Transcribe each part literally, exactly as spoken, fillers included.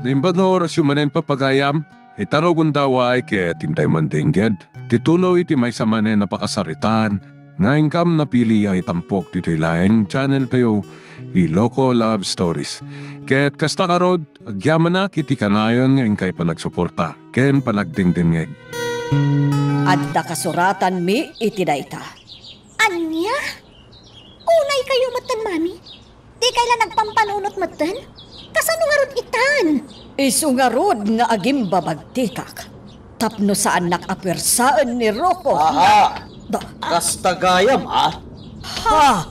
Naimbag nga orasyo manen, papagayam, ita rugonda, uray ket intay man dengged ti tuloy ti maysa manen a pakasaritaan nga inkam napili a itampok ditoy laeng channel tayo, Iloko Love Stories. Ket kasta ngarud, agyamanak iti kanayon nga inkay panagsuporta ken panagdengdengngeg. Adda kasuratanmi iti dayta. Ania? Unay kayo metten, Mami? Di kay la nagpampanunot metten? Kasano ngarud itan? Isu ngarud nga agimbabagtitak tapno saannak a puersaen ni Rocco. Aha! Da- Kasta gayam, a? Ha?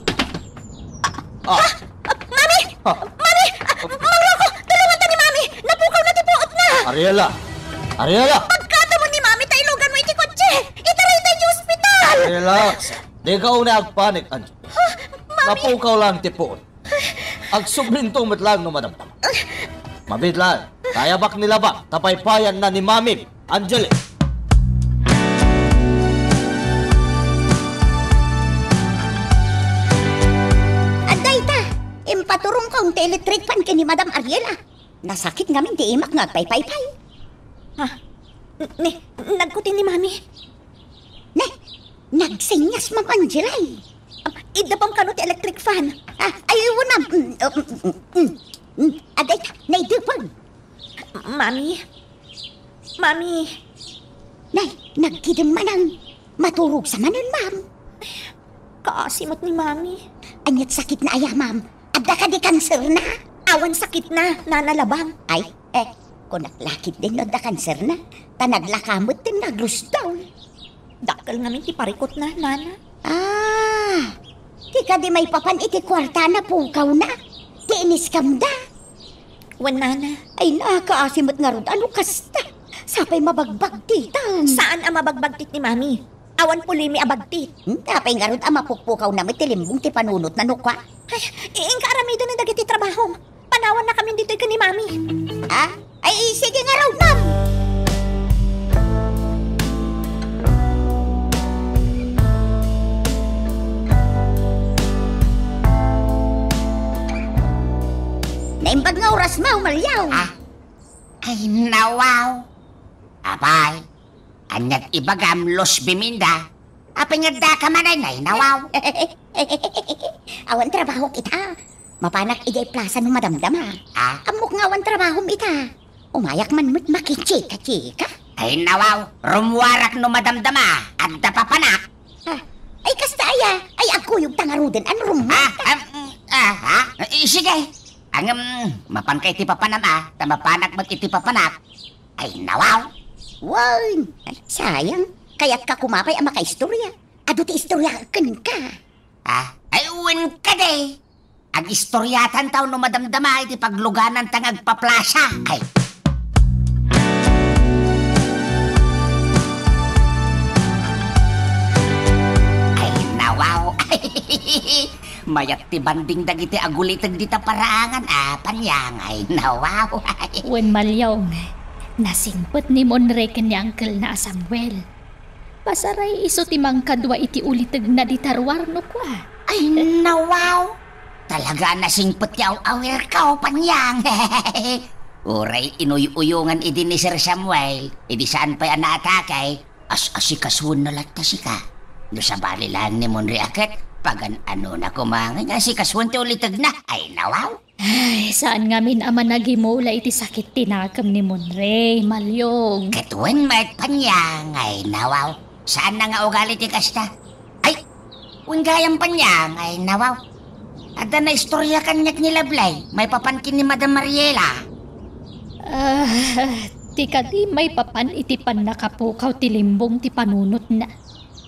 Ah. Mami! Ha? Mami! Mang Rocco, tulongan ta ni Mami! Napukaw na ti puotna! Ariela! Ariela! Pagkatamon ni Mami ta ilugan mo iti kotse! Itaray ta iti ospital! Relax. Dika unay agpanik, Angel. Mami! Napukaw lang ti puot. Agsublinto met lang no madamdama. Mabiit lang, kayabak ni labang ta paypayanna ni Mami, Angeli. Adda ita, impaturongko ti electric fan ken ni Madam Ariela. Nasakit ngamin ti imak nga agpaypaypay. Ha? N-, ni, nagkuti ni Mami? Ne, nagsenyas, Ma'am Angelay. Am, idepem kano ti electric fan? Ah, ay, wen, ma'am. Mm, mm, mm, mm, mm. Adda ita, naidepem. Mami? Mami? Nay, nagkidem manen. Maturog sa manen, ma'am. Kaasi met ni Mami. Aniat sakitna aya, ma'am? Adda kadi kanserna? Awan sakitna, Nana Labang. Ay, eh, kunak la ketdin no adda kanserna, ta naglaka metten nga agrusdaw. Dakkel ngamin ti parikutna, Nana. Ah, ti kadi maipapan iti kuartana, pukawna, ti iniskamda. Wen, Nana. Ay, nakaasi met ngarud a no kasta. Sapay mabagbagtitan. Saan a mabagbagtit ni Mami? Awan pulimi a bagtit. Hmm, apay ngarud a mapukpukawna met ti limbong ti panunotna no kua? Ay, i-, inka aramidon dagiti trabahom. Panawanna kami ditoy ken ni Mami. Ha? Ay, sige ngarud, ma'am. Naimbag nga oras, ma'am, umalyaw. Ah? Ay, nawaw. Apay, aniat ibagam, Luz Biminda? Apay nga addaka manen, ay, nawaw? Awan trabahok ita. Mapanak idiay plasa no madamdama. Ah? Ammok nga awan trabahom ita. Umayak man met makichika-chika. Ay, nawaw, rummuarak no madamdama. Adda papanak. Ah, ay, kasta aya, ay, agkuyogta ngaruden a no rummuar. Ah, um, ah, ha? Eh, sige. Ngem, mapanka iti papanam, a, ta mapanak met iti papanak. Ay, nawaw. Wen, ay, sayang. Kayatka koma pay a makaistorya. Adu ti istorya kenka. Ah, ay, wen kadi. Agistoriatan taw no madamdama iti paglugananta nga agpaplasa. Ay. Ay, nawaw. Mayat ti banding dagiti aguliteg dita paraangan, a, Panyang. Ay, nawaw. Wen, Malyong, nasingpet ni Monre ken ni angkelna a Samuel. Pasaray isu ti mangkadua iti ulitegna dita ruar no kua. Ay, nawaw! Talaga a nasingpet ti aw-awirko, Panyang. Uray inuy-uyongan idi ni Sir Samuel, idi saan pay a naatake, as-asikasuenna latta sika. No sabali laeng ni Monre a ket, pagan-anona koma nga asikasuen ti ulitegna. Ay, nawaw! Ay, saan ngamin a managimula iti sakit ti nakem ni Monre, Malyong. Ket wen met, Panyang, ay, nawaw. Saanna nga ugali ti kasta. Ay, wen gayam, Panyang, ay, nawaw. Adda naistorya kaniak ni Lablay, maipapan ken ni Madam Mariela. Ah, ti kadi maipapan iti pannakapukaw ti limbong ti panunotna.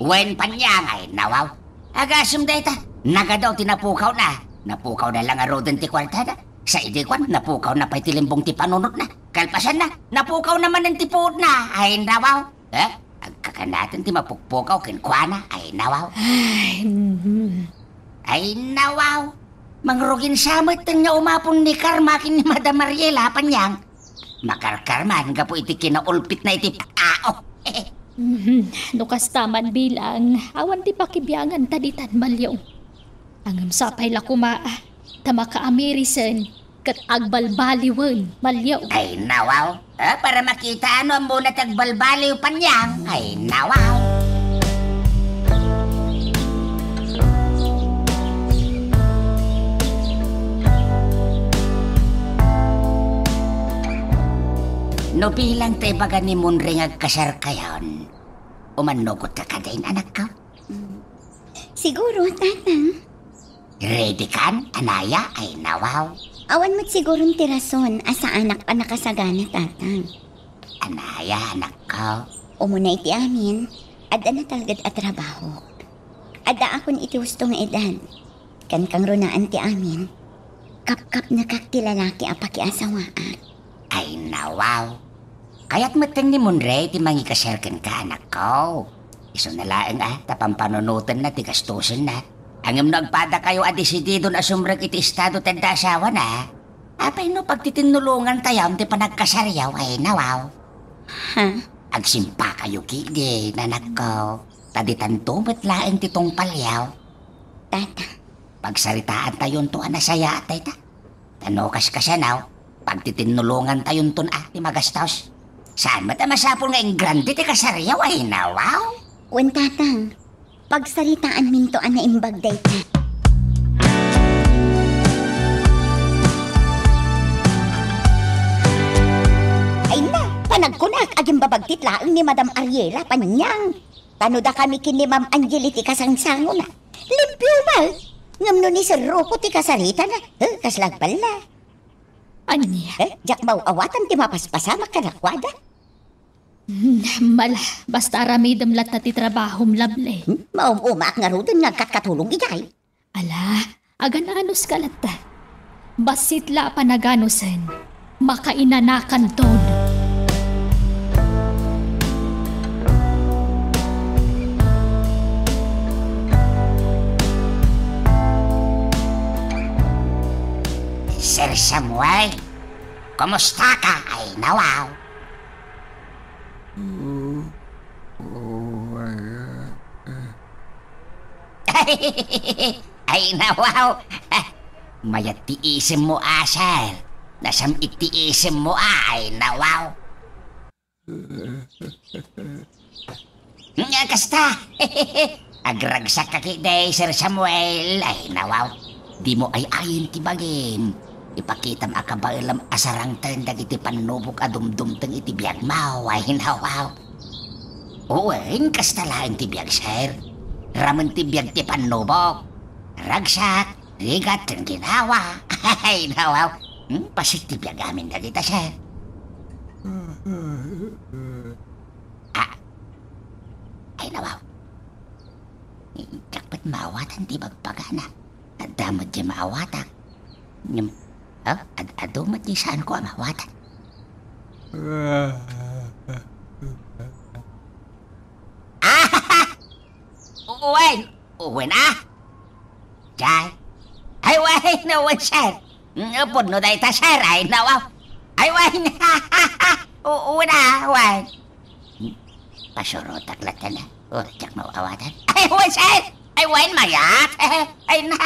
Wen, Panyang, ay, nawaw. Agasem dayta, nagadu ti napukawna. Napukawna la ngaruden ti kuartada. Sa idi kuan, napukawna pay ti limbong ti panunotna. Kalpasanna, napukawna manen ti puotna. Ay, nawaw. Eh? Agkakanaten ti mapukpukaw kenkuana. Ay, nawaw. Ay, mhm. Ay, nawaw. Mangrugin sa met nga umapon ni Karma ken ni Madam Mariela, Panyang. Makarkarman gapu iti kinaulpitna iti tao. Mhm. No kasta man bilang, awan ti pakibianganta ditan, Malyong. Ngem sapay la koma, ta makaamirisen, ket agbalbaliwen, Maliw. Ay, nawaw. Ah, para makita no ammona ti agbalbaliw, Panyang. Ay, nawaw. No bilang ta ibaga ni Munre nga agkasarkayon, umannugotka kadin, anakko? Mm. Siguro, Tatang. Ready kan, anaya? Ay, nawaw. Awan met siguron ti rason a saanak a nakasagana, Tatang. Anaya, anakko? Umuna iti amin, adda natalged a trabaho. Addaakon iti husto nga edad. Ken kangrunaan ti amin, kapkapnekak ti lalaki a pakiasawaak. Ay, nawaw. Kayat metten ni Munre ti mangikasar kenka, anakko. Isuna laeng a ta pampanunotenna ti gastosenna. Ngem no agpadakayo a desididon a sumrek iti estado ti adda asawana, apay no pagtitinnulongantayam ti panagkasaryo, ay, nawaw. Ha? Agsimpakayo ketdin, anakko, ta ditanto met laeng ti tungpalyo. Tata. Pagsaritaantayonto a nasayaat dayta. Ta no kaskasano, pagtitinnulongantayonton a ti magastos. Saan met a masapul nga ingrande ti kasaryo, ay, nawaw? Wen, Tatang, pagsaritaanminto a naimbag dayta. Ay na, panagkunak, agimbabagtit laeng ni Madam Ariela, Panyang. Ta no dakami ken ni Ma'am Angeli ti kasangsangona, limpio met. Ngem no ni Sir Rufo ti kasaritana, eh, kasla agballa. Ania? Eh, diak maaw-awatan ti mapaspasamak kadakuada. Hmm, mala, basta aramidem latta ti trabahom, Lovely. Hmm? Maum-umaak ngaruden nga agkatkatulong idiay. Ala, agananuska latta. Bassit la a panaganusen, makainanakanton. Sir Samuel, kumustaka? Ay, nawaw. Oh, oh, ay, ah, ah. Ay, nawaw. Mayat ti isemmo a, sir. Nasam-it ti isemmo a, ay, nawaw. Nga kasta. Agragsakkak ketdi, Sir Samuel. Ay, nawaw. Dimo ay-ayen ti bagim. Ipakitam a kabaelam a sarangten dagiti pannubok a dumdumteng iti biagmo. Ay, nawaw. Wen, kasta laeng ti biag, sir. Ramen ti biag ti pannubok. Ragsak, rigat, ken ginawa. Ay, nawaw. Hmm, bassit ti biag amin dagita, sir. Ah. Ay, nawaw. Diak met maawatan ti bagbagana. Adda met diay maawatak. Ngem, ah, ad-, adu met diay saanko a maawatan. Ah! Wen, wen, ah! Jay? Ay, wen, wen, sir. Mm, pudno dayta, sir. Ay, nawaw. Ay, wen. U-, wen, ah, wen. Pasurotak latta na. Uray diak maaw-awatan. Ay, wen, sir! Ay, wen, mayat! Ay, na!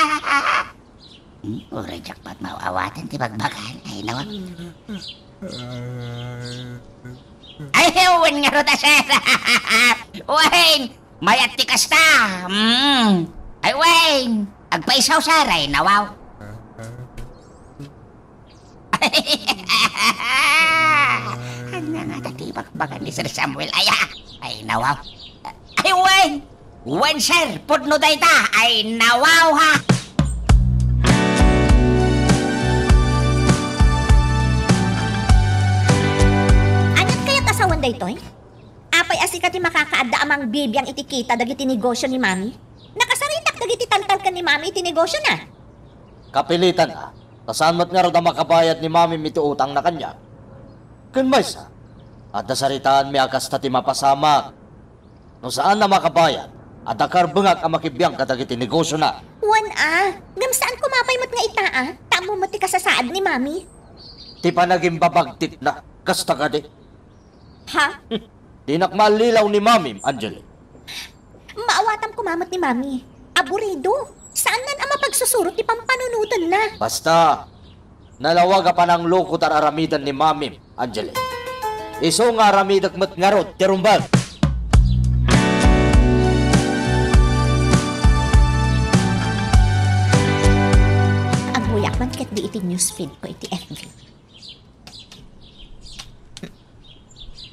Hmm, uray diak met maaw-awatan ti bagbagan. Ay, nawaw. Ay, wen ngarud a, sir! Wen! Mayat ti kasta! Hmm. Ay, wen! Agpaisaw, sir! Ay, nawaw. Ania ngata ti ibagbaga ni Sir Samuel aya? Ay, nawaw. Ay, wen! Wen, sir! Pudno dayta! Ay, nawaw, ha! Aniat kayat a sawen daytoy? Apay a sika ti makakaadda a mangbibiang iti kita dagiti negosio ni Mami? Nakasaritak dagiti taltalken ni Mami iti negosiona. Kapilitan a, ta saan met ngarud a makabayad ni Mamim iti utangna kaniak. Ken maysa, adda saritaanmi a kasta ti mapasamak. No saan a makabayad, adda karbengak a makibiang kadagiti negosiona. Wen a, ngem saan koma pay met nga ita a, ta ammo met ti kasasaad ni Mami. Ti panagimbabagtitna, kasta kadi. Ha? Dinak maallilaw ni Mamim, Angeli. Maawatam koma met ni Mami. Aburido. Saannan a mapagsusurot ti pampanunotenna. Basta, Nalawag a panangloko ti ar-aramiden ni Mamim, Angeli. Isu nga aramidek met ngarud ti rumbeng. Agbuyak man ketdi iti newsfeed ko iti F B.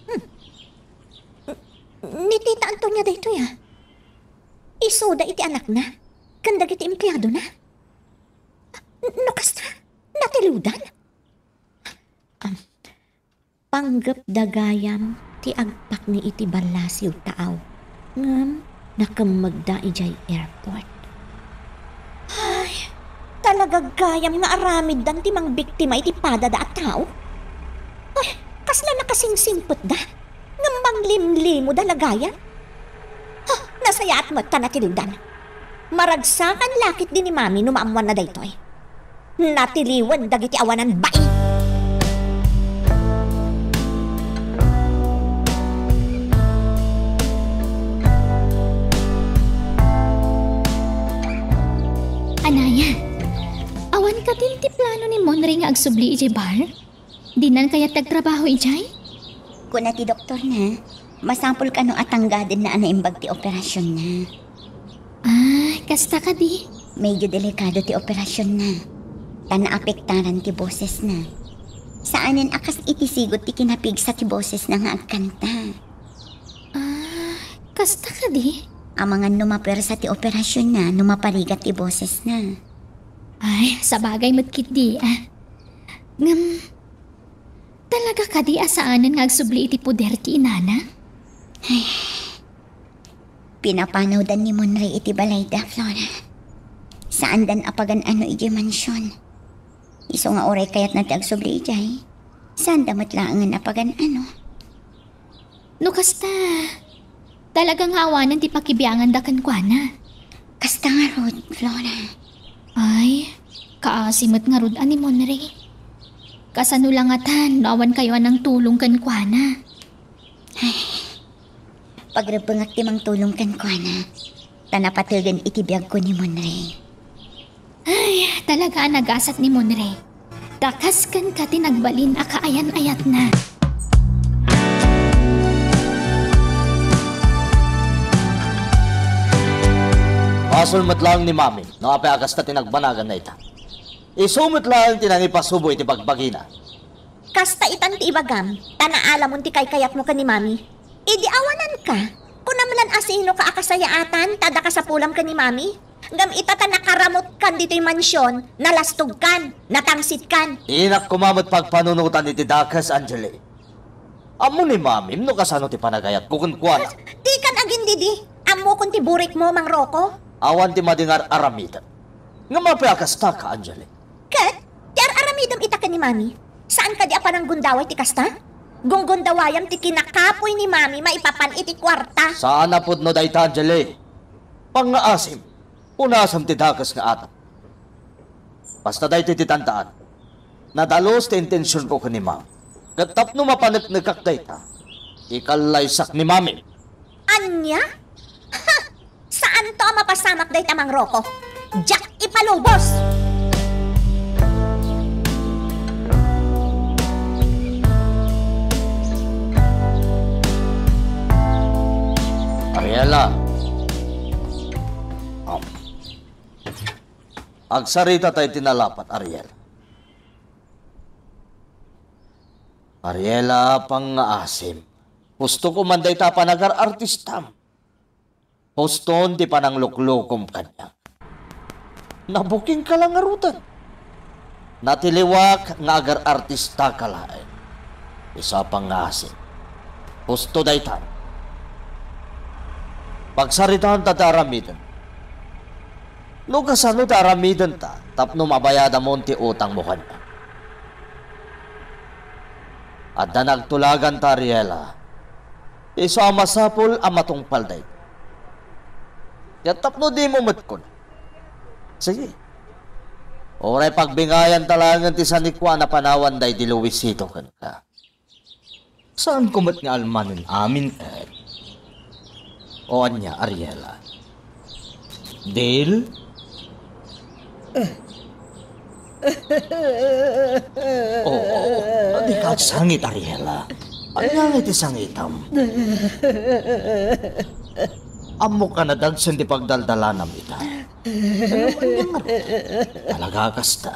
Hmm. Ni Tita Antonia daytoy, a. Isuda iti anakna ken dagiti empleadona. No kasta, natiliwdan. Am, panggepda gayam ti agpakni iti ballasiw taaw, ngem nakemmegda idiay airport. Ay, talaga gayam nga aramiddan ti mangbiktima iti padada a tao? Ay, kasla nakasingsingpetda? Ngem manglimlimoda la gayam? Ha, nasayaat met ta natiliwdan. Maragsakan la ketdi ni Mami no maammuanna daytoy. Natiliwen dagiti awanan bai. Anaya, awan kadin ti plano ni Monre nga agsubli idiay bar? Dinan kayat ti agtrabaho idiay? Kuna ti doktorna, masapul kano a tanggadenna a naimbag ti operasionna. Ah, kasta kadi? Medyo delikado ti operasionna. Ta naapektaran ti bosesna. Saanen a kas iti sigud ti kinapigsa ti bosesna nga agkanta. Ah, kasta kadi? Amangan no mapuersa ti operasionna no maparigat ti bosesna. Ay, sabagay met ketdi, a. Ngem, talaga kadi a saanen nga agsubli iti poder ti inana? Ay, pinapanawdan ni Monre iti balayda, Flora. Saandan a pagan-ano idiay mansion. Isu nga uray kayatna ti agsubli idiay, saanda met laengen a pagan-ano. No kasta, talaga nga awanen ti pakibianganda kenkuana. Kasta ngarud, Flora. Ay, kaasi met ngarud a ni Monre. Kasano la ngatan no awankayo a nangtulong kenkuana? Ay, pagrebbengak ti mangtulong kenkuana, ta napategen iti biagko ni Monre. Ay, talaga a nagasat ni Monre. Ta kas kenka ti nagbalin a kaayan-ayatna. Basol met laeng ni Mami no apay a kasta ti nagbanagan dayta. Isu met laeng ti nangipasubo iti bagbagina. Kasta itan ti ibagam, ta naalamon ti kaykayatmo ken ni Mami. Idi awananka, kunam lan a sinoka a kasayaatan ta adda kasapulam ken ni Mami? Ngem ita ta nakaramutkan ditoy mansion, nalastogkan, natangsitkan. Dinak koma met pagpanunotan iti dakes, Angeli. Ammo ni Mamim no kasano ti panagayatko kenkuana. Dikan agindidi. Ammokon ti burikmo, Mang Rocco. Awan ti madi nga ar-aramidem. Ngem apay a kastaka, Angeli? Ket ti ar-aramidem ita ken ni Mami, saan kadi a pananggundaway ti kasta? Gunggundawayam ti kinakapuy ni Mami maipapan iti kuarta. Saan a pudno dayta, Angeli. Pangngaasim, unasem ti dakes nga atap. Basta daytoy ti tantaan, nadalus ti intensionko ken ni Mami. Ket tapno mapaneknekak dayta, ikallaysak ni Mami. Ania? Ha! Saanto a mapasamak dayta, Mang Rocco. Diak ipalubos! Ariela. Um. Agsarita tayo ti nalapat, Ariela. Ariela, pangngaasim. Hustoko man dayta a panagar-artistam. Huston ti panangluklokom kaniak. Nabukingka la ngaruden. Natiliwak nga agar-artistaka laeng. Isu a pangngaasim. Husto dayta. Pagsaritaanta ti aramiden. No kasano ti aramidenta tapno mabayadamon ti utangmo kaniak. Adda nagtulaganta, Ariela. Isu a masapul a matungpal dayta. Ket tapno dimo met kuna. Sige. Uray pagbingayanta laengen ti sanikuan a panawan daydi Luisito kenka. Saanko met nga almanen amin, eh. O ania, Ariela? Deal? Eh. Oo, dika agsangit, Ariela. Ania ngay ti sangitam? Ammok a nadagsen ti pagdaldalanam ita. Ngem ania ngarud? Talaga a kasta.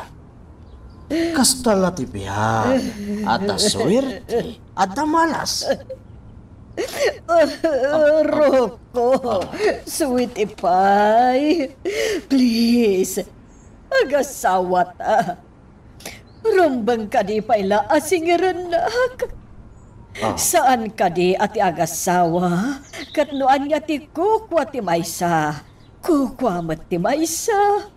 Kasta la ti biag. Adda suerte, adda malas. Rocco, sweetie pie, please, agasawata. Rumbeng kadi pay la a singirennak. Ah. Saan kadi a ti agasawa, ket no ania ti kukua ti maysa, kukua met ti maysa.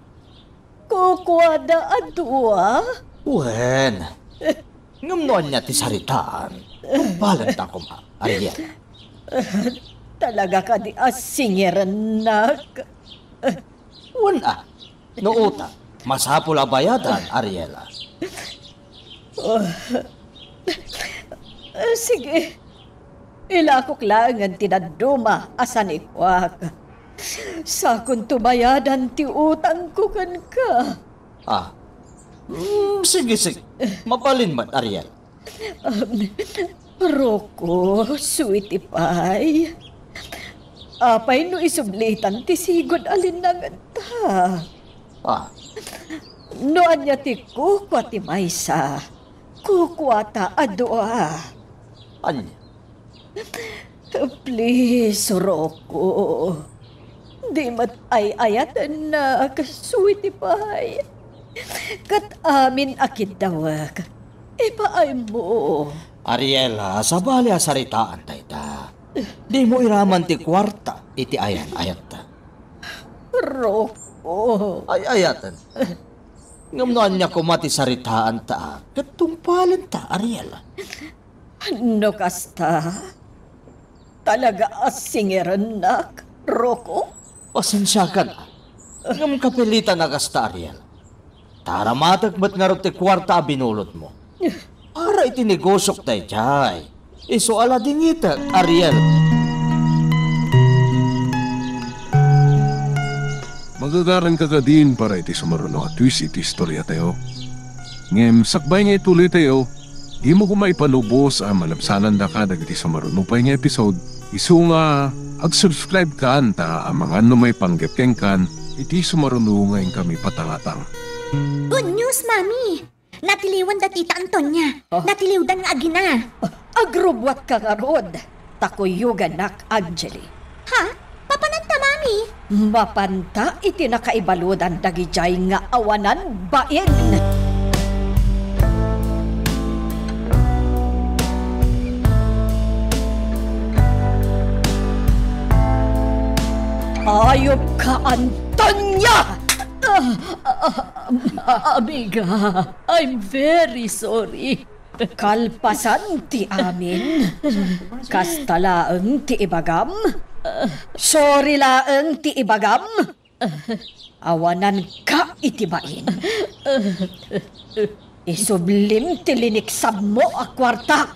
Kukuada a dua? Wen, ngem no ania ti saritaan, tungpalenta koma, Ariel. Talaga kadi a singirennak? Wen a, no utang, masapul a bayadan, Ariela. Ah, sige. Ilakok laengen ti dadduma a sanikuak. Sakonto bayadan ti utangko kenka. Ah. Mm, sige, sige. Mabalin met, Ariel. Um, Rocco, sweetie pie. Apay no isublitan ti sigud a linnangenta? Ah. No ania ti kukua ti maysa, kukuata a dua. Ania? Please, Rocco. Di met ay-ayatennak, sweetie pie. Ket amin a kiddawek, ipaaymo. Ariela, sabali a saritaan dayta. Dimo iraman ti kuarta iti ayan-ayatta. Rocco. Ay-ayaten. Ngem no ania koma ti saritaanta, ket tungpalenta, Ariel. No kasta, talaga a singirennak, Rocco? Pasensiakan a. Ngem kapilitan a kasta, Ariel. Ta aramatek met ngarud ti kuarta a binulodmo. Para iti negosiok daydiay. Isu a ladingitek, Ariel. Magagaranka kadin para iti sumaruno a twist iti istoriatayo. Ngem sakbay nga ituloytayo, dimo koma ipalubos a malabsanandaka dagiti sumaruno pay nga episode. Isu nga ag-subscribe kan ta amangan no maipanggep kenkan iti sumaruno nga inkami patangatang. Good news, Mami! Natiliwan da Tita Antonia. Ah. Natiliwdan nga agina. Agrubbuatka ngarud, ta kuyogannak, Angeli. Ha? Mapananta, Mami? Mapanta iti nakaibaludan dagidiay nga awanan bain. Ayupka, Antonia! Ah, ah, ah, amiga, I'm very sorry. Kalpasan ti amin, kasta laeng ti ibagam? Sorry laeng ti ibagam? Awananka iti bain. Isublim ti liniksabmo a kuartak.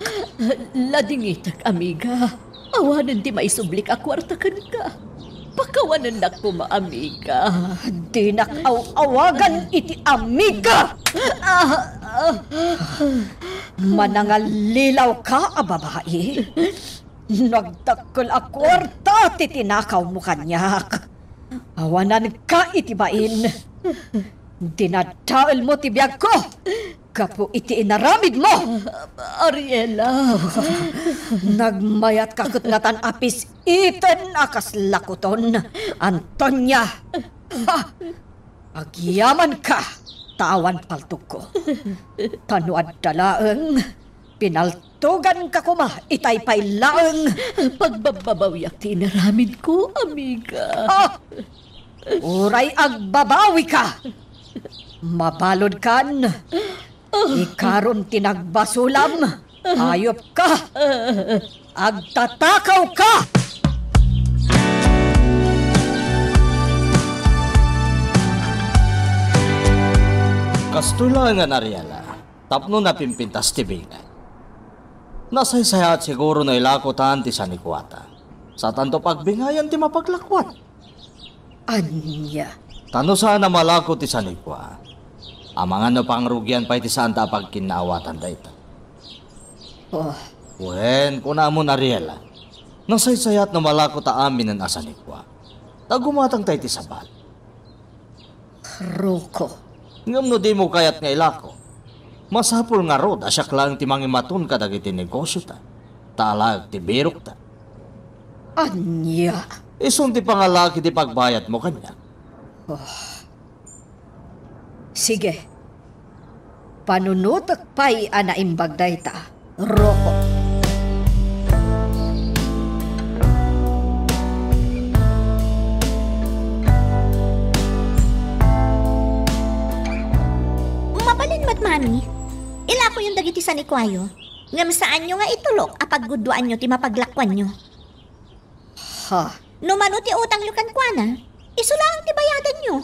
Ladingitek, amiga. Awanen ti maisublik a kuarta kenka. Pakawanennak koma, amiga. Dinak aw-awagan iti amiga. Manangallilaw ka a babai. Nagdakkel a kuarta ti tinakawmo kaniak. Awananka iti bain. Dinadaelmo ti biagko gapu iti inaramidmo. Ariela. Nagmayatka ket natan a pis-iten a kas lakuton, Antonia. Ha! Agyamanka, ta awan paltogko. Ta no adda laeng, pinaltoganka koma itay pay laeng. Pagbabbabawiak ti inaramidko, amiga. Ah! Uray agbabawika, mabaludkan. Ikarom ti nagbasolam. Ayupka. Agtatakawka. Kastoy laeng, Ariela, tapno napimpintas ti bingay. Nasaysayaat siguro no ilakotan ti sanikuata. Satanto pagbingayan ti mapaglakuan. Ania? Ta no saan a malako ti sanikua, Amangan no pangrugian pay ti saanta a pagkinnaawatan dayta. Oh. Wen, kunamon, Ariela, nasaysayat no malako ta aminen a sanikua. Ta gumatangta iti sabali. Roko. Ngem no dimo kayat nga ilako, masapul ngarud a siak laeng ti mangimaton kadagiti negosiota, ta alaek ti birokta. Ania? Isun ti pangalaak iti pagbayadmo kaniak. Oh. Sige. Panunotek pay a naimbag dayta, Roko. Mabalin met, Mami. Ilakoyon dagiti sanikuayo. Ngem saanyo nga itulok a pagguduaanyo ti mapaglakuanyo. Ha? No mano ti utangyo kenkuana, isu laeng ti bayadanyo.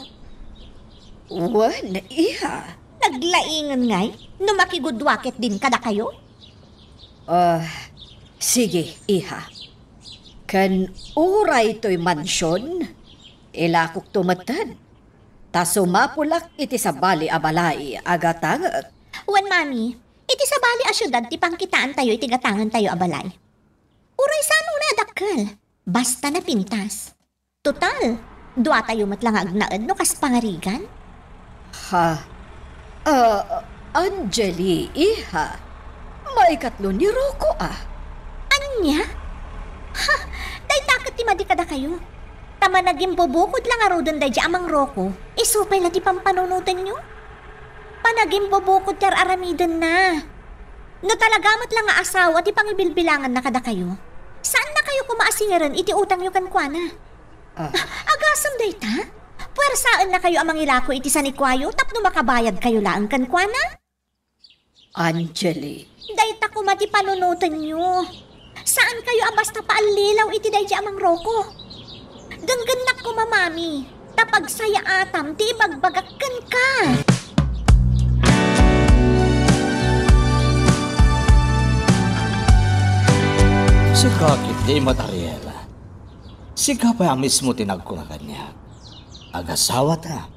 Wen, iha. Naglaingen ngay no makigudua ketdin kadakayo? Ah, sige, iha. Ken uray toy mansion, ilakokto metten. Ta sumapulak iti sabali a balay a gatangek. Wen, Mami, iti sabali a siudad ti pangkitaantayo iti gatangentayo a balay. Uray sano nga dakkel, basta napintas. Total, duatayo met la nga agnaed no kas pangarigan. Ha? Ah, Angeli, iha. Maikatlo ni Rocco, ah. Ania? Ha? Dayta ket ti madi kadakayo. Ta managimbubukod la ngaruden daydi a Mang Rocco, isu pay la ti pampanunotenyo? Panagimbubukod ti ar-aramidenna. No talaga met la nga asawa ti pangibilbilanganna kadakayo, saannakayo koma a singeren iti utangyo kenkuana. Ah. Ah, agasem dayta? Puersaan nakayo a mangilako iti sanikuayo tapno makabayad kayo laeng kenkuana? Angeli. Dayta koma ti panunotenyo. Saan kayo a basta paallilaw iti daydi a Mang Rocco. Genggennak koma, Mami, ta pagsayaatam ti ibagbagak kenka. Sika ketdi, Mat Ariela. Sika pay a mismo ti nagkuna kaniak, agasawata.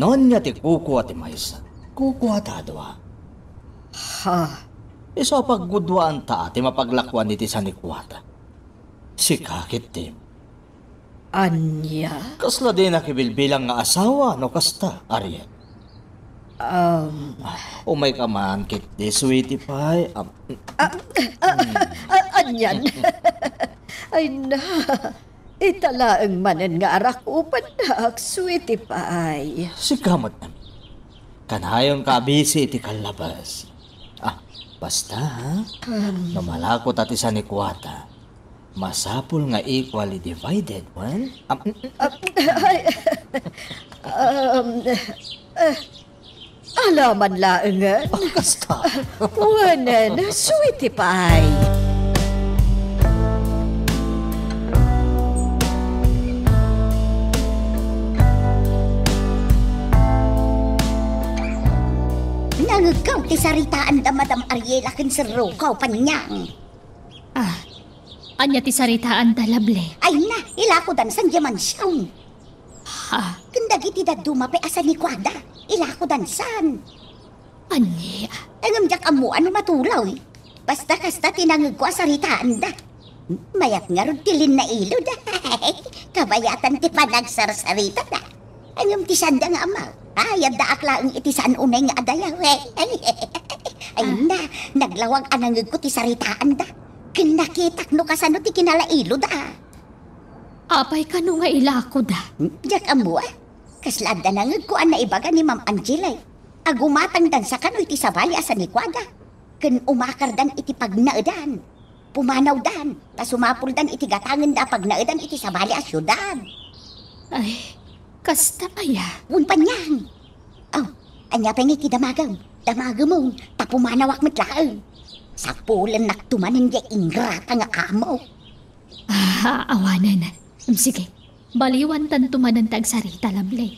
No ania ti kukua ti maysa, kukuata a dua. Ha? Isu a pagguduaanta ti mapaglakuan iti sanikuata. Sika ketdi. Ania? Kasla dinak ibilbilang nga asawa no kasta, Ariel? Um. Umayka man ketdi, sweetie pie. Um, ah, ah, ah, anian? Ay na, ita laeng manen nga arakupennak, sweetie pie. Sika met, kanayonka a busy iti kallabas. Ah, basta, ha? Um. No malako ta ti sanikuata, masapul nga equally divided, wen? Am-, ah, ay, um, eh, alaman laengen. Ah, kasta. Wenen, sweetie pie. Nangegko ti saritaanda, Madam Ariela ken Sir Rocco, Panyang. Ah, ania ti saritaanda, Lovely? Ay na, ilakodansan diay mansion. Ha? Ken dagiti dadduma pay a sanikuada, ilakodansan. Ania? Ngem diak ammo no matuloy. Basta kasta ti nangegko a saritaanda. Mayat ngarud ti linnailod. Kabayatan ti panagsarsaritada. Ngem ti saanda nga ammo, ay, addaak laeng iti saan unay nga adayaw. Ay na, naglawag a nangegko ti saritaanda. Ken nakitak no kasano ti kinalailoda. Apay kano nga ilakoda? Diak ammo, ah. Kasla adda nangegko a naibaga ni Ma'am Angela, eh. Agumatangdansa kano iti sabali a sanikuada. Ken umakardan iti pagnaedan. Pumanawdan, ta sumapuldan iti gatangenda a pagnaedan iti sabali a siudad. Ay, kasta aya? Wen, Panyang. Aw, ania pay ngay ti damagem? Damagem, ta pumanawak met laeng. Sapulennakto manen diay ingrata nga amo. Ah, awanen. Em, sige. Baliwantanto manen ti agsarita, Lovely.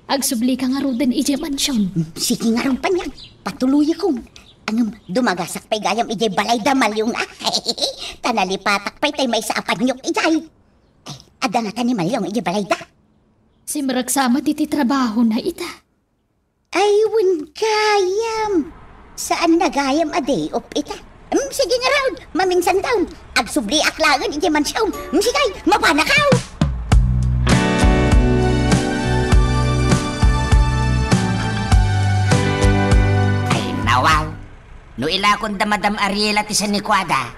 Agsublika ngaruden idiay mansion. Hmm, sige ngarud, Panyang. Patuloyakon. Ngem, dumagasak pay gayam idiay balayda, Malyong, a. Ta nalipatak pay tay maysa a paniok idiay. Ay, adda ngata ni Malyong idiay balayda? Simreksa met iti trabahona ita. Ay, Gayam. Saan na gayam a day off ita. Hmm, sige ngarud, maminsan taon. Agsubliak laeng iti mansion. Hmm, sige, mapanakaw. Ay, nawaw. No ilakon da Madam Ariela ti sanikuada,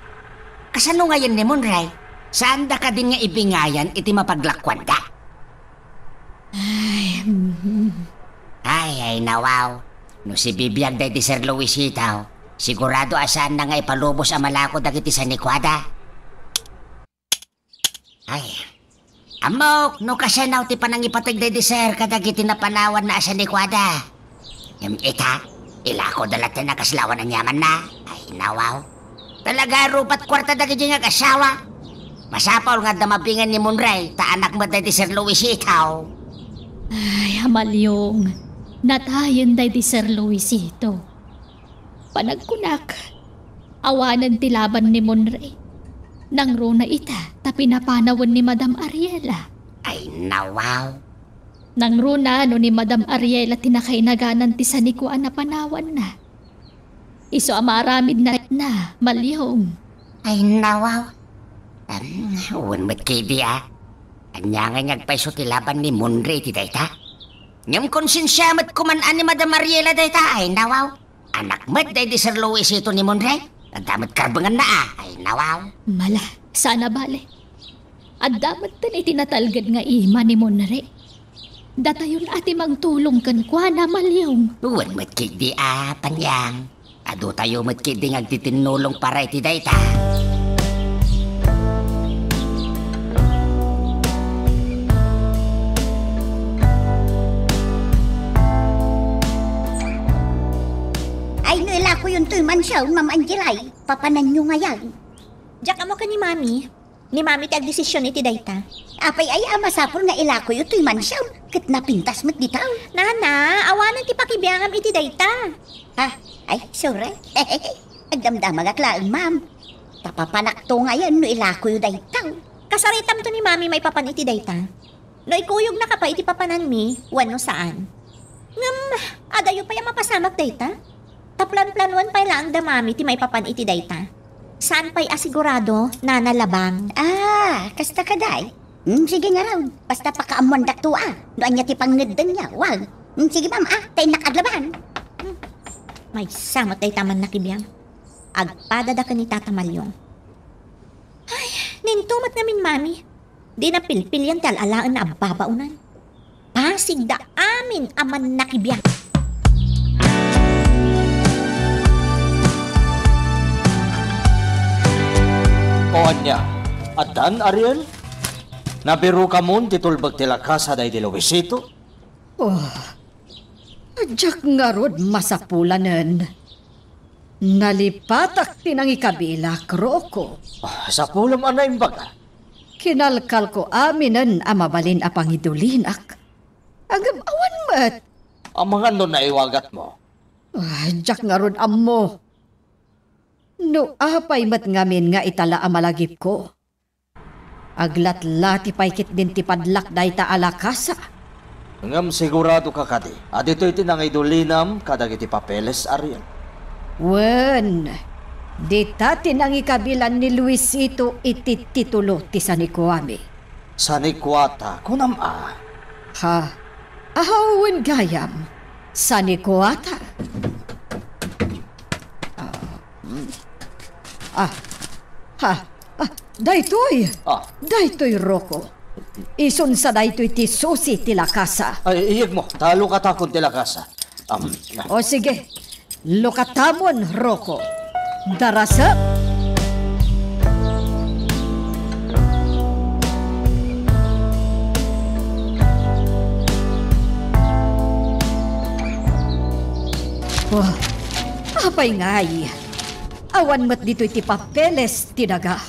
kasano ngayen ni Monray? Saan da kadin nga ibingayan iti mapaglakuanda? Ay, mm. Ay, ay, nawaw. No sibibiag daydi Sir Luisito, sigurado a saan na nga ipalubos a malako dagiti sanikuada. Ay, ammok, no kasano ti panangipateg daydi Sir kadagiti napanawanna a sanikuada. Ngem ita, ilako da latta nakaslawan a niamanna. Ay, nawaw. Talaga rupat kuarta dagiti nga agasawa. Masapul nga adda mabingan ni Monray, ta anak met daydi Sir Luisito. Ay, Amalyong, natayen daydi Sir Luisito. Panagkunak, awanen ti laban ni Monray. Nangruna ita, ta pinapanawen ni Madam Ariela. Ay, nawaw. Nangruna no ni Madam Ariela ti nakainaganan ti sanikua a napanawanna. Isu a maaramidna, Malyong. Ay, nawaw. Em, wen met kidi, a. Ania ngay nga agpayso ti laban ni Monray iti dayta? Ngem konsensia met koman a ni Madam Ariela dayta, ay, nawaw. Anak met daydi Sir Luisito ni Monray. Adda met karbenganna, a. Ay, nawaw. Mala, saan a bale. Adda metten iti natalged nga ima ni Monray. Datayon a ti mangtulong kenkuana, Malyong. Wen met ketdi a, Panyang. Adutayo met ketdi nga agtitinnulong para iti dayta. Ay, no ilakoyon toy mansion, Ma'am Angela, ay, papananyo ngayan. Diak ammo ken ni Mami. Ni Mami ti agdesision iti dayta. Apay aya a masapul nga ilakoyo toy mansion ket napintas met dita? Nana, awanen ti pakibiangam iti dayta. Ha? Ay, sorry. Agdamdamagak laeng, ma'am. Ta papanakto ngayen no ilakoyo dayta. Kasaritamto ni Mami maipapan iti dayta. No ikuyogna ka pay iti papananmi, wenno saan. Ngem, adayo pay a mapasamak dayta? Ta planplanuan pay laeng da Mami ti maipapan iti dayta. Saan pay a sigurado, Nana Labang. Ah, kasta kadi. Hmm, sige ngarud. Basta pakaammoandakto a no ania ti pangngeddengyo. Wag. Hmm, sige, ma'am, a, ta innak aglaban. Hmm. Maysa met dayta a mannakibiang. Agpadada ken ni Tata Malyong. Ay, ninto met ngamin, Mami. Dina pilpilian ti al-alaenna a babaonan. Pasigda amin a mannakibiang. O ania, addan, Ariel? Nabirukamon ti tulbek ti lakasa daydi Luisito? Oh, diak ngarud masapulanen. Nalipatak ti nangikabilak, Rocco. Ah, sapulem a naimbaga. Kinalkalko aminen a mabalin a pangidulinak. Ngem awan met. Amangan no naiwagatmo. Ah, diak ngarud ammo. No apay met ngamin nga ita la a malagipko. Aglatlati pay ketdin ti padlak dayta a lakasa. Ngem sigurado ka kadi a ditoy ti nangidulinam kadagiti papeles, Ariel? Wen, dita ti nangikabilan ni Luisito iti titulo ti sanikuami. Sanikuata, kunam a? Ha? Ahaw, wen gayam. Sanikuata. Ah, mm. Ah, ha, ah, daytoy. Ah. Daytoy, Rocco. Isunsa daytoy ti susi ti lakasa. Ay, iyegmo, ta lukatakon ti lakasa. Am, O sige, lukatamon, Rocco. Darasep. Oh, apay ngay? Awan met ditoy ti papeles ti daga.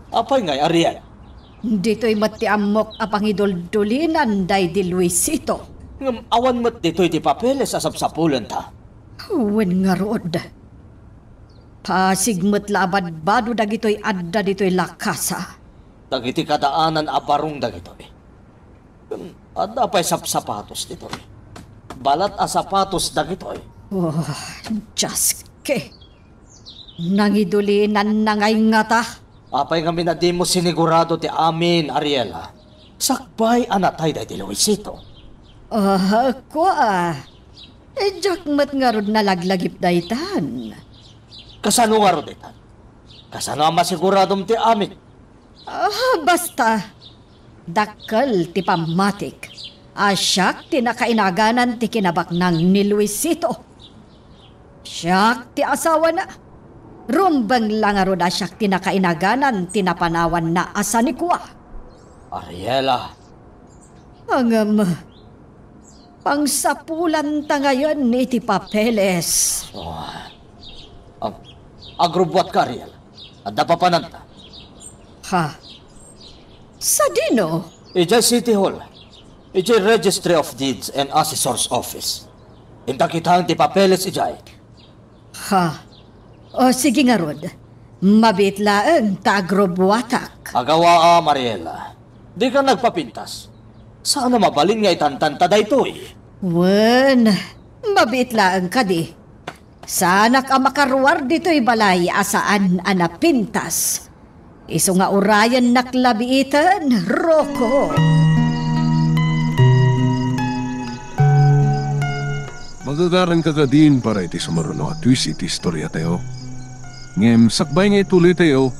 Apay ngay, Ariel? Ditoy met ti ammok a pangiduldulinan daydi Luisito. Ngem awan met ditoy ti papeles a sapsapulenta. Wen ngarud. Pasig met la a badbado dagitoy adda ditoy lakasa. Dagiti kadaanan a barong dagitoy. Adda pay sapsapatos ditoy. balat a sapatos dagitoy. Oh, Dios ke. Nangidulinanna ngay ngata. Apay ngamin a dimo sinigurado ti amin, Ariela? Sakbay a natay daydi Luisito. Ah, kua. Eh, diak met ngarud nalaglagip daytan. Kasano ngarud ditan? Kasano a masiguradom ti amin? Ah, basta, dakkel ti pammatik a siak ti nakainaganan ti kinabaknang ni Luisito. Siak ti asawana. Rumbeng la ngarud a siak ti nakainaganan ti napanawanna a sanikua. Ariela. Ngem, pangsapulanta ngayen iti papeles. Oh. Ag-, agrubbuatka, Ariela. Adda papananta. Ha? Sadino? Idiay City Hall. Idiay Registry of Deeds and Assessor's Office. Inta kitaen ti papeles idiay. Ha? O, sige ngarud. Mabiit laeng ta agrubbuatak. Agawaam, Ariela. Dika nagpapintas. Saan a mabalin nga itantanta daytoy? Wen, mabiit laeng kadi. Saanak a makaruar ditoy balay a saan a napintas. Isu nga urayennak la biiten, Rocco. Magagaranka kadin para iti sumaruno a twist iti istoriatayo. Ngem sakbay nga ituloytayo,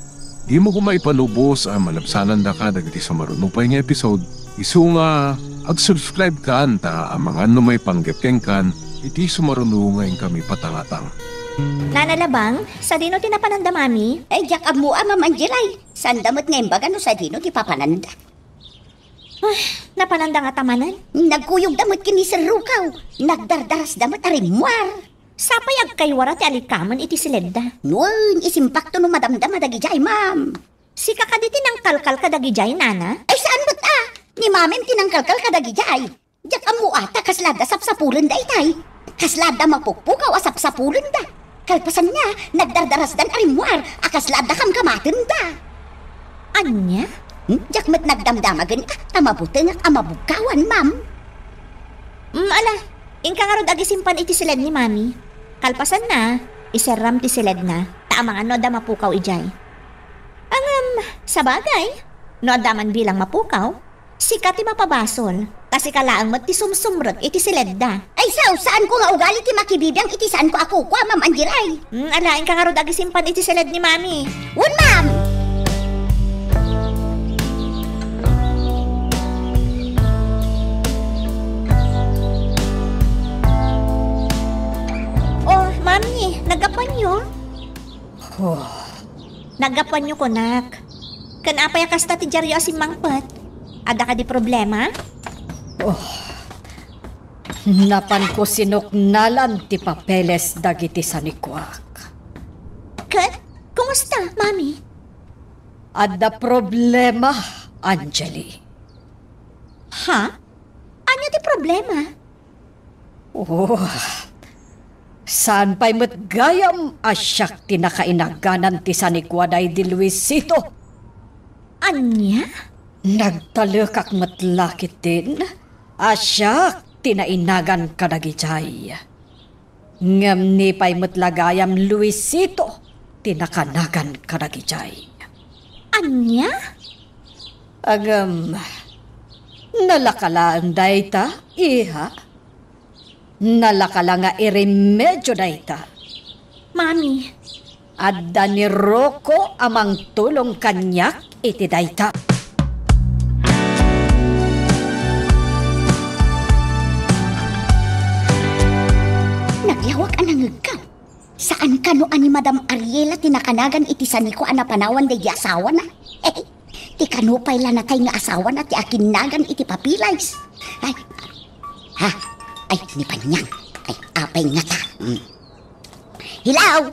dimo koma ipalubos a malabsanandaka dagiti sumaruno pay nga episode. Isu nga ag-subscribe kan ta amangan no maipanggep kenkan iti sumaruno nga inkami patangatang. Nana Labang, sadino ti napananda, Mami? Ay, diak ammo a, Ma'am Angelay. Sanda met nga imbaga no sadino ti papananda. Ah, napananda ngata manen? Nagkuyogda met ken ni Sir Rukaw. Nagdardarasda met a rimmuar. Sapay agkaywara ti alikamen iti siledda. Wen, isimpakto no madamdama dagidiay, ma'am. Sika kadi ti nangkalkal kadagidiay, nana? Ay, saan met a? Ni mamim ti nangkalkal kadagidiay. Diak ammo a ta kasla adda sapsapulen daytay. Kasla adda mapukpukaw a sapsapulenda. Kalpasanna, nagdardarasdan a rimmuar a kasla adda kamkamatenda. Ania? Hmm? Diak met nagdamdama ken a ta mabutengak a mabugkawan, ma'am. Mm, ala, inka ngarud agisimpan iti siled ni Mami. Kalpasanna, iserram ti siledna, ta amangan no adda mapukaw idiay. Ngem, sabagay, no adda man bilang mapukaw, sika ti mapabasol, ta sika laeng met ti sumsumrek iti siledda. Ay, sao, saanko nga ugali ti makibibiang iti saanko a kukua, Ma'am Angelay. Hmm, ala, inka ngarud agisimpan iti siled ni Mami. Wen, ma'am! Oh, Mami, naggapuanyo? Oh. Naggapuanyo, kunak. Ken apay a kasta ti diaryo a simmangpet? Adda kadi problema? Oh. Napanko sinuknalan ti papeles dagiti sanikuak. Ket, kumusta, Mami? Adda problema, Angeli. Ha? Ania ti problema? Oh, saan pay met gayam a siak ti nakainaganan ti sanikua daydi Luisito? Ania? Nagtalekak met la ketdin a siak ti nainagan kadagidiay. Ngem ni pay met la gayam Luisito ti nakanagan kadagidiay. Ania? Ngem, nalaka laeng dayta, iha? Nalaka la nga iremedio dayta. Mami. Adda ni Rocco a mangtulong kaniak iti dayta. Nagyawak a nangegkam. Saan kano a ni Madam Ariela ti nakanagan iti saniko a napanawan daydi asawana? Ti kano pay la natay nga asawana ti akinnagan iti papeles? Ay, ha? Ay, ni Panyang. Ay, apay ngata? Mm. Hello?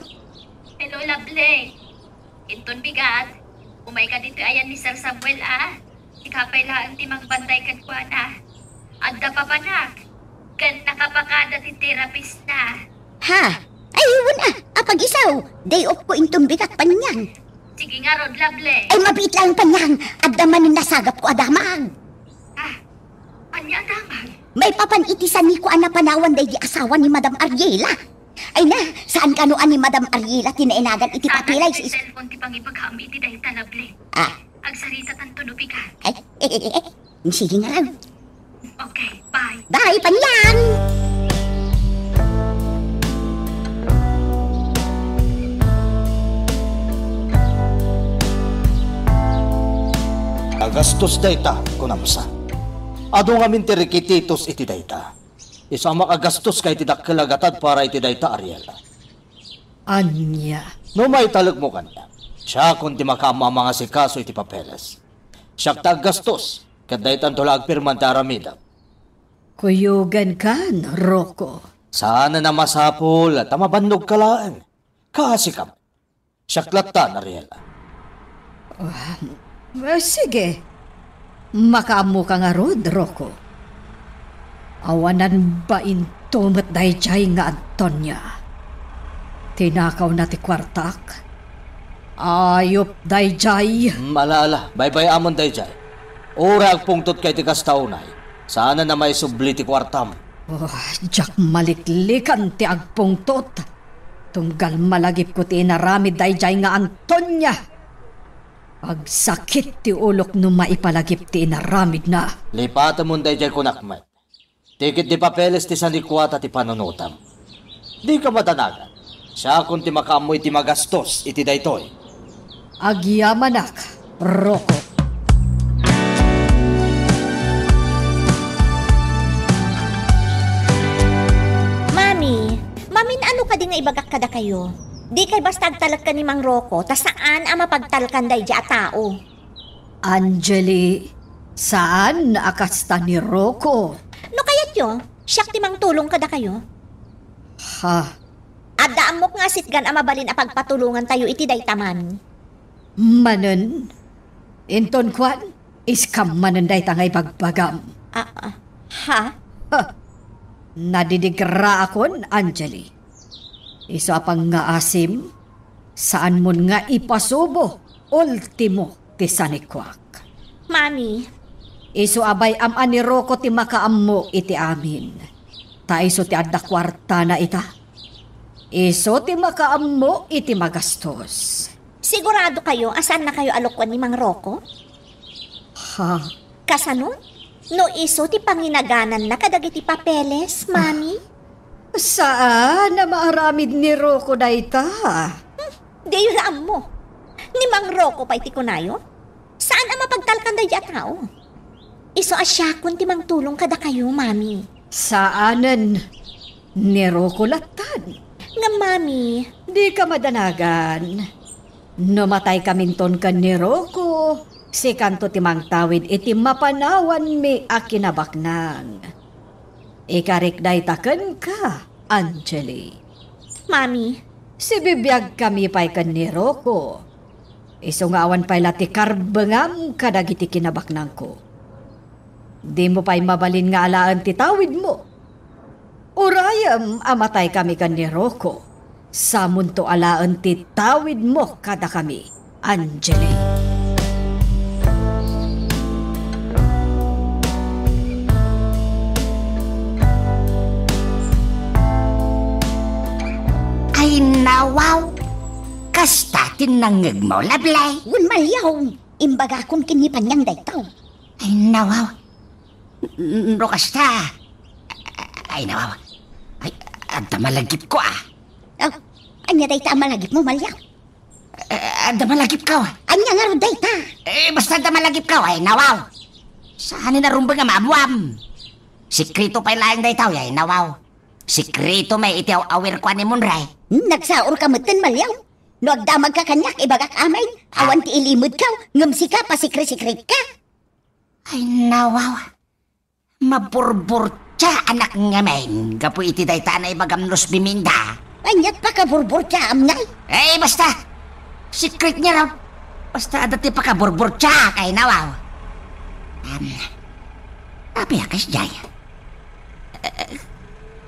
Hello, Lovely. Inton bigat, umayka ditoy ayan ni Sir Samuel, a. Sika pay laeng ti mangbantay kenkuana. Adda papanak, ken nakapakada ti therapist na. Ha? Ay, wen a, apag-isaw. Day off ko inton bigat, Panyang. Sige ngarud, Lovely. Ay, mabiit laeng, Panyang. Adda manen nasagapko a damag. Ha? Ania a damag? Maipapan iti sanikuan a panawan daydi asawa ni Madam Ariela. Ay na, saan kano a ni Madam Ariela ti nainagan iti papeles? Saan ti cellphone ti pangibagam iti dayta, Lovely? Ah. Agsarita tanto no pigan. Ay, sige nga lang. Okay, bye. Bye, Panyang! Agastos dayta, kunam sa. Adu ngamin ti rikititos iti dayta. Isu a makagastos ka iti dakkel a gatad para iti dayta, Ariela. Ania? No maitalekmo kaniak, siakon ti makaammo a mangasikaso iti papeles. Siak ti aggastos, ket daytanto la agpirman ti aramidem. Kuyogankan, Rocco. Saanen a masapul ta mabannogka laeng. Kaasikam. Siak lattan, Ariela. Ah, eh, sige. Makaammoka ngarud, Rocco. Awanan bainto met daydiay nga Antonia. Tinakawna ti kuartak. Ayup daydiay. Hmm, ala, ala. Baybay-amon daydiay. Uray agpungtotka iti kasta unay, saanen a maisubli ti kuartam. Oh, diak maliklikan ti agpungtot. Tunggal malagipko ti inaramid daydiay nga Antonia. Agsakit ti ulok no maipalagip ti inaramidna. Lipatemon daydiay kunak met. Ti ket di papeles ti sanikuata ti panunotam. Dika madanagan. Siakon ti makaammo iti magastos iti daytoy. Agyamanak, Rocco. Mami, mamin-ano kadi nga ibagak kadakayo? Dikay basta agtalek ken ni Mang Rocco, ta saan a mapagtalkan daydi a tao. Angeli, saan a kasta ni Rocco? No kayatyo, siak ti mangtulong kadakayo. Ha? Adda ammok nga asitgan a mabalin a pagpatulongantayo iti dayta, Mami. Manen? Inton kuan, iskam manen dayta nga ibagbagam. Ah, ah, ha? Ha. Nadidigraakon, Angeli. Isu a pangngaasim, saanmon nga ipasubo, ultimo ti sanikuak. Mami. Isu a bay-am a ni Rocco ti makaammo iti amin. Ta isu ti adda kuartana ita. Isu ti makaammo iti magastos. Sigurado kayo a saan na kayo a lokoen ni Mang Rocco? Ha? Kasano? No isu ti panginagananna kadagiti papeles, Mami? Saan a maaramid ni Rocco dayta. Hmm, diyo la ammo. Ni Mang Rocco pay ti kunayo? Saan a mapagtalkan daydi a tao? Isu a siakon ti mangtulong kadakayo, Mami. Saanen. Ni Rocco lattan. Ngem, Mami. Dika madanagan. No mataykaminton ken ni Rocco, sikanto ti mangtawid iti mapanawanmi a kinabaknang. Ikarik dayta kenka, Angeli. Mami. Sibibiagkami pay ken ni Rocco. Isu nga awan pay la ti karbengam kadagiti kinabaknangko. Dimo pay mabalin nga alaen ti tawidmo. Urayem a mataykami ken ni Rocco, samonto alaen ti tawidmo kadakami, Angeli. Ay, nawaw! Kasta ti nangngegmo, Lovely? Wen, Maliaw, imbagakon ken ni Panyang daytoy. Ay, nawaw. N-, no kasta. Ay, nawaw. Ay, adda malagipko, ah. Oh, ania dayta a malagipmo, Maliaw? Eh, adda malagipko. Ania ngarud dayta? Eh, basta adda malagipko, ay, nawaw. Saan ni narumbeng a maammuam? Sikreto pay laeng dayta, ay, nawaw. Sikreto met iti aw-awirko a ni Monray. Hmm, nagsaurka metten, Maliaw. No agdamagka kaniak, ibagak amin. Awan ti ilimedko, ngem sika, pasikre-sikretka. Ay, nawaw. Maburburtia, anak ngamin, gapu iti dayta a naibagam Luz Biminda. Aniat pakaburburtiaam ngay? Eh, basta. Secret niya raw. Basta adda ti pakaburburtia, ay nawaw. Um, apay a kasdiay? Eh,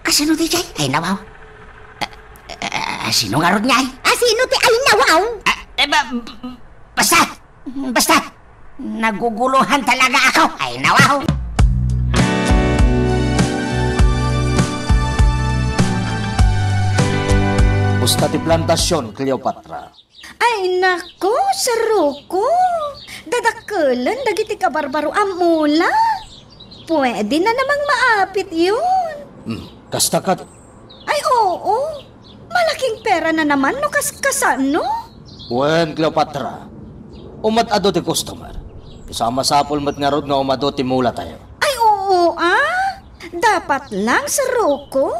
kasano ti jay? Ay, nawaw. Eh, eh, sino ngarud ngay? Ah, sino ti ay nawaw? Ah, eh, ba-, basta! Basta! Nagugulohan talaga ako! Ay, nawaw! Kasta ti plantasion, Cleopatra. Ay, nako, Sir Rocco. Dadakkelen dagiti kabarbaro a mula. Pwede na namang maapit yun. Hmm, kasta kadi. Ay, oo. Malaking pera na naman no kas-, kasano? Wen, Cleopatra. Umat-adu ti customer. Isu a masapul met ngarud nga umadu ti mula tayo. Ay, oo, ah. Dapat lang, Sir Rocco.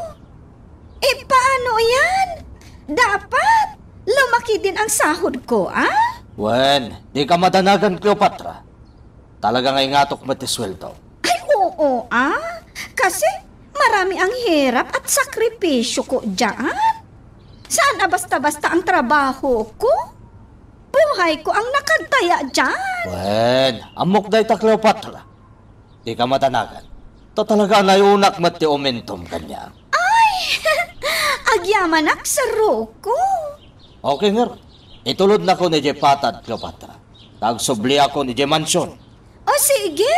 E, paano yan? Dapat lumaki din ang sahod ko, ah? Wen, di ka madanagan, Cleopatra. Talaga nga ingatok met ti sweldo. Ay, oo, ah. Kasi marami ang hirap at sakripisyo ko diyan. Saan a basta-basta ang trabaho ko? Buhay ko ang nakadaya diyan. Wen, ammok dayta, Cleopatra. Di ka madanagan. Ta talaga, nayunak met ti umintom kaniak. Ay! Agyamanak, Sir Rocco. Okay, ngarud. Itulodnakon idiay patad, Cleopatra. Agsubliakon idiay mansion. O sige,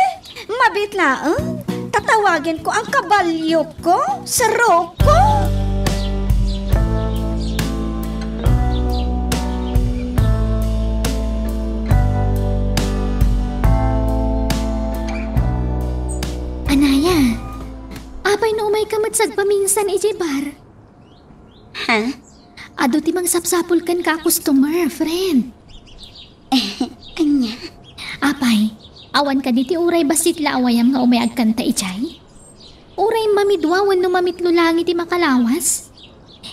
mabiit laeng. Tatawagen ko ang kabalyo ko, Sir Rocco. Anaya, apay no umayka met sagpaminsan idiay bar? Ha? Adu ti mangsapsapul kenka a customer, friend. Ania? Apay, awan kadi ti uray bassit la a wayam nga umay agkanta idiay? Uray mamidua wenno mamitlo laeng iti makalawas?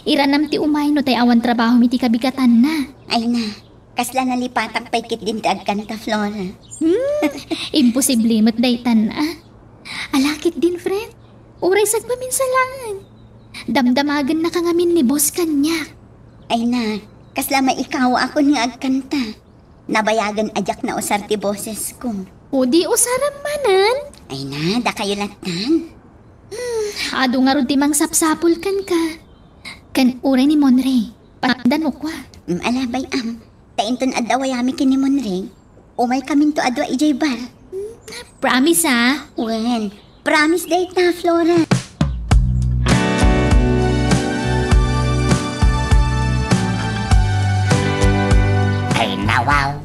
Iranam ti umay no tay awan trabahom iti kabigatanna. Ay na, kasla nalipatak pay ketdin ti agkanta, Flora. Hmm, imposible met daytan, ah. Ala ketdin, friend. Uray sagpaminsan laeng. Damdamagennaka ngamin ni boss kaniak. Ay na, kasla maikawaakon nga agkanta. Nabayagen a diak nausar ti bosesko. O di usaram manen? Ay na, dakayo lattan. Hmm, adu ngarud ti mangsapsapul kenka. Ken uray ni Monray. Patdan mo kua. Mm, ala bay-am. Ta inton adda wayami ken ni Monray, umaykaminto a dua idiay bar. Promise, ah? Wen, promise dayta, Flora. Ay, nawaw.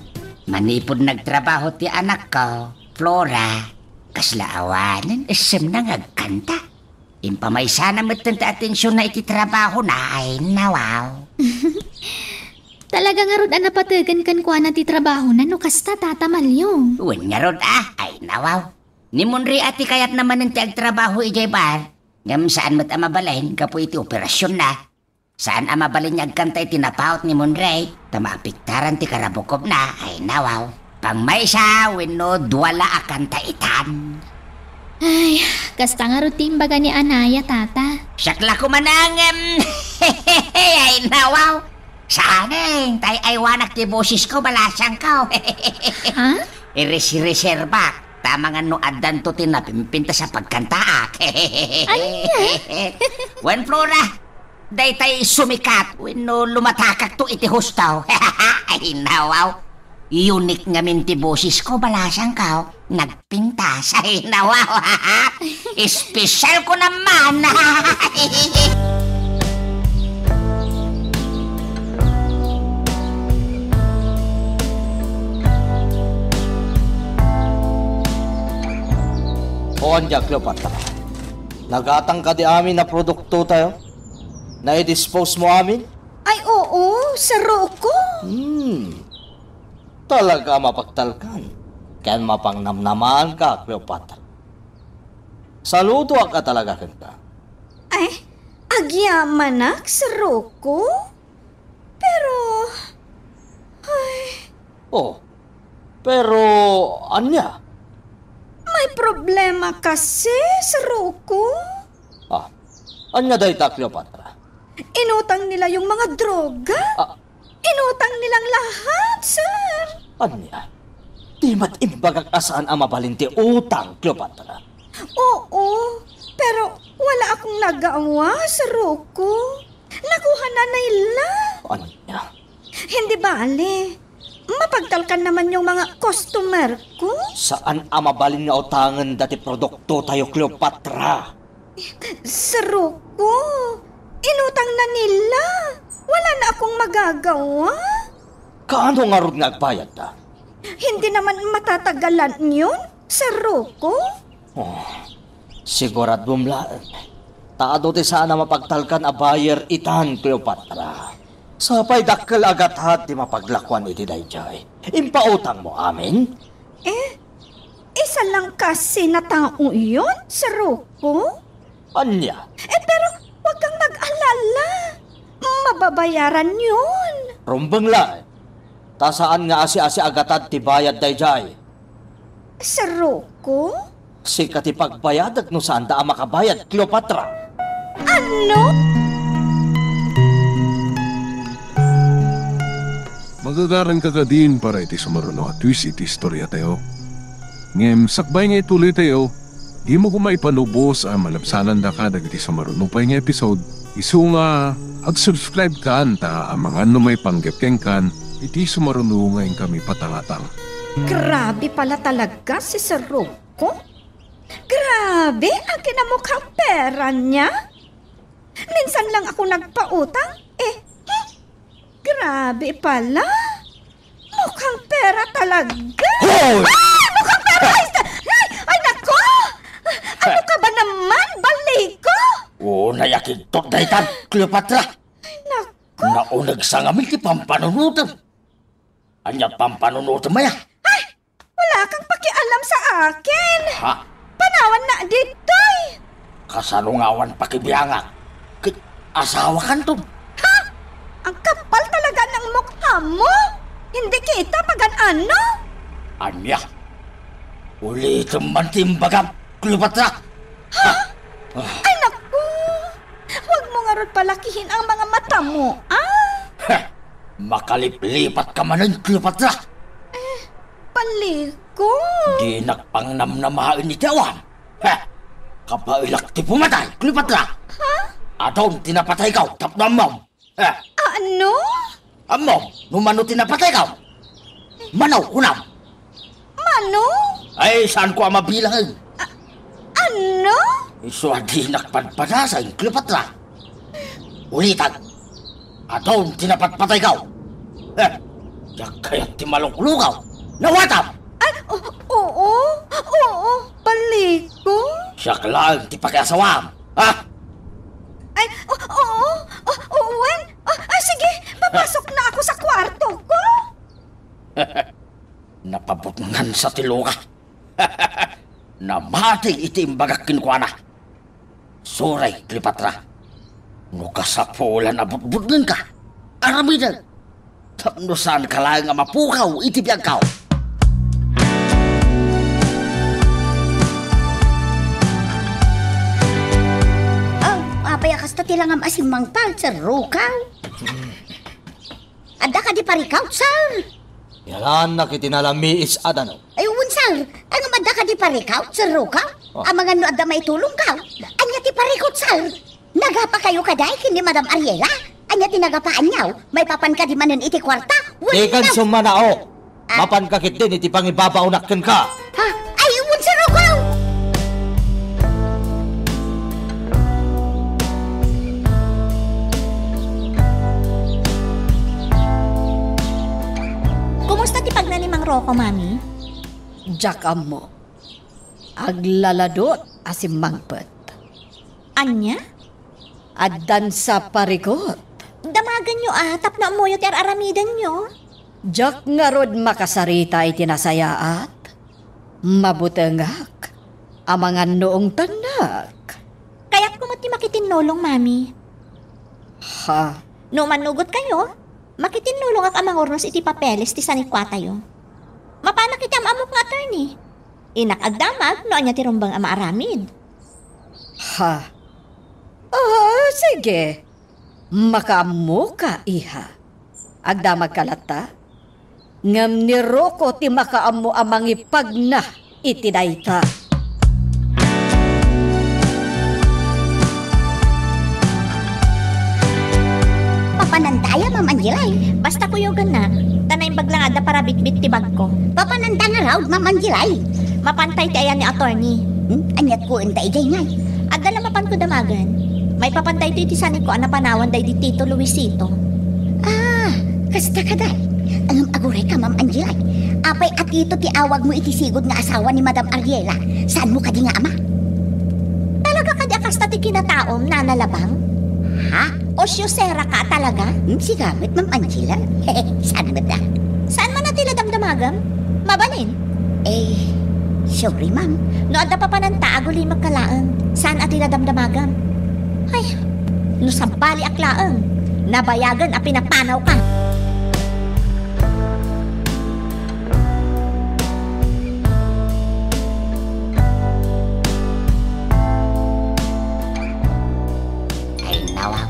Manipud nagtrabaho ti anakko, Flora, kasla awanen issemna nga agkanta. Impamaysana metten ti atensionna iti trabahona, ay, nawaw. Talaga ngarud a napategen kenkuana ti trabahona no kasta, Tata Malyong. Wen ngarud, ah, ay, nawaw. Ni Monray a ti kayatna manen ti agtrabaho idiay bar, ngem saan met a mabalin gapu iti operasionna. Saan a mabalin nga agkanta iti napaut ni Monray, ta maapektaran ti karabukobna, ay, nawaw. Pangmaysa wenno dua la a kanta itan. Ay, kasta ngarud ti imbaga ni Anaya, Tata. Siak la koma nangem. Ay, nawaw. Saanen, tay aywanak ti bosesko, balasangko. Ha? Iris-reserbak, ta amangan no addanto ti napimpintas a pagkantaak. Ania? Wen, Flora, daytay sumikat wenno lumatakakto iti husto. Ay, nawaw. Unique ngamin ti bosesko, balasangko. Nagpintas. Ay, nawaw. Espesyal ko naman. O ania, Cleopatra? Nagatang kadi amin a produkto tayo? Naidispose mo amin? Ay, oo, Sir Rocco. Hmm. Talaga a mapagtalkan ken mapangnamnamaanka, Cleopatra. Saludoak a talaga kenka. Ay, agyamanak, Sir Rocco? Pero, ay. Oh, pero ania? May problema kasi, Sir Rocco. Ah, ania dayta, Cleopatra? Inutang nila yung mga droga. Ah. Inutang nilang lahat, sir. Ania? Di met imbagak a saan a mabalin ti utang, Cleopatra? Oo, pero wala akong nagawa, Sir Rocco. Nakuha na nila. Ania? Hindi bale. Mapagtalkan naman yung mga customer ko. Saan a mabalin nga utangen dati produkto tayo, Cleopatra? Sir Rocco, inutang na nila. Wala akong magagawa? Kaano ngarud nga agbayadda? Hindi naman matatagalan yun, Sir Rocco? Oh, siguradom laeng. Ta adu ti saan a mapagtalkan a buyer itan, Cleopatra. Sapay dakkel a gatad ti mapaglakuan iti daydiay. Impautangmo amin? Eh, isa lang kasi na tao yun, Sir Rocco? Ania? Eh, pero huwag kang mag-alala. Mababayaran yun. Rumbeng laeng. Ta saan nga asi-asi a gatad ti bayad daydiay. Sir Rocco? Sika ti pagbayadak no saanda a makabayad, Cleopatra. Ano? Magagaranka kadin para iti sumaruno a twist iti istoriatayo. Ngem sakbay nga ituloytayo, dimo koma ipanubos a malabsanandaka dagiti sumaruno pay nga episode, isu nga ag-subscribekan ta amangan no maipanggep kenkan iti sumaruno nga inkami patangatang. Grabe pala talaga si Sir Rocco. Grabe, ang kinamukhang pera niya. Minsan lang ako nagpautang, eh, hmm, grabe pala. Mukhang pera talaga. Hoy! Ay, mukhang pera! Ay, ay, ay, nako! Ano ka ba naman, Baliko? O, nayakigtot daytan, Cleopatra. Ay, nako! Nauneg sa ngamin ti pampanunutem. Ania pampanunutem aya? Ay, wala kang pakialam sa akin. Ha? Panawan na ditoy. Kasano nga awan pakibiangak? Ket asawakanton. Ha? Ang kapal talaga ng mukha mo. Hindi kita pagan-ano. Ania? Ulitem man ti imbagam, Cleopatra. Ha? Ah. Ay, naku! Huwag mo ngarud palakihin ang mga mata mo, ah? Heh! Makaliplipat ka manen, Cleopatra! Eh, Baliko. Dinak pangnamnamaen iti awan. Heh! Kabaelak ti pumatay, Cleopatra! Ha? Adun ti napataykaw tapno ammom. Eh. Ano? Ammom, no mano ti napataykaw? Mano, kunam? Mano? Ay, saanko a mabilang. A-, ano? Isu a dinak padpadasen, Cleopatra. Ulitan. Adun ti napatpataykaw. Eh, diak kayat ti maluklukaw. Nawatam! Ay, o-, oo, oo, Baliko. Siak laeng ti pakiasawam. Ha? Ay, o-, oo, o-, o-, wen? Ah, ah, sige, papasok na ako sa kwarto ko. Napabutngansa ti loka. Namati iti imbagak kenkuana. Sorry, Cleopatra. No kasapulan a butbutngenka, aramidek. Tapno saanka laeng a mapukaw iti biagko. Oh, apay a kasta ti langam a simmangpal, Sir Rocco? Adda kadi parikaw, sir? Yalannak iti nalamiis a danum. Ay, wen, sir. Ngem adda kadi parikaw, Sir Rocco? Oh. Amangan no adda maitulongkaw. Ania ti parikut, sir? Nagapakayo kadi ken ni Madam Ariela? Ania ti nagapaanyo? Maipapan kadi manen iti kuarta? Wen, dikan no summanao. Ah. Mapanka ketdin iti pangibabaonak kenka. Ha? Ay, wen, Sir Rocco! Kumusta ti pagna ni Mang Rocco, Mami? Diak ammo. Aglaladot a simmangpet. Ania? Addan sa parikut. Damagenyo, a, tapno ammoyo ti ar-aramidenyo. Diak ngarud makasarita iti nasayaat. Mabutengak. Amangan no ungtengnak. Kayatko met ti makitinnulong, Mami. Ha? No mannugotkayo, makitinnulongak a mangurnos iti papeles ti sanikuatayo. Mapanak iti am-ammok nga attorney. Innak agdamag no ania ti rumbeng a maaramid. Ha? Ah, sige. Makaammoka, iha. Agdamagka latta? Ngem ni Rocco ti makaammo a mangipagna iti dayta. Papananta aya, Ma'am Angelay? Basta kuyogennak, ta naimbag la nga adda parabitbit ti bagko. Papananta ngarud, Ma'am Angelay? Mapanta iti ayan ni attorney. Hmm? Aniat ko enta idiay ngay? Adda la mapanko damagen. Maipapan daytoy ti saniko a napanawan daydi Tito Luisito. Kasta kadi. Ngem aguray ka, Ma'am Angela. Apay a Tito ti awagmo iti sigud nga asawa ni Madam Ariela? Saanmo kadi nga ama? Talaga kadi a kasta ti kinataom, Nana Labang? Ha? Osiosera ka talaga? Hmm, sigamet, Ma'am Angela. Saan met a? Saan man a ti damdamagam? Mabalin? Eh, sorry, ma'am. No adda papananta, agulimek ka laeng. Saan a ti damdamagam? Ay, no sabaliak laeng, nabayagen a pinapanawka. Ay, nawaw.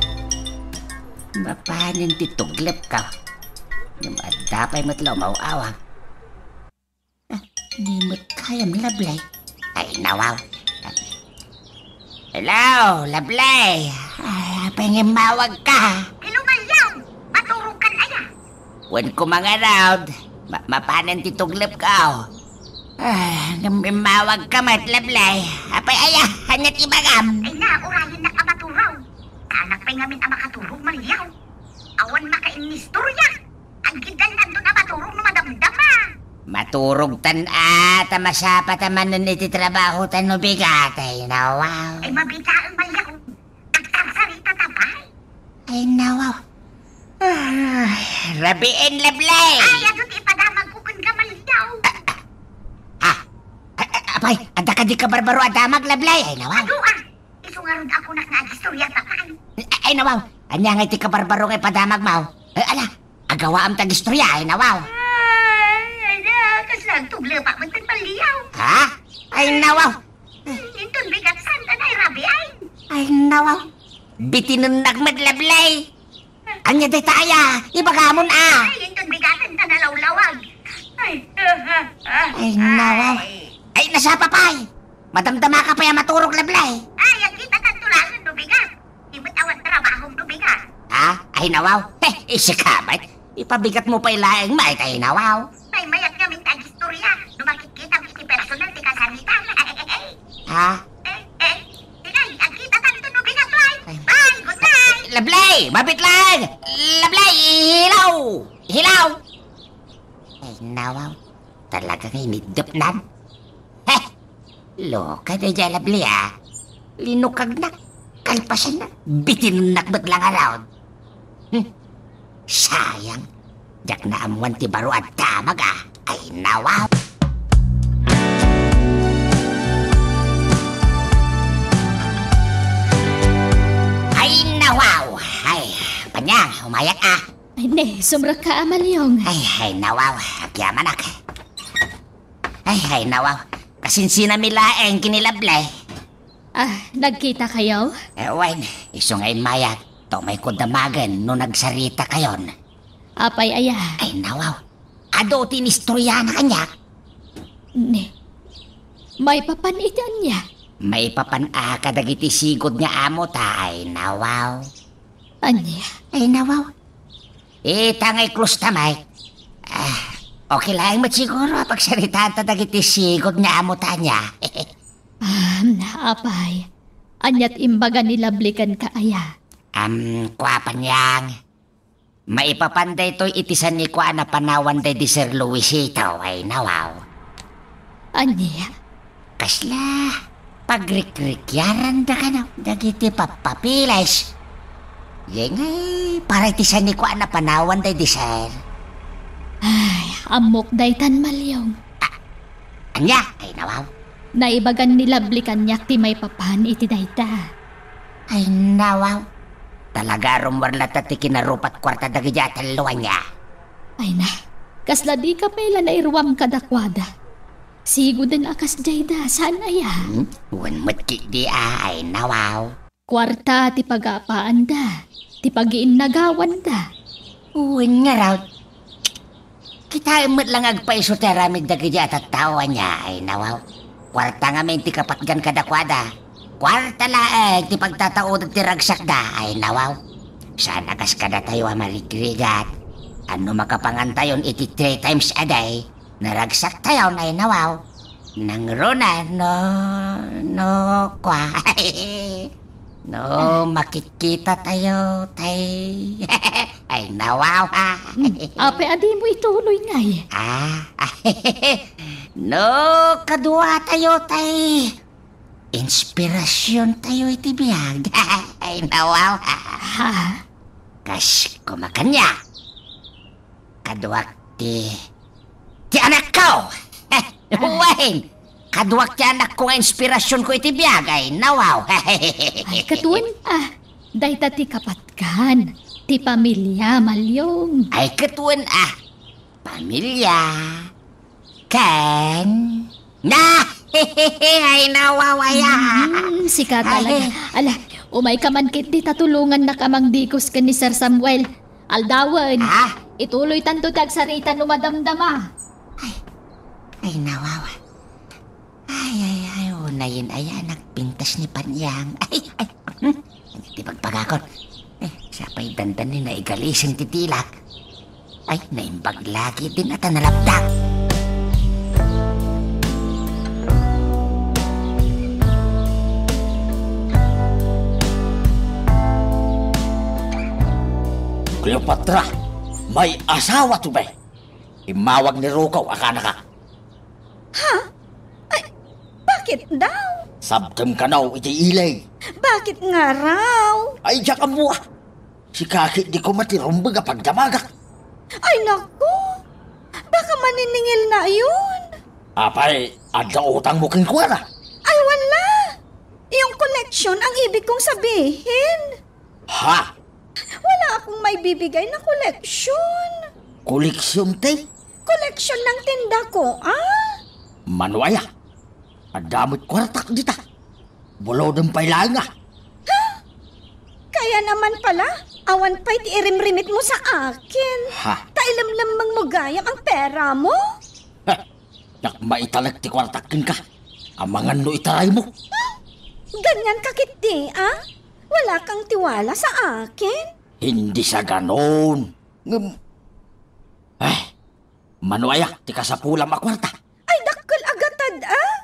Mapanen ti tuglep ka. Ngem adda pay met la umaw-awag. Ah, di met kayam, Lablay. Ay, nawaw. Hello, Lablay. Ay, apay nga immawag ka? Hello, Malyong. Maturog kan aya? Wen ko mangarod. Ma-, mapanen ti tuglep ka, oh. Ah, ngem immawag ka met, Lablay. Apay aya, ania ti ibagam? Ay na, urayennak a maturog. Saanak pay ngamin a makaturog, Malyong. Awan makainnistorya. Agiddan tanto a maturog no madamdama. Maturogtan a, ta masapa ta manen iti trabaho ta no bigat, ay nawaw. Ay, mabitaen, Malyong. Agsarsarita ta pay. Ay nawaw. Ay, rabiin, Lablay. Ay, adu ti ipadamagko kenka, Malyong. Ah, ah, ah, apay, adda kadi kabarbaro a damag, Lablay? Ay nawaw. Adu, ah. Isu ngarud a kunak nga agistorya ta pay. Ay, ay, nawaw. Ania ngay ti kabarbaro nga ipadamagmo? Eh, ala, agawaam ti agistorya, ay nawaw. Ay, ay, na, kasla agtuglepak met ti Malyong. Ha? Ay, nawaw. Inton bigat saan ta nairabi, ay. Ay, nawaw. Bitinennak met, Lablay. Ania dayta aya? Ibagamon a. Ay, inton bigaten ta nalawlawag. Ay, ah, ah, ah, Ay, nawaw. Ay. Ay, nasapa pay. Madamdama ka pay a maturog, Lablay. Ay, agkita tanto laeng no bigat. Di met awan trabahom no bigat. Ha? Ay, nawaw. Heh, isika met. Ipabigatmo pay laeng met, ay nawaw. Ay, mayat ngamin ta agistorya no makitkitam iti personal ti kasaritam. Ha? Eh, eh, sige, agkita tanto no bigat, ay. Ay. Bye, good night. Lablay, mabit laeng. Lablay, hilaw. Hilaw. Ay, nawaw. Talaga nga iniddepnan. Heh! Lokay daydiay a Lablay, a. Linukagnak. Kalpasanna, bitinennak met la ngarud. Hmm. Sayang. Diak naammuan ti baro a damag, a. Ay, nawaw. Ay, nawaw. Ay, Panyang, umayak, a. Ay, ne, sumrekka a, Malyong. Ay, ay, nawaw. Agyamanak. Ay, ay, nawaw. Kasinsinami laeng ken ni Lablay. Ah, nagkitakayo? Eh, wen, isu nga immayak. Ta umayko damagen no nagsaritakayon. Apay aya? Ay, nawaw. Adu ti inistoryanak kaniak. Ne. Maipapan iti ania? Maipapan a kadagiti sigud nga amota, ay nawaw. Ania? Ay nawaw. Ita nga i-close ta, Mike. Ah, okay laeng met siguro a pagsaritaanta dagiti sigud nga amota, ania? Ah, apay. Ania ti imbaga ni Lablay kenka aya? Am, kua, Panyang. Maipapan daytoy iti sanikua a napanawan daydi Sir Luisito, ay nawaw. Ania? Kasla, pagrikrikyaranda kano dagiti pappapiles. Yengay, para iti sanikua a napanawan daydi Sir. Ay, ammok daytan, Malyong. Ah, ania? Ay, nawaw. Naibagan ni Lablay kaniak ti maipapan iti dayta. Ay, nawaw. Talaga, rummuar latta ti kinarupat kuarta dagiti a tallo, ania? Ay na, kasla dika pay la nairuam kadakuada. Siguden a kasdiayda, saan aya? Hmm? Wen met ketdi a, ay nawaw. Kuarta ti pagapaanda, ti pagiinnagawanda. Wen ngarud. Kitaem met la nga agpaiso ti aramid dagiti a tattao, ania, ay nawaw. Kuarta ngamin ti kapatgan kadakuada. Kuarta laeng ti pagtataoden ti ragsakda, ay nawaw. Saan a kas kadatayo a marigrigat. Ano makapangantayon iti three times a day? Naragsaktayon, ay nawaw. Nangruna, no, no, kua. No, makikitatayo, tay. Ay, Nawawa. Hmm, apay a dimo ituloy ngay? Ah, no, kaduatayo tay inspirasiontayo iti biag. Ay, nawawa. Ha? Kas kumakanya. Kaduak ti, ti anakko. Wen, kaduak ti anakko nga inspirasionko iti biag, ay, nawaw. Ay, katuen, ah, dayta ti kapatkan, ti pamilia, Malyong. Ay, katuen, ah, pamilia, ken, na, ay, nawawaya. Mm, sika talaga. Ay. Ala, umay ka man ket dita tulongannak a mangdikos ken ni Sir Samuel. Aldawen, ah? Ituloy tanto ti agsarita no madamdama. Ay, ay, nawawa. Ay, ay, ay, unayen aya nagpintas ni Panyang. Ay, ay, hmm? Di bagbaga kon. Eh, siya pa'y dandan ni naigalising ti dilak. Ay, naimbag lagi din at nalaptak. Cleopatra, may asawa to, be. Immawag ni Rukaw a kanaka. Ha? Ay, bakit daw? Sabtem kano iti ili. Bakit nga raw? Ay, diak ammo, ah. Sika ket di koma ti rumbeng a pagdamagak. Ay, naku! Baka maniningil na yun. Apay, adda utangmo kenkuana? Ay, wala. Yung koleksyon ang ibig kong sabihin. Ha? Wala akong maibibigay na koleksyon. Koleksyon, te? Koleksyon ng tinda ko, ah? Mano aya? Adda met kuartak dita. Buloden pay laeng, ah. Ha? Kaya naman pala, awan pay ti irimrimit mo sa akin. Ha? Ta ilemlemmeng mo gayam ang pera mo? Ha? Diak maitalek ti kuartak kenka. Amangan no itaraymo. Hmm? Ganyan ka ketdi, ah? Wala kang tiwala sa akin? Hindi sa ganon. Ngem, eh, mano aya ti kasapulam a kuarta? Ay, dakkel a gatad, ah.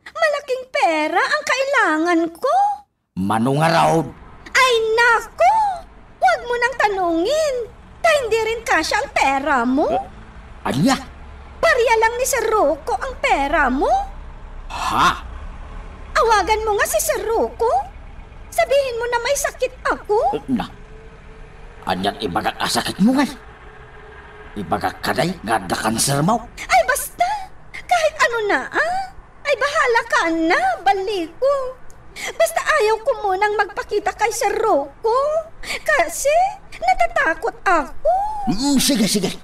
Malaking pera ang kailangan ko. Mano ngarud? Ay, nako! Huwag mo nang tanungin, ta hindi rin kasya ang pera mo. Eh, ania? Paria lang ni Sir Rocco ang pera mo. Ha? Awagan mo nga si Sir Rocco. Sabihin mo na may sakit ako. Eh, na. Anian ibagak a sakit mo ngay? Ibagak kadi nga adda kanser mo? Ay, basta! Kahit ano na, ah! Ay, bahala ka na, baliko. Basta ayaw ko munang magpakita kay Sir Rocco. Kasi, natatakot ako. Mm, sige, sige.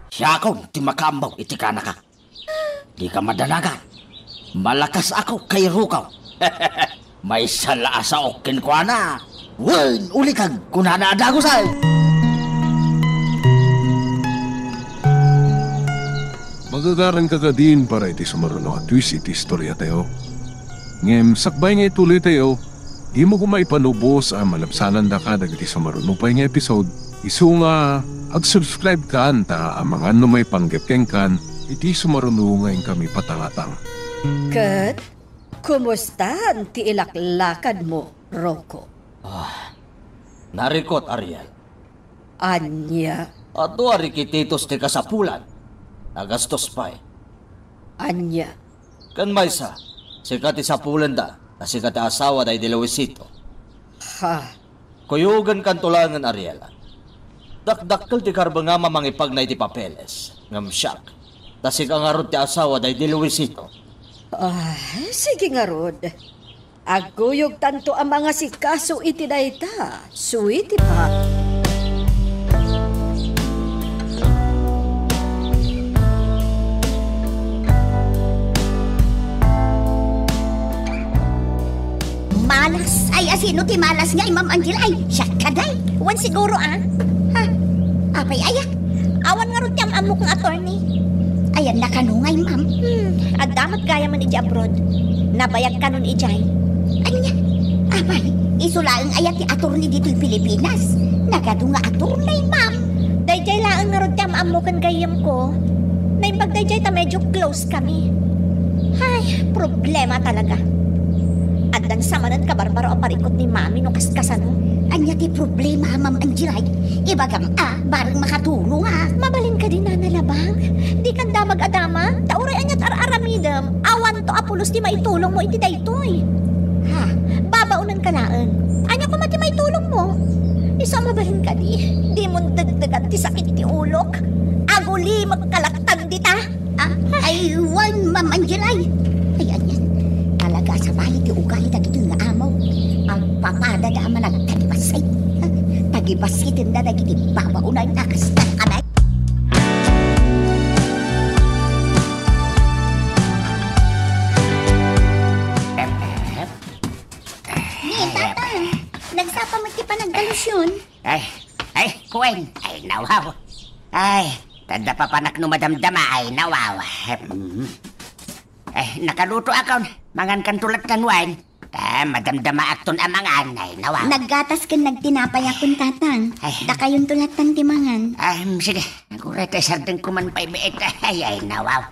Siakon ti makaammo iti kanaka. Dika madanagan. Malakas ako kay Rocco. Maysa la a saok kenkuana. Wen, ulikag, kunana a dagusay. Magagaran ka kadin para iti sumaruno a twist iti istoriatayo. Ngem sakbay nga ituloytayo, dimo koma ipanubos a malabsanandaka dagiti sumaruno pay nga episode. Isu nga ag-subscribe kan ta amangan no maipanggep kenkan iti sumaruno nga inkami patangatang. Ket, kumustan ti ilaklakadmo, Rocco? Ah, narikot, Ariel. Ania? Adu a rikititos ti kasapulan. Nagastos pay. Ania? Ken maysa, sika ti sapulenda, ta sika ti asawa daydi Luisito. Ha? Kuyogenkanto laengen, Ariela. Dakdakkel ti karbengam a mangipagna iti papeles, ngem siak, ta sika ngarud ti asawa daydi Luisito. Ah, sige ngarud. Agkuyogtanto a mangasikaso iti dayta, sweetie pie. Malas? Ay, asino ti malas nga, Ma'am Angel? Ay, siak kadi. Wen siguro, ah. Ha? Apay aya? Awan ngarud ti am-ammok nga attorney. Ayan na kano ngay, ma'am. Hmm, adda met gayamen idiay abroad. Nabayag kanon idiay. Ania? Apay, isu laeng aya ti attorney ditoy Pilipinas. Nagadu nga attorney, ma'am. Daydiay laeng ngarud ti am-ammo ken gayyemko. Naimbag daydiay ta medyo close kami. Ay, problema talaga. Addan sa manen kabarbaro a parikut ni Mami no kaskasano. Ania ti problema, Ma'am Angelay? Ibagam a, bareng makatulong a. Mabalin kadi, Nana Labang? Dikan damag a damag? Ta uray aniat ar-aramidem, awanto a pulos ti maitulongmo iti daytoy. Ha? Babaonenka laeng. Ania koma ti maitulongmo? Isu a mabalin kadi, dimon degdegan ti sakit ti ulok. Agulimekka laeng dita. Ah, ay, wen, Ma'am Angelay. Ay, anian. Talaga a sabali ti ugali dagitoy nga amo. Agpapadada a managtagibassit. Tagibassit dagiti babaonan a kasta kami. Ni, Tatang, nagsapa met ti panagdalusyon. Ay, ay, kuen. Ay, nawaw. Ay, tadda papanak no madamdama. Ay, nawaw. Mm. Ay, nakaluto akon. Mangankanto latta wen. Ta, madamdamaakton a mangan. Ay, nawaw. Naggatas ken nagtinapay akon, Tatang. Ay. Dakayonto lattan ti mangan. Ah, mm, sige. Aguray ta isardengko man pay biit. Ay, ay, nawaw.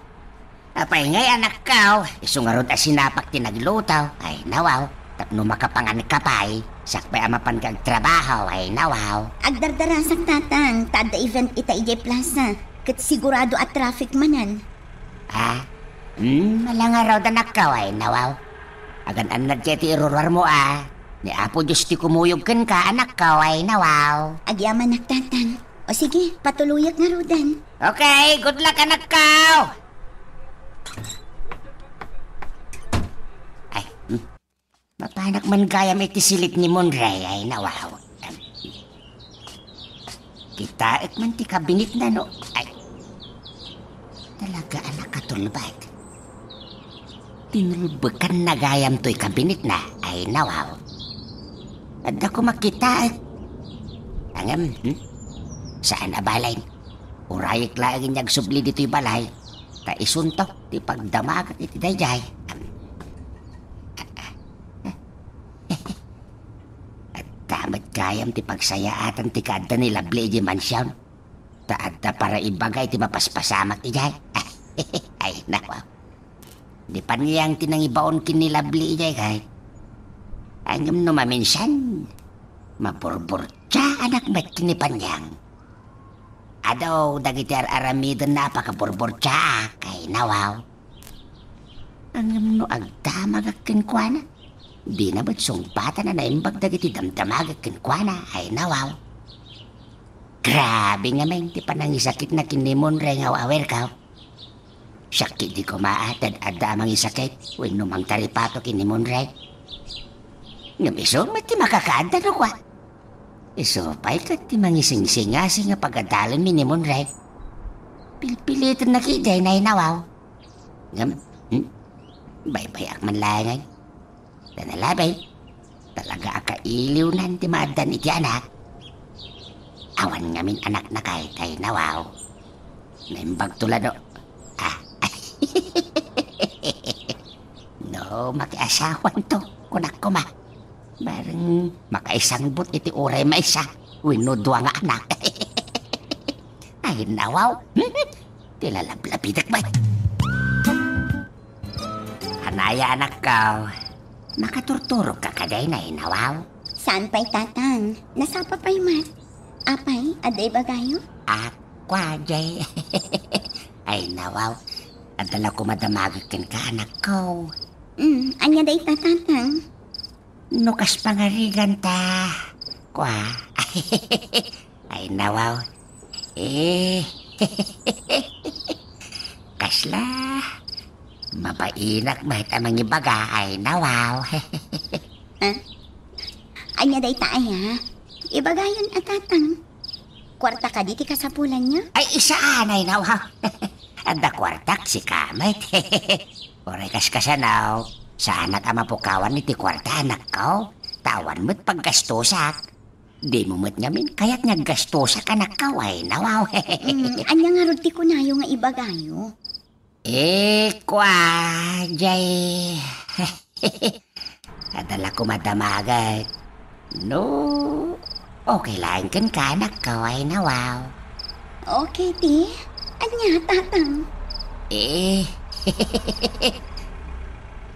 Apay ngay, anakko? Isu ngarud a sinapak ti nagluto. Ay, nawaw. Tapno makapanganka pay, siak pay a mapanka agtrabaho. Ay, nawaw. Agdardarasak, Tatang, ta adda event ita idiay plaza. Ket sigurado a traffic manen. Ah? Hmm, ala ngarud, anakko. Ay, nawaw. Agan-annad kay ti iruruarmo a. Ni Apo Dios ti kumuyog kenka, anakko. Ay, nawaw. Agyamanak, Tatang. O sige, patuloyak ngaruden. Okay, good luck, anakko! Ay, hmm. Mapanak man gayam iti silip ni Monray, ay, nawaw. Kitaek man ti kabinetna, no? Ay. Talaga a nakatulbad. Tinulbekanna gayam toy kabinetna, ay, nawaw. Adda koma kitaek. Ngem, hmm? Saan a bale. Urayek laeng nga agsubli ditoy balay, ta isunto ti pagdamagek iti daydiay. Adda met gayam ti pagsayaatan ti kaadda ni Lovely idiay mansion, ta adda para ibaga iti mapaspasamak idiay. Ay, nawaw. Ni Panyang ti nangibaon ken ni Lovely idiay, kay. Ngem no maminsan, maburburtiaanak met ken ni Panyang. Adu dagiti ar-aramidenna a pakaburburtiaak, ay, nawaw. Ngem no agdamagak kenkuana, dina met sungbatan a naimbag dagiti damdamagek kenkuana, ay, nawaw. Grabe ngamin ti panangisakitna ken ni Monray nga aw-awirko. Siak ketdi koma a ti ad-adda a mangisakit wenno mangtaripato ken ni Monray. Ngem isu met ti makakaadda no kua. Isu pay ket ti mangisingsingasing a pagadalenmi ni Monray. Pilpilitenna ketdi a nawaw. Ngem, hmm? Baybay-ak man laengen. Ta nalabi, talaga a kailiwnan ti maaddan iti anak. Awan ngamin anakna kay, tay nawaw. Naimbagto la no. Ah. No, makiasawanto, kunak koma. Bareng makaisangbut iti uray maysa wenno dua nga anak. Ay, nawaw. Ti lalablabidak met. Anaya, anakko? Makaturturogka kadi, nawaw? Saan pay, Tatang? Nasapa pay met. Apay, adda ibagayo? Ako, jay. Ay, nawaw. Adda la koma damagek kenka, anakko. Mm, ania dayta, Tatang? No kas pangarigan ta, kua. Ay, nawaw. Eh. Kasla. Mabainak met a mangibaga, ay, nawaw. Ah? Ania dayta aya? Ibagayon a, Tatang. Kuarta kadi ti kasapulanyo? Ay, saan, ay, nawaw. Adda kuartak, sika met. Uray kas kasano, saanak a mapukawan iti kuarta, anakko. Ta awan met paggastosak. Dimo met ngamin kayat nga aggastosak, anakko, ay, nawaw. Mm, ania ngarud ti kunayo nga ibagayo? Eh, kua, jay. Adda la koma damagek. No, okay laeng kenka, anakko, ay, nawaw. Okay ti? Ania, Tatang? Eh.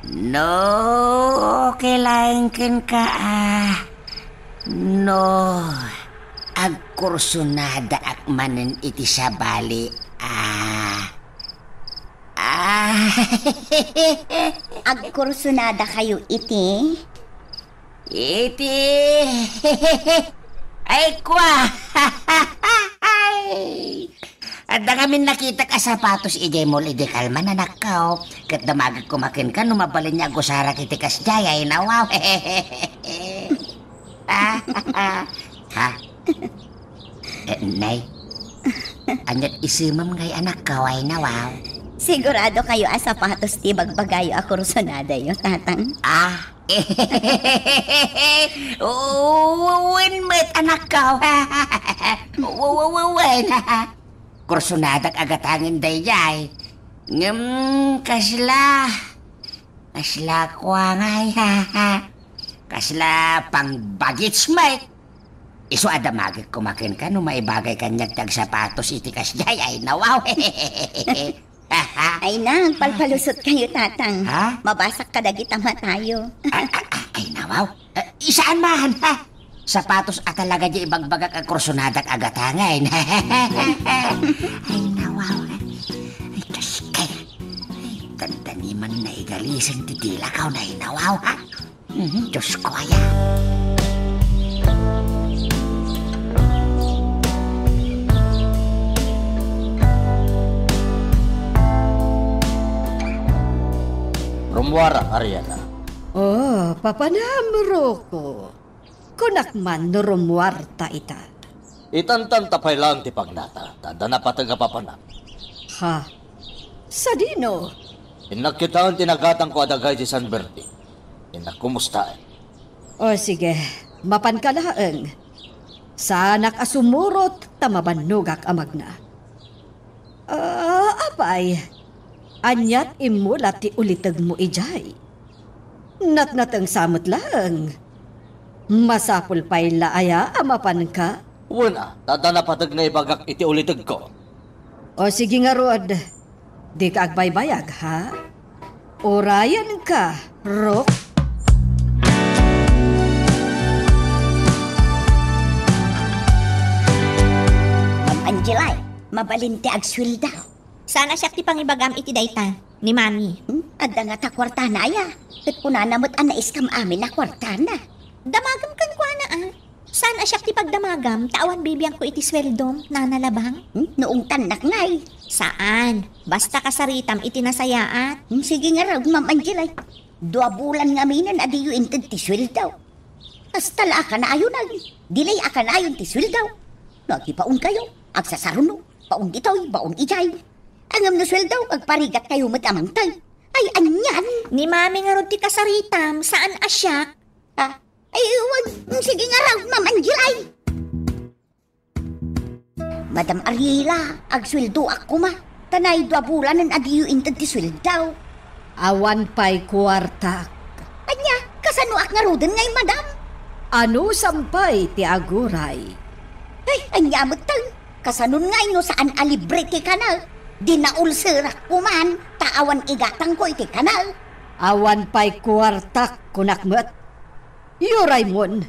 No, okay laeng kenka, ah. No, agkursunadaak manen iti sabali, ah, ah, Agkursunada kayo iti? Iti, ay, kwa. Adda ngamin nakitak a sapatos idiay mall idi kalman, anakko. Ket damagek koma kenka no mabalin nga agusarak iti kasdiay, ay nawaw. Ah, ha? Eh, nay, aniat isemem ngay, anakko, ay nawaw? Sigurado kayo a sapatos ti bagbagayo a kursunadayo, Tatang? Ah, wen met, anakko. Wen. Kursunadak a gatangen daydiay. Ngem kasla, kasla kua ngay. Kasla pangbagets met. Isu a damagek koma kenka no maibagay kaniak ti agsapatos iti kasdiay, ay nawaw. Ay, nagpalpalusot kayo, Tatang. Ha? Mabasak kadagiti matayo. Ah, ah, ah, ay, nawaw. Ah, isaan man, ha? Sapatos a talaga di ibagbagak a kursunadak a gatangen. Ay, nawaw. Ay, Diyos ko. Ay, dandani man naigalisen ti dilakaw, ay nawaw, ha? Mhm, Diyos ko, aya. Rummuarak, Ariela. Oh, papanam, Rocco. Kunak man no rummuarta ita. Itantanta pay laeng ti pagnata, ta adda napateg a papanam. Ha? Sadino? Innak kitaen ti nagatangko a daga idiay San Bertin. Innak kumustaen. O sige, mapanka laeng. Saanak a sumurot ta mabannogak a magna. Ah, apay, aniat immula ti ulitegmo idiay? Natnateng sa met laeng. Masapul pay la aya a mapanka? Wen a, ta adda napateg nga ibagak iti ulitegko. O sige ngarud, dika agbaybayag, ha? Urayenka, Rook. Ma'am Angela, mabalin ti agsuelda. Saan a siak ti pangibagam iti dayta, ni Mami. Hmm? Adda ngata kuartana aya? Ket kunana met a naiskam amin a kuartana. Damagem kenkuana, a. Saan a siak ti pagdamagam, ta awan bibiangko iti sueldom, Nana Labang? Hmm? No ungtannak ngay? Saan. Basta kasaritam iti nasayaat. Hmm, sige ngarud, Ma'am Angela. Dua bulan ngaminen a diyo inted ti sueldo. Kasta la a kanayon, ay. Dilay a kanayon ti sueldo. No agibaonkayo, agsasaruno. Baon ditoy, baon idiay. Ngem no sueldo, agparigatkayo met a mangted. Ay, anian? Ni Mami ngarud ti kasaritam, saan a siak. Ah, ay, wen, sige ngarud, Ma'am Angela, ay. Madam Ariela, agsueldoak koma. Ta nay dua bulanen a diyo inted ti sueldo. Awan pay kuartak. Ania, kasanoak ngaruden ngay, madam? Anusam pay ti aguray? Ay, ania metten? Kasanon ngay no saan a libre ti kana? Di naulserak koman, ta awan igatangko iti kana. Awan pay kuartak, kunak met. Uraymon,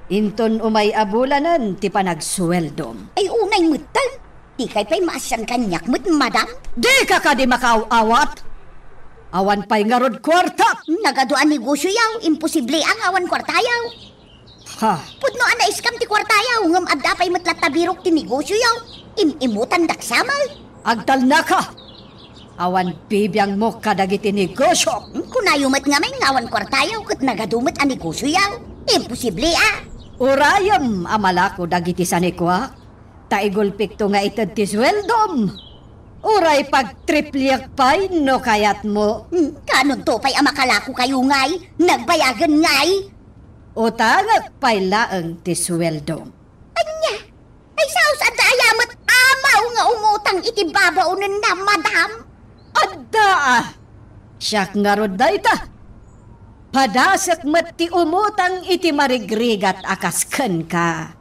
inton umay a bulanen ti panagsueldom. Ay, unay metten. Dikay pay maasian kaniak met, madam? Dika kadi makaaw-awat? Awan pay ngarud kuartak. Nagadu a negosioyaw, imposible a nga awan kuartayaw. Ha? Pudno a naiskam ti kuartayaw, ngem adda pay met latta birok ti negosioyaw. Im-imutandak sa met. Agtalnaka! Awan bibiangmo kadagiti negosio. Hmm, kunayo met ngamin nga awan kuartayaw ket nagadu met a negosioyaw. Imposible a. Urayem a malako dagiti sanikuak, ta igulpikto nga ited ti sueldom. Uray pagtripliek pay no kayatmo. Hmm, kaanonto pay a makalakokayo ngay, nagbayagen ngay? Utangek pay laeng ti sueldom. Ania? Ay, sao sa adda aya met amaw nga umutang iti babaonenna, madam? Adda, a. Siak ngarud dayta. Padasek met ti umutang iti marigrigat a kas kenka.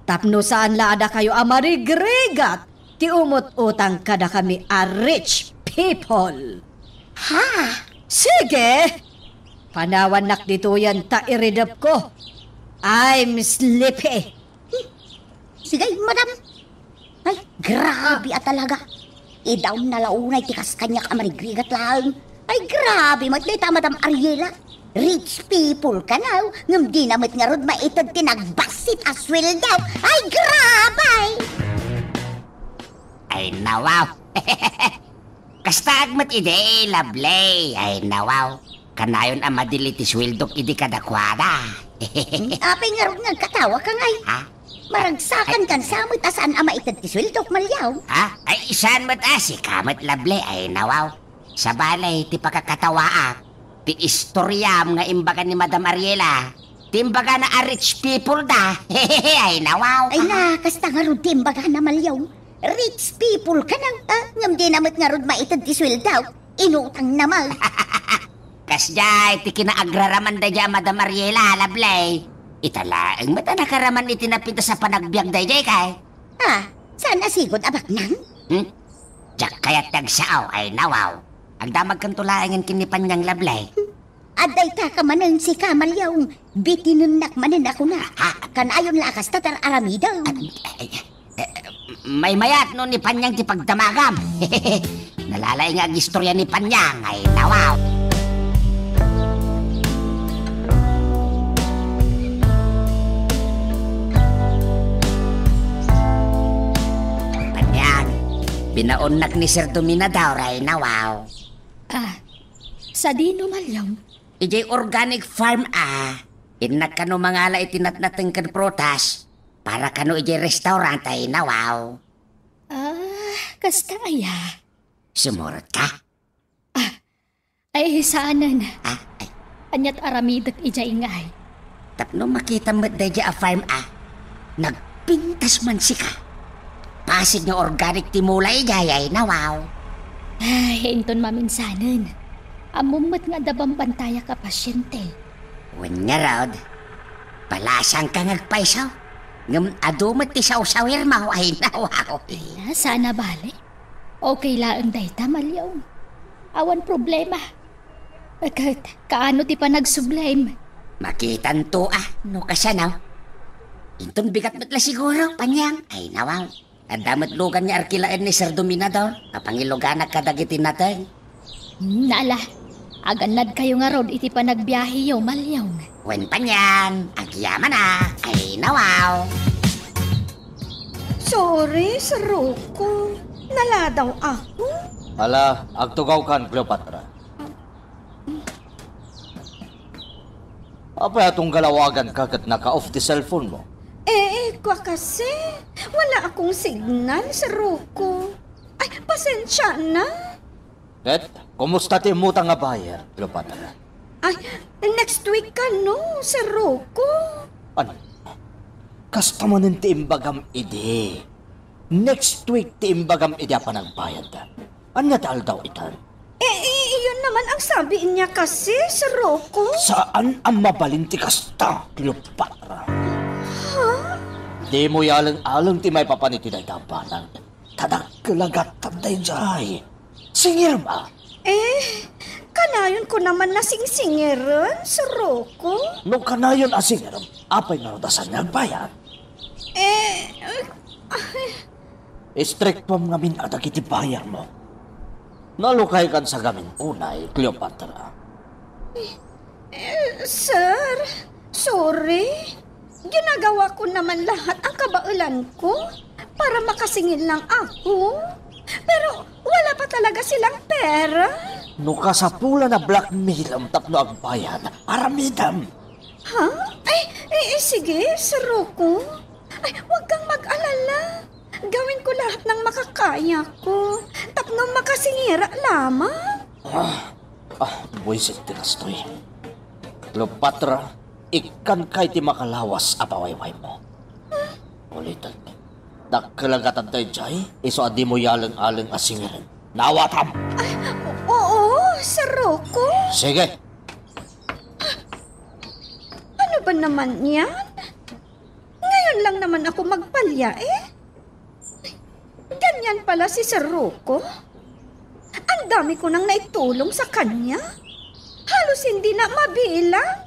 Tapno saan la a dakayo a marigrigat ti umut-utang kadakami a rich people. Ha? Sige! Panawannak ditoyen ta iridepko. I'm sleepy. Sige, madam. Ay, grabe a talaga. Idawna la unay ti kas kaniak a marigrigat laeng. Ay, grabe met dayta, Madam Ariela. Rich people kano, ngem dina met ngarud maited ti nagbassit a sueldo. Ay, grabe! Ay, nawaw. Kastaak met idi, Lovely. Ay, nawaw. Kanayon a madili ti sueldok idi kadakuada. Apay ngarud nga agkatawaka ngay? Ha? Maragsakan kan sa met a saan a maited ti sueldok, Maliaw? Ha? Ay, saan met a, sika met, Lovely. Ay, nawaw. Sabali, ti pakakatawaak, ti istoriam nga imbaga ni Madam Ariela, ti imbagana a rich people da. Ay, nawaw. Ay na, kasta ngarud ti imbagana, Maliaw. Rich people kano, ah, ngem dina met ngarud maited ti sueldo. Inutangna met. Kasdiay ti kinaagraramanda daydiay a Madam Ariela, Lovely. Ita laeng met a nakaraman iti napintas a panagbiag daydiay kay. Ah, saan a sigud a baknang? Hmm? Diak kayat ti agsao, ay nawaw. Agdamagkanto laengen ken ni Paniang, Lovely. Adda ita ka manen, sika, Maliaw. Bitinennak manen a kuna. Ha? Kanayon la a kasta ti ar-aramidem. Ay, ay, eh, maymayat no ni Paniang ti pagdamagam. Nalalaing nga agistoria ni Paniang, ay nawaw. Paniang, binaonnak ni Sir Dominador, ay nawaw. Ah, sadino, Maliaw? Idiay organic farm a. Innak kano mangala iti natnateng ken prutas para kano idiay restaurant, ay nawaw. Ah, kasta aya? Sumurot ka? Ah, ay, saanen. Ah, ay. Aniat aramidek idiay ngay? Tapno makitam met daydiay a farm a nagpintas man sika. Pasig nga organic ti mula idiay, ay nawaw. Ay, inton maminsanen. Ammom met nga adda bambantayak a pasyente. Wen ngarud, palasangka nga agpayso. Ngem adu met ti sawsawirmo, ay nawaw. Ala, saan a bale. Okay laeng dayta, Maliaw. Awan problema. Ket, kaano ti panagsublem? Makitanto a, no kasano. Inton bigat met la siguro, Paniang. Ay, nawaw. Adda met lugan nga arkilaen ni Sir Dominador a pangiluganak kadagiti nateng. Hmm, ala, agannadkayo ngarud iti panagbiaheyo, Maliaw. Wen, Paniang, agyamanak. Ay, nawaw. Sorry, Sir Rocco. Naladaw ako. Ala, agtugawkan, Cleopatra. Apay a tunggal awaganka ket naka-off ti cellphone mo? Eh, eh, kua kasi, wala akong signal, Sir Rocco. Ay, pasensya na. Ket, kumusta ti immota nga buyer, Cleopatra? Ay, next week kano, Sir Rocco. Ano? Kasta manen ti imbagam idi. Next week ti imbagam idi a panagbayad. Ania ti aldaw itan? Eh, eh, iyon naman ang sabi niya kasi, Sir Rocco. Saan a mabalin ti kasta, Cleopatra? Ha? Dimo yaleng-aleng ti maipapan iti dayta a banag. Ta dakkel a gattan daydiay. Singirem a. Eh, kanayon ko naman a singsingiren, Sir Rocco. No kanayon a singirem, apay ngarud a saan nga agbayad? Eh, eh, ah, Istriktuam ngamin a dagiti buyer mo. Nalukaykan sa gamin unay, Cleopatra. Eh, sir, sorry. Ginagawa ko naman lahat ang kabaelan ko para makasingil lang ako. Pero wala pa talaga silang pera. No kasapulan a blackmail-am tapno agbayad, aramidam. Ha? Ay, eh, eh, sige, Sir Rocco. Ay, huwag kang mag-alala. Gawin ko lahat ng makakaya ko. Tapno makasingira lamang. Ah, ah, buisit ti kastoy. Cleopatra, ikkan kay ti makalawas a pawayway mo. Ulitek. Dakkel a gattan daydiay, isu a dimo yaleng-aleng a singiren. Naawatam! Ay, oo, Sir Rocco. Sige. Ano ba naman yan? Ngayon lang naman ako magpalya, eh. Ganyan pala si Sir Rocco. Ang dami ko nang naitulong sa kanya. Halos hindi na mabilang.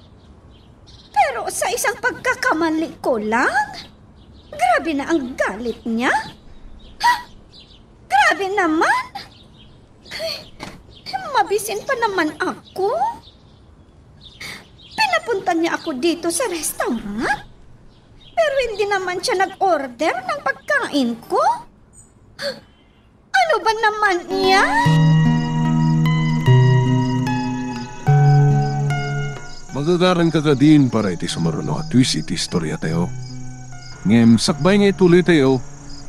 Pero sa isang pagkakamali ko lang, grabe na ang galit niya. Ha? Grabe naman! Ay, mabisin pa naman ako. Pinapunta niya ako dito sa restaurant. Pero hindi naman siya nag-order ng pagkain ko. Ano ba naman yan? Magagaran ka kadin para iti sumaruno a twist iti istorya tayo. Ngem sakbay nga ituloy tayo,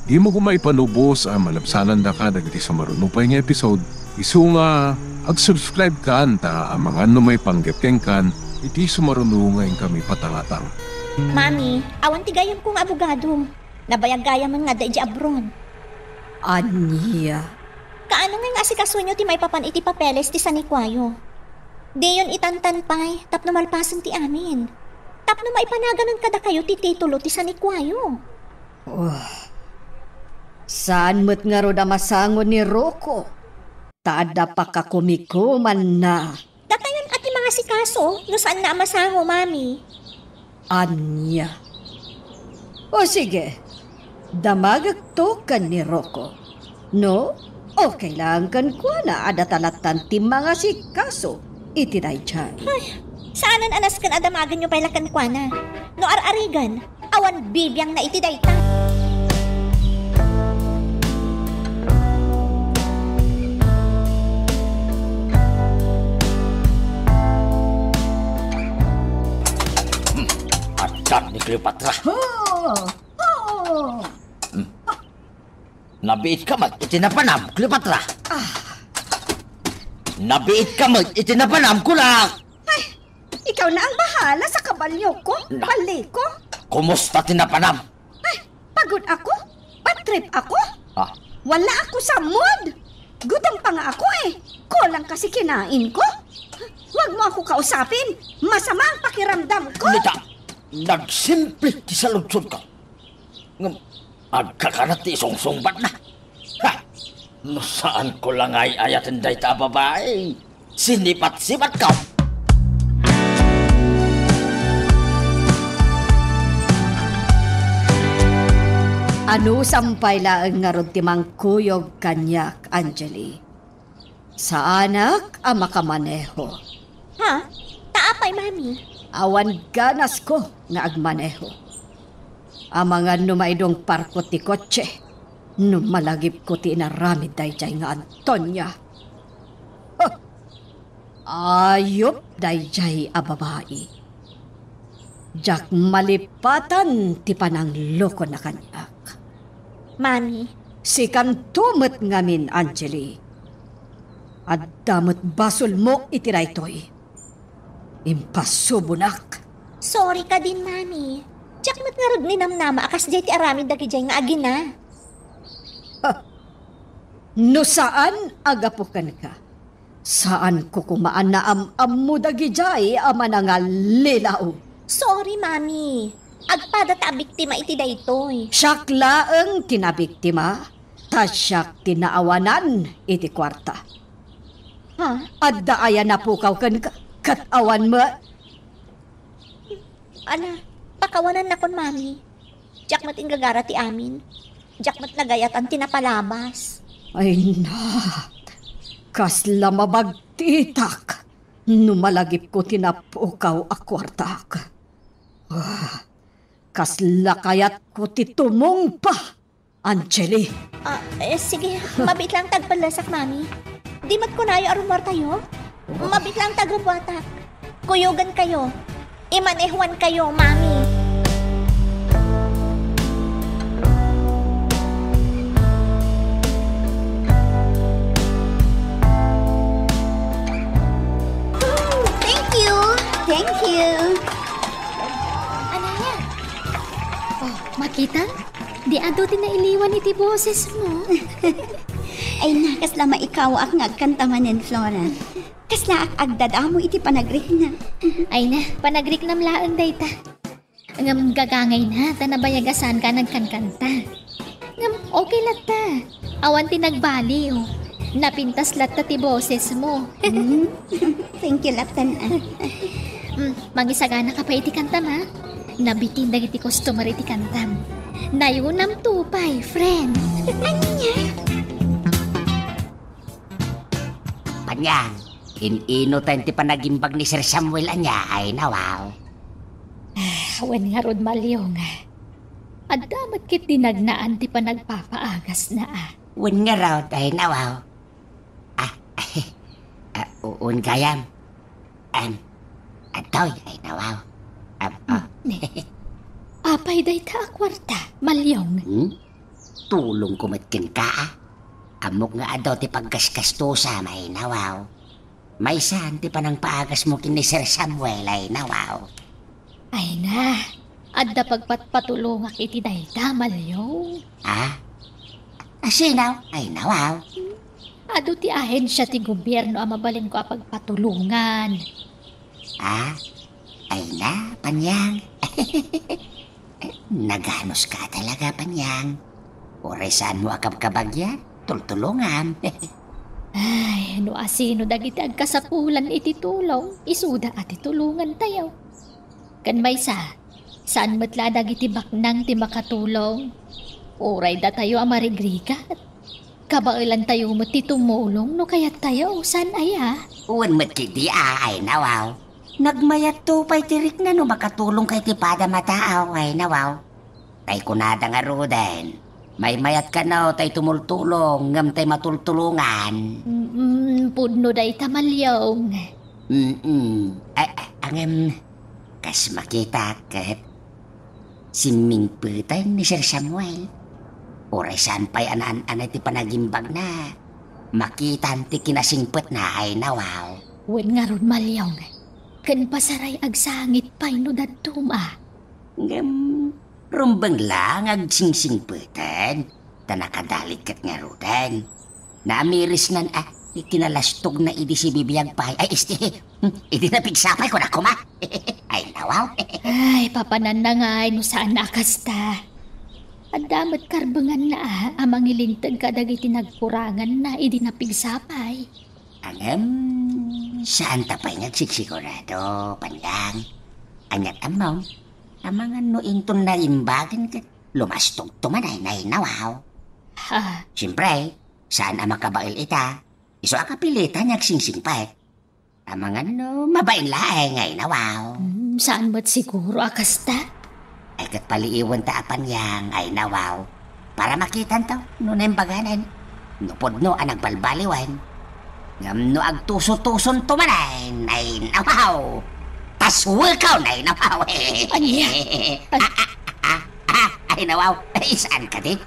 dimo koma ipalubos a malabsanandaka dagiti sumaruno pay nga episode. Isu nga ag-subscribe kan ta amangan no maipanggep kenkan iti sumaruno nga inkami patangatang. Mami, awan ti gayamko nga abogado. Nabayag gayamon nga adda idiay abroad. Ania? Kaano nga nga asikasoenyo ti maipapan iti papeles ti sanikuayo? Diyon itantan pay tapno malpasen ti amin. Tapno maipanaganan kadakayo ti titulo ti sanikuayo. Oh. Saan met ngarud a masango ni Rocco? Ta adda pakakumikumanna. Datayon a ti mangasikaso no saanna a masango, Mami. Ania? O sige, damagekto ken ni Rocco. No, okay lang kenkuana a data lattan ti mangasikaso iti daydiay. Ay, saanen a nasken a damagenyo pay la kenkuana. No ar-arigan, awan bibiangna iti dayta. Hmm, addan ni Cleopatra. Oh! Oh! Hmm. Nabiit ka met iti napanam, Cleopatra. Ah. Nabiit ka met iti napanam, kunak. Ay, ikaw na ang bahala sa kabalyo ko, Na- bali ko. Kumusta ti napanam? Ay, pagod ako? Bad trip ako? Ah. Wala ako sa mood. Gutom pa nga ako eh. Kulang kasi kinain ko. Huwag mo ako kausapin. Masama ang pakiramdam ko. Nita, nagsimple ti saludsod ko. Ngem, agkakanat ti isungsungbatna. Ha! No saan ko la nga ay-ayaten dayta a babai, sinibat-sibat ko. Anusam pay laeng ngarud ti mangkuyog kaniak, Angeli. Saanak a makamaneho. Ha? Ta apay, Mami? Awan ganasko nga agmaneho. Amangan no maidungparko ti kotse, no malagipko ti inaramid daydiay nga Antonia. Huh! Ayup daydiay a babai. Diak malipatan ti pananglokona kaniak. Mami. Sikanto met ngamin, Angeli. Adda met basolmo iti daytoy. Impasubonak. Sorry kadin, Mami. Diak met ngarud ninamnama a kasdiay ti aramid dagidiay nga agina. Ha! No saan a gapu kenka, saanko koma a naam-ammo dagidiay a manangallilaw. Sorry, Mami. Agpada ta abiktima iti daytoy. Siak laeng ti nabiktima, ta siak ti naawanan iti kuarta. Ha? Adda aya napukaw kenka, ket awan met? Ala, pakawanannakon, Mami. Diak met inggagara ti amin. Diak met nagayatan ti napalabas. Ay na, kasla mabagtitak no malagipko ti napukaw a kuartak. Ah, kasla kayatko ti tumungpa, Angeli. Ah, eh, sige, mabiit lang tagpallasak, Mami. Di met kunayo a rumuartayo? Mabiit lang tagrubuatak. Kuyogan kayo. Imanehuan kayo, Mami. Thank you. Thank you. Anaya. Oh, makita? Di adu ti nailiwan iti boses mo. Ay na, kasla maikawaak nga agkanta manen, Flora. Kaslaak agdadamo iti panagrikna. Ay na, panagriknam laeng dayta. Ngem gagangayna ta nabayag a saanka nagkankanta. Ngem okay latta. Awan ti nagbaliw. Napintas latta ti boses mo. Hmm? Thank you, Latan. Mm, mangisagana ka pay iti kantam, ha? Nabitin dagiti customer iti kantam. Nayunam to pay, friend. Ania? Panyang, in-ino tayo ti panagimbag ni Sir Samuel ania, ay nawaw? Ah, wen ngarud, Malyong. Adda met ket dinagnaan ti panagpapaagasna, ah. Wen ngarud, ay nawaw? Ah, ah, u-, un gayam. Em, adtoy, ay nawaw. Am, ah. Hmm. Apay dayta a kuarta, Malyong? Hmm? Tulongko met kenka, a. Ammok nga adu ti paggaskastosam, ay nawaw. Maysan ti panangpaagasmo ken ni Sir Samuel, ay nawaw. Ay na, adda pagpatpatulongak iti dayta, Malyong. Ah? Asino? Ay nawaw. Adu ti ahensia ti gobierno a mabalinko a pagpatulongan. Ah? Ay na, Panyang. Naganuska talaga, Panyang. Uray saanmo a kabkabagyan, tultulongam. Ay, no asino dagiti agkasapulan iti tulong, isuda a ti tulongantayo. Ken maysa, saan met la dagiti baknang ti makatulong. Uray datayo a marigrigat. Kabaelantayo met ti tumulong no kayattayo, saan aya? Wen met ketdi a, ay nawaw. Nagmayatto pay ti rikna no makatulongka iti padam a tao, ay nawaw. Tay kunada ngaruden, maymayat kano tay tumultulong ngem tay matultulongan. Mm, pudno dayta, Malyong. Mm-mm. A-, a-, ngem, kas makitak ket simmingpeten ni Sir Samuel. Uray saan pay a naan-anay ti panagimbagna, makitan ti kinasingpetna, ay nawaw. Wen ngarud, Malyong, ken pasaray agsangit pay no dadduma. Ngem, rumbeng la nga agsingsingpeten, ta nakadalit ket ngaruden. Naamirisnan a, ti kinalastogna idi sibibiag pay. Ay, isti, idi napigsa pay, kunak koma. Ay, nawaw. Ay, papananna ngay no saan a kasta. Adda met karbenganna a, a mangilinteg kadagiti nagkuranganna idi napigsa pay. Ngem, saan ta pay nga agsigsigurado, Panyang. Aniat ammom, amangan no inton naimbagen ket lumastogto man ay nainawaw. Ha? Siempre, saan a makabael ita. Isu a kapilitan nga agsingsingpet. Amangan no mabain laeng nga inawaw. Hmm, saan met siguro a kasta? Ay, ket paliiwenta a Panyang, ay nawaw. Para makitanto no naimbaganen, no pudno a nagbalbaliwen. Ngem no agtuso-tusonto manen, ay nawaw. Taswekaw, ay nawaw. Ania? Ah, ah, ah, ah, ay nawaw. Ay, saan kadi?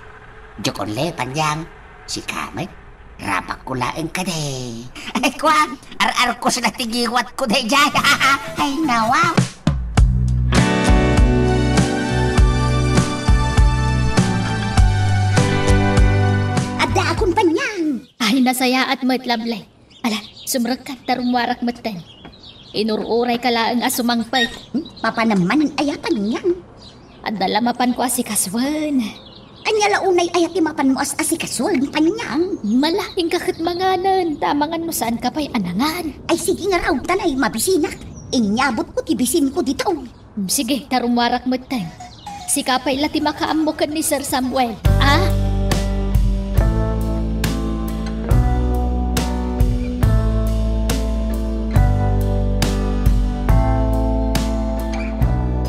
Joke only, Panyang. Sika met. Rabakko laeng kadi. Ay, kua, ar-arkos na ti giwatko daydiay. Ay, nawaw. Addaakon, Panyang. Ay, nasayaat met, Lovely. Ala, sumrekka ta rummuarak metten. Inur-urayka laeng a sumangpet. Hmm? Mapanam manen aya, Panyang? Adda la mapanko a sikasuen. Ania la unay aya ti mapanmo as-asikasuen, Panyang? Malaingka ket manganen, ta amangan no saanka pay a nangan. Ay, sige ngarud, ta nay, mabisinak. Inyabutko ti bisinko ditoy. Hmm, sige, ta rummuarak metten. Sika pay la ti makaammo ken ni Sir Samuel, a?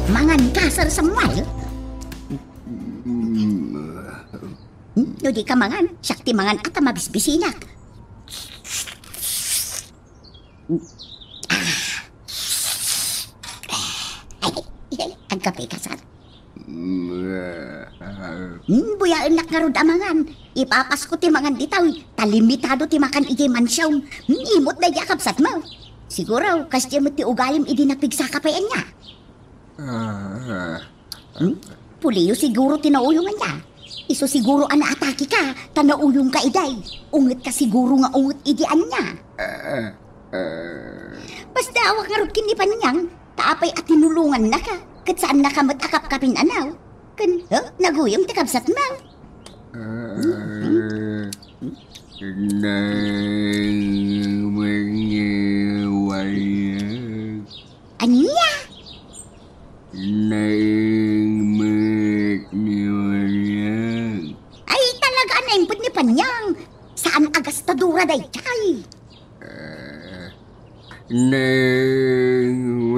Manganka, Sir Samuel? Hmm, no dika mangan, siak ti mangan a ta mabisbisinak. Ah. Ay, ay, agkapeka, Sir. Hmm, buyaennak ngarud a mangan. Ipapasko ti mangan ditoy, ta limitado ti makan idiay mansion. Hmm, imot daydi a kabsatmo. Siguro, kasdiay met ti ugalim idi napigsaka pay ania. Ah. Hmm? Puliyo siguro ti nauyonganna. Isu siguro a naatakeka, ta nauyongka idiay. Ungetka siguro nga unget idi ania. Ah, ah. Pasdaawak ngarud ken ni Panyang, ta apay a tinulongannaka, ket saannaka met a kapkapin a naw. Ken, ha? Naguyong ti kabsatmo. Ah, hmm? Nay, mangaway. Ania? Kaan naimped ni Panyang? Saan a gastadora daytay? Ah, ne-,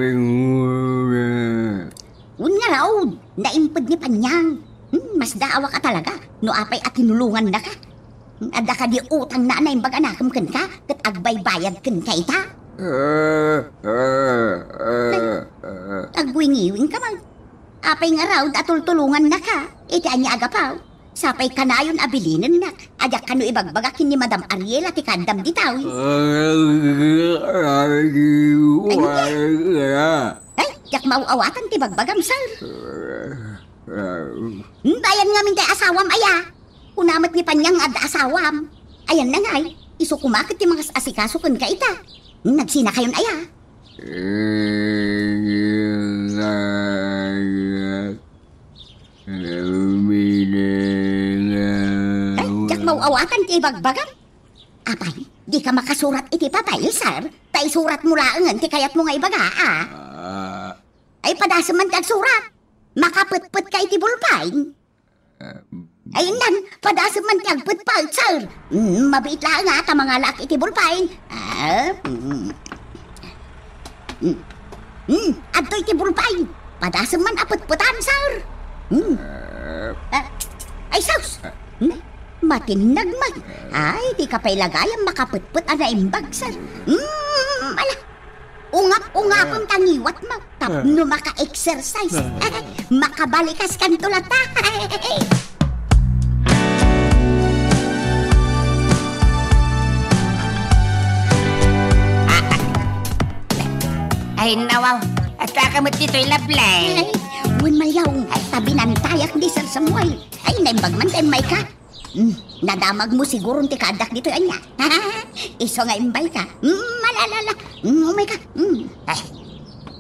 Wen ngarud, naimped ni Panyang. Hmm, masdaawak a talaga no apay a tinulongannaka. Hmm, adda kadi utangna a naimbag a nakem kenka, ket agbaybayad kenka ita? Ah, ah, ah, Ay, ah. Agwingiwingka man. Apay ngarud a tultulongannaka iti ania a gapu? Sapay kanayon a bilinennak a diak kano ibagbaga ken ni Madam Ariela ti kaaddam ditoy. Ania? Ay, diak maaw-awatan ti bagbagam, sir. Hmm, ayan ngamin ti asawam, aya? Kuna met ni Panyang nga adda asawam. Ayanna ngay, isu koma ket ti mangas-asikaso kenka ita. Nagsinakayon, aya? Ay, diak maaw-awatan ti ibagbagam. Apay, dika makasurat iti papel, sir? Ta isuratmo laengen ti kayatmo nga ibaga, a? Ah. Ay, padasem man ti agsurat. Makapetpetka iti bulpen. Ah. Ay, innan, padasem man ti agpetpet, sir. Mm, mabiit laeng, a, ta mangalaak iti bulpen. Ah, mm. Hmm. Hmm, adtoy ti bulpen. Padasem man a petpetan, sir. Hmm. Ah, ay, sus! Hmm? Matinnag man. Ay, dika pay la gayam makapetpet a naimbag, sir. Hmm, ala. Ungap-ungapem ta ngiwatmo tapno maka-exercise. Makabalikas kanto latta. Ay, nawaw. At ka met ditoy, Lovely. Ay, wen, mayaw. Ay, ta binantayak ni Sir Samuel. Ay, naimbag man ti immayka. Hmm, nadamagmo siguron ti kaaddak ditoy, ania? Isu nga imbayka. Hmm, ala, ala, ala. Hmm, umayka. Hmm. Ay,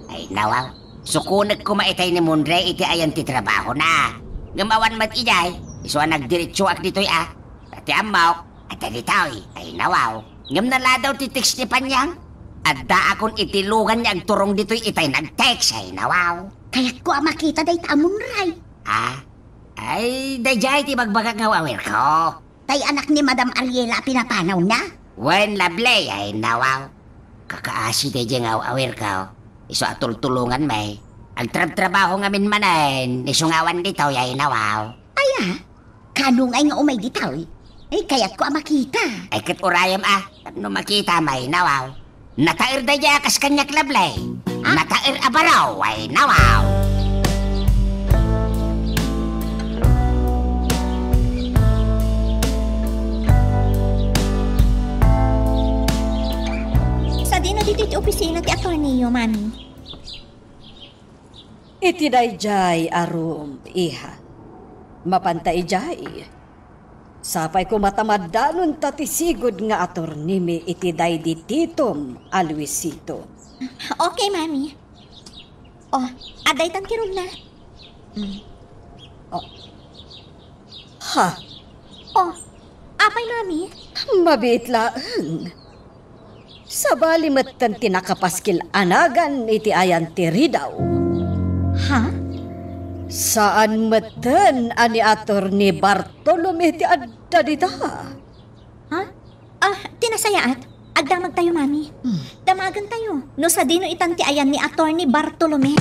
ay, nawaw. Sukonek koma itay ni Monre iti ayan ti trabahona. Ngem awan met idiay, isu a nagdiretsoak ditoy, a. Ta ti ammok, adda ditoy. Ay, nawaw. Ngem naladaw ti text ni Panyang. Addaakon iti lugan nga agturong ditoy itay nag-text. Ay, nawaw. Kayatko a makita dayta a Monre. Ah? Ay, daydiay ti bagbagak nga aw-awirko. Tay anak ni Madam Ariela a pinapanawna? Wen, Lovely, ay, nawaw. Kakaasi daydiay nga aw-awirko. Isu a tultulonganmi. Agtrabtrabaho ngamin manen, isu nga awan ditoy, ay, nawaw. Aya? Kano ngay nga umay ditoy? Ay, kayatko a makita. Ay, ket urayem, a. Tapno makitam, ay, nawaw. Nataer daydiay a kas kaniak, Lovely. Ah? Nataer a baro, ay, nawaw. Sadino ditoy ti opisina ti atorniyo, Mami? Iti daydiay a room, iha. Mapanta idiay. Sapay koma ta maddanonta ti sigud nga atornimi iti daydi titom a Luisito. Okay, Mami. Oh, adda itan ti room na. Mm. Oh. Ha? Oh, apay, Mami? Mabiit laeng. Sabali metten ti nakapaskil a nagan iti ayan ti ridaw. Ha? Saan metten a ni Attorney Bartolome ti adda dita. Ha? Ah, ti nasayaat, agdamagtayo, Mami. Hmm. Damagentayo no sadino itan ti ayan ni Attorney Bartolome.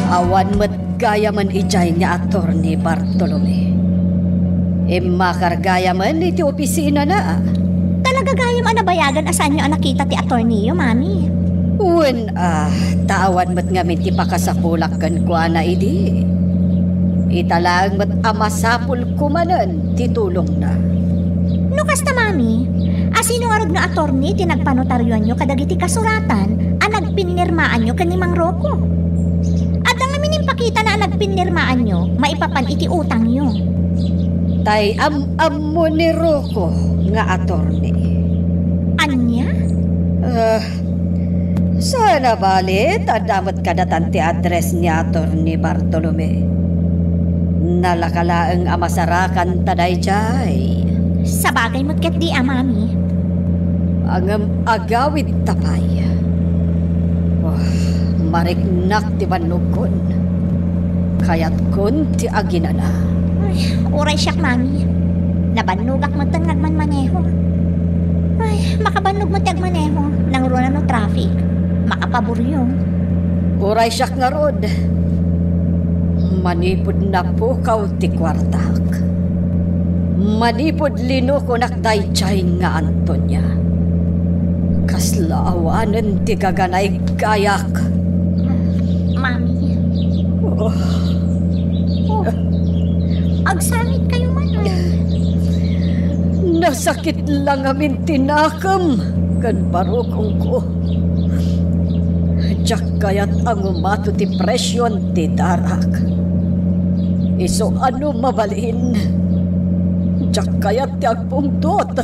Awan met gayamen idiay nga Attorney Bartolome. Immakar gayamen iti opisinana. Talaga gayam a nabayagan a saanyo a nakita ti atorniyo, Mami? Wen, a, ta awan met ngamin ti pakasapulak kenkuana idi. Ita laeng met a masapul koma manen ti tulongna. No kasta, Mami, asino ngarud nga atorni ti nagpanotarioanyo kadagiti kasuratan a nagpinnirmaanyo ken ni Mang Rocco? Adda ngamin impakitana a nagpinnirmaanyo maipapan iti utangyo. Tay am-ammo ni Rocco nga atorni. Ania? Ah, saan a bali ta adda met kadatan ti address ni Attorney Bartolome. Nalaka laeng a masarakanta daydiay. Sabagay met ketdi a, Mami. Ngem agawidta pay. Wah, Ariknak ti bannogkon. Kayatkon ti aginana. Ay, uray siak, Mami. Nabannogak metten nga agmanmaneho. Ay, makabannog met ti agmaneho. Nangruna no traffic. Makapaburyo. Uray siak ngarud. Manipud napukaw ti kuartak. Manipud linukonak daydiay nga Antonia. Kasla awanen ti gaganay gayak. Mami. Oh. Oh. Agsangit kayo man, ay. Nasakit lang amin ti nakem ken barukongko. Diak kayat a ngumato ti presyon ti darak. Isu a no mabalin, diak kayat ti agpungtot.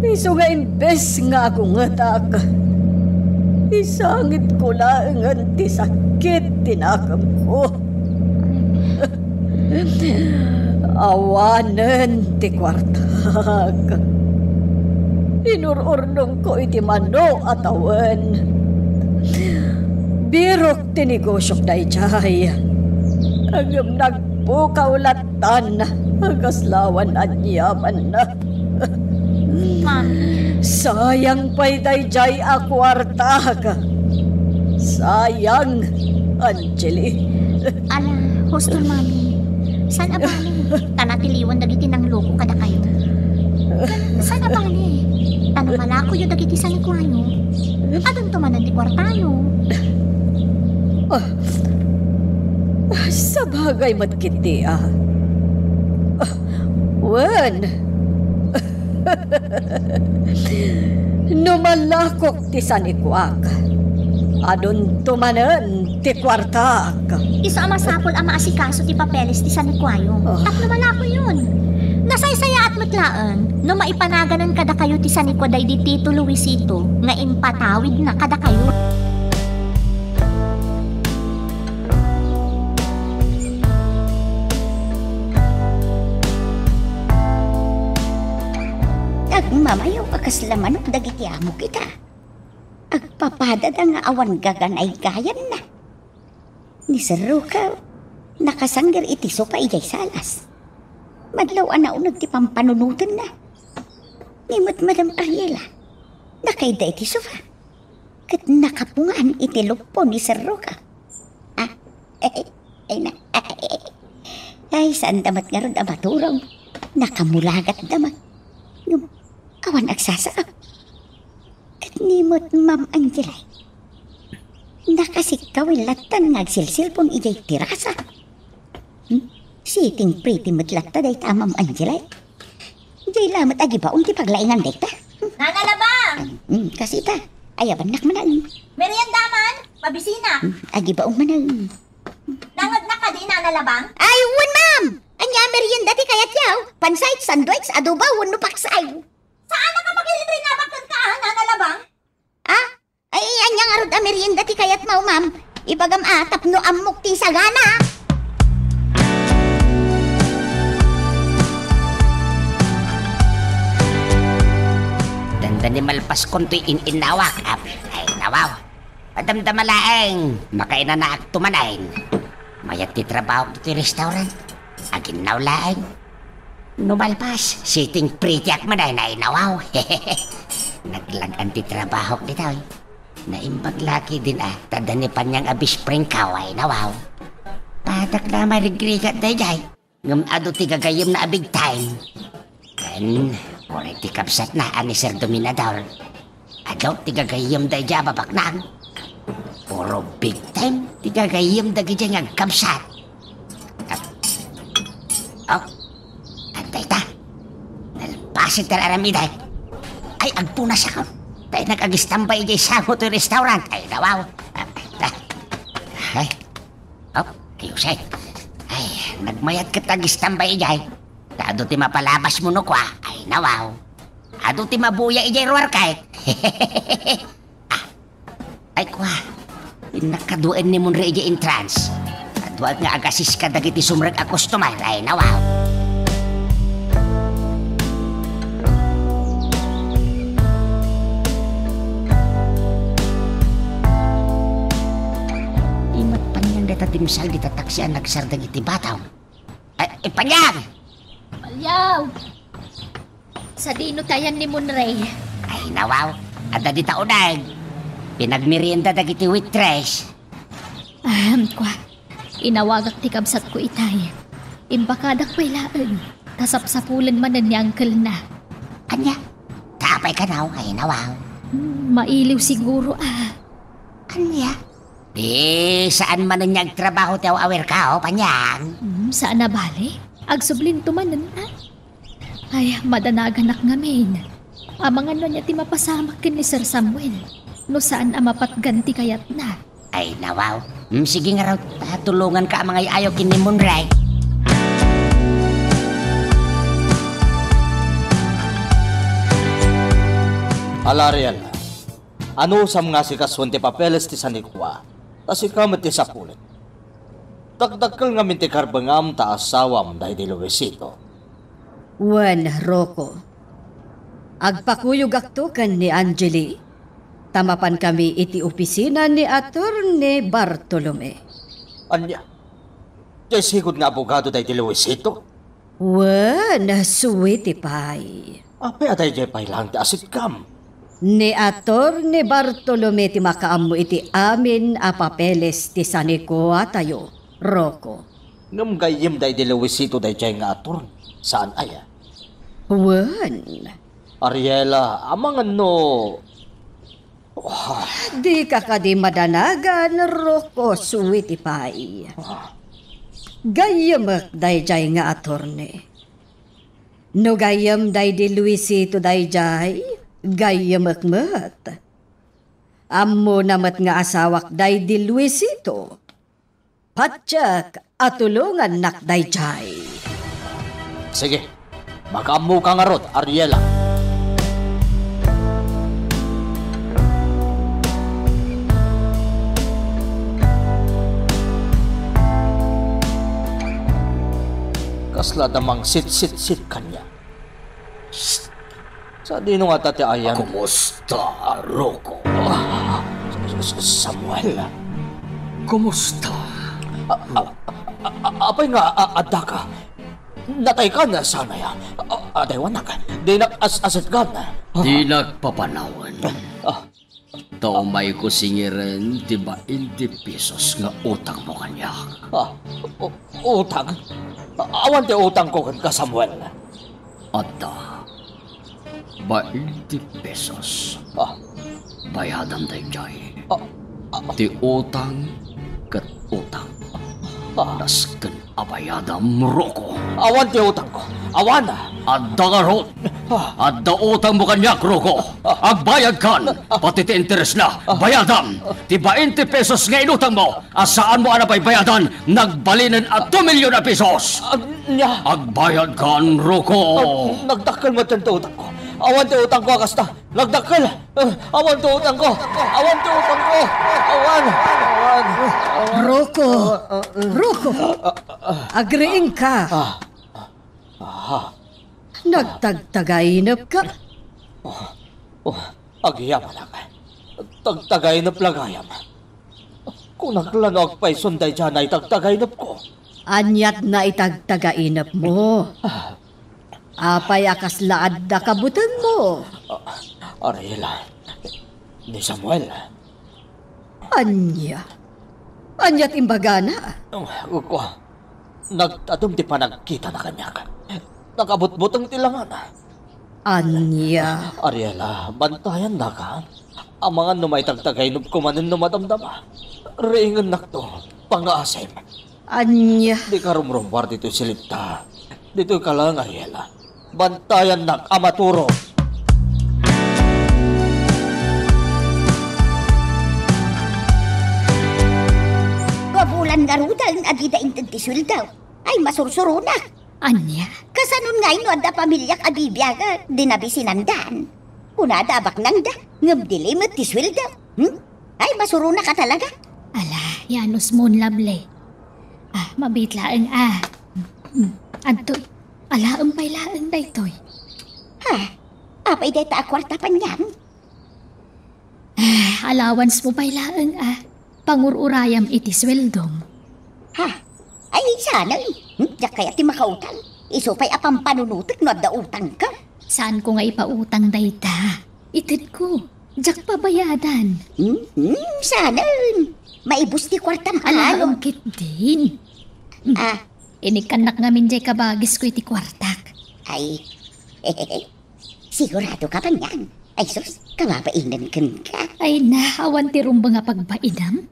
Isu nga imbes nga agungetak, isangitko laengen ti sakit ti nakemko. Awanen ti kuartak. Inur-urnongko iti mano a tawen. Birok ti negosiok daydiay. Ngem nagpukaw lattan a kasla awan aniamanna. Mami. Sayang pay daydiay a kuartak. Sayang, Angeli. Ala, husto, Mami. Saan a bale? Ta natiliwan dagiti nangloko kadakayo. Saan a bale? Ta no malakoyo dagiti sanikuayo, adunto manen ti kuartayo. Ah, sabagay met ketdi, ah. Ah, wen. No malakok ti sanikuak, adunto manen ti kuartak. Isu a masapul a maasikaso ti papeles ti sanikuayo. Oh. Tapno malakoyon. Nasaysayaat met laeng no maipanaganen kadakayo ti sanikua daydi Tito Luisito nga impatawidna kadakayo. Agmamayo a kasla manok dagiti amo kita. Agpapadada nga awan gaganaygayanna. Ni Sir Roca, nakasangir iti sofa idiay salas. Madlaw a nauneg ti pampanunotenna. Ni met Madam Ariela, nakaidda iti sofa. Ket nakapungan iti luppo ni Sir Roca. Ah, ay, ay, na, ay, ay, saanda met ngarud a maturog. Nakamulagatda met. Ngem, awan agsasaak. Ket ni met Ma'am Angela, nakasikkaw lattan nga agsilsilpon idiay terasa. Hmm? Sitting pretty met latta dayta a Ma'am Angela. Diay lamet agibaon ti paglaingan dayta. Hmm? Nana Labang! Hmm, kasita. Ayabannak manen. Merienda man, mabisinak. Hmm, agibaon manen. Nangegnak kadi, Nana Labang? Ay, wen, ma'am! Ania a merienda ti kayatyo? Pancit, sandwich, adobo, wenno paksay? Saan a ka makirinrinabak kenka, a, Nana Labang? Ah? Ay, ania ngarud a merienda ti kayatmo, ma'am? Ibagam a, tapno ammok ti sagana. Dandani malpaskon toy in-innawak. Ap-, ay, nawaw. Adamdama laeng, makainanaakto manen. Mayat ti trabahok iti restaurant. Aginnaw laeng. No malpas, sitting pretty ak manen, ay nawaw. Naglag-an ti trabahok ditoy. Naimbag la ketdin a, ta adda ni Panyang a best friend ko, ay nawaw. Padak la marigrigat daydiay. Ngem adu ti gagayyemna a big time. Ken, uray ti kabsatna a ni Sir Dominador. Adu ti gagayyem daydiay a babaknang. Puro big time ti gagayyem dagiti nga agkabsat. Oh, adda ita. Nalpasen ti aramidek. Ay, agpunas ako. Tay nag-agistambay idiay sango toy restaurant. Ay, nawaw. Ay, oh, ayusen. Ay, nagmayat ket agistambay idiay. Ta adu ti mapalabasmo no kua. Ay, nawaw. Adu ti mabuya idiay ruar kay. Ah, ay, kua. Innak kaduaen ni Monre idiay entrance. Kaduak nga agassis kadagiti sumrek a customer. Ay, nawaw. Nadimsal dita taksi a nagsardeng iti batong. Ay, ay, Panyang! Paliaw! Sadino ti ayan ni Monray? Ay, nawaw. Adda dita uneg. Pinagmerienda dagiti waitress. Ahem, kua. Inawagak ti kabsatko itay. Imbakadak pay laeng. Ta sapsapulen manen ni uncle-na. Ania? Ta apay kano? Ay, nawaw. Hmm, mailiw siguro, ah. Ania? Di, saan manen nga agtrabaho ti aw-awirka, o, Panyang? Hmm, saan a bale? Agsublinto manen, ah. Ay, madanaganak ngamin. Amangan no ania ti mapasamak ken ni Sir Samuel. No saan a mapatgan ti kayatna. Ay, nawaw. Hmm, sige ngarud, tulonganka a mangay-ayo ken ni Monray. Ala, Ariel, anusam nga asikasuon ti papeles ti sanikua, ta sika met ti sapulen. Dakdakkel ngamin ti karbengam ta asawam daydi Luisito. Wen, Rocco. Agpakuyogakto ken ni Angeli, ta mapankami iti opisina ni Attorney Bartolome. Ania? Diay sigud nga abogado daydi Luisito? Wen, sweetie pie. Apay a daydiay pay laeng ti asitkam? Ni Attorney Bartolome ti makaammo iti amin a papeles ti sanikuatayo, Rocco. Ngem gayyem daydi Luisito daydiay nga attorney, saan aya? Wen. Ariela, amangan no... Ah. Dika kadi madanagan, Rocco, sweetie pie. Ah. Gayyemek daydiay nga attorney. No gayyem daydi Luisito daydiay, gayyemek met. Ammona met nga asawak daydi Luisito. Patiek a tulongannak daydiay. Sige, makaammoka ngarud, Ariela. Kasla da mangsitsitsit kaniak. Psst! Sadino ngata ti ayan? Kumusta, Rocco? Ah, S-, S-, Samuel. Kumusta? A-, a-, a-, a-, apay nga a-, addaka? Nataykan, saan aya? A-, adaywanak. Dinak as-, asetgan. Dinak papanawen. Ah. Ta umayko singiren ti bainte pesos nga utangmo kaniak. Ah, u-, utang? Awan ti utangko kenka, Samuel. Adda. Bainte pesos. Ah. Bayadam daydiay. Ah, ah. Ti utang ket utang. Ah. Nasken a bayadam, Rocco. Awan ti utangko. Awan. Adda ngarud. Ah. Adda utangmo kaniak, Rocco. Ah. Agbayadkan. Ah. Pati ti interesna, ah, bayadam. Ti bainte pesos nga inutangmo a saanmo a nabaybayadan, nagbalinen a two million a pesos. Ah, nia? Agbayadkan, Rocco. Ah, nagdakkel met ti utangko. Awan ti utangko a kasta. Nagdakkel! Ah, awan ti utangko! Awan ti utangko! Awan! Awan! Rocco! Ah, ah, ah. Rocco! Ah, ah. Agriingka! Ah, ah, ah. Nagtagtagainepka? Oh, oh, agyamanak. Tagtagainep la gayam. Kunak la no agpayson daydiay a naitagtagainepko. Aniat naitagtagainepmo? Ah. Apay a kasla adda kabutengmo? Ah, Ariela, ni Samuel. Ania? Aniat imbagana? Kua, nagtadem ti panagkitana kaniak. Nakabutbuteng ti langana. Ania? Ariela, bantayannaka. Amangan no maitagtagainepko manen no madamdama. Riingennakto, pangngaasim. Ania? Dika rumrummuar ditoy silipta. Ditoyka laeng, Ariela. Bantayannak a maturog. Gapulan ngaruden a dida inted ti sueldo. Ay, masursuronak. Ania? Kasano ngay no adda pamiliak a bibiag, di nabisinandan? Kunada a baknangda, ngem delay met ti sueldo. Hmm? Ay, masuronak a talaga. Ala, yanusmon, Lovely. Ah, mabiit laeng, ah. Hmm, adtoy. Alaem pay laeng daytoy. Ha? Apay dayta a kuarta, Panyang? Ah, allowance mo pay laeng, ah. Pangur-urayam iti sueldom. Ha? Ay, saan? Hmm, diak kayat ti makautang. Isu pay a pampanunotek no adda utangka. Saanko nga ipautang dayta. Itedko. Diak pabayadan. Hmm, hmm, saan? Maibus ti kuartam, Ala, ano? Ketdin. Ah. Inikkannak ngamin diay kabagisko iti kuartak. Ay, sigurado ka, Panyang? Ay, sus, kababainen kenka. Ay na, awan ti rumbeng a pagbainam.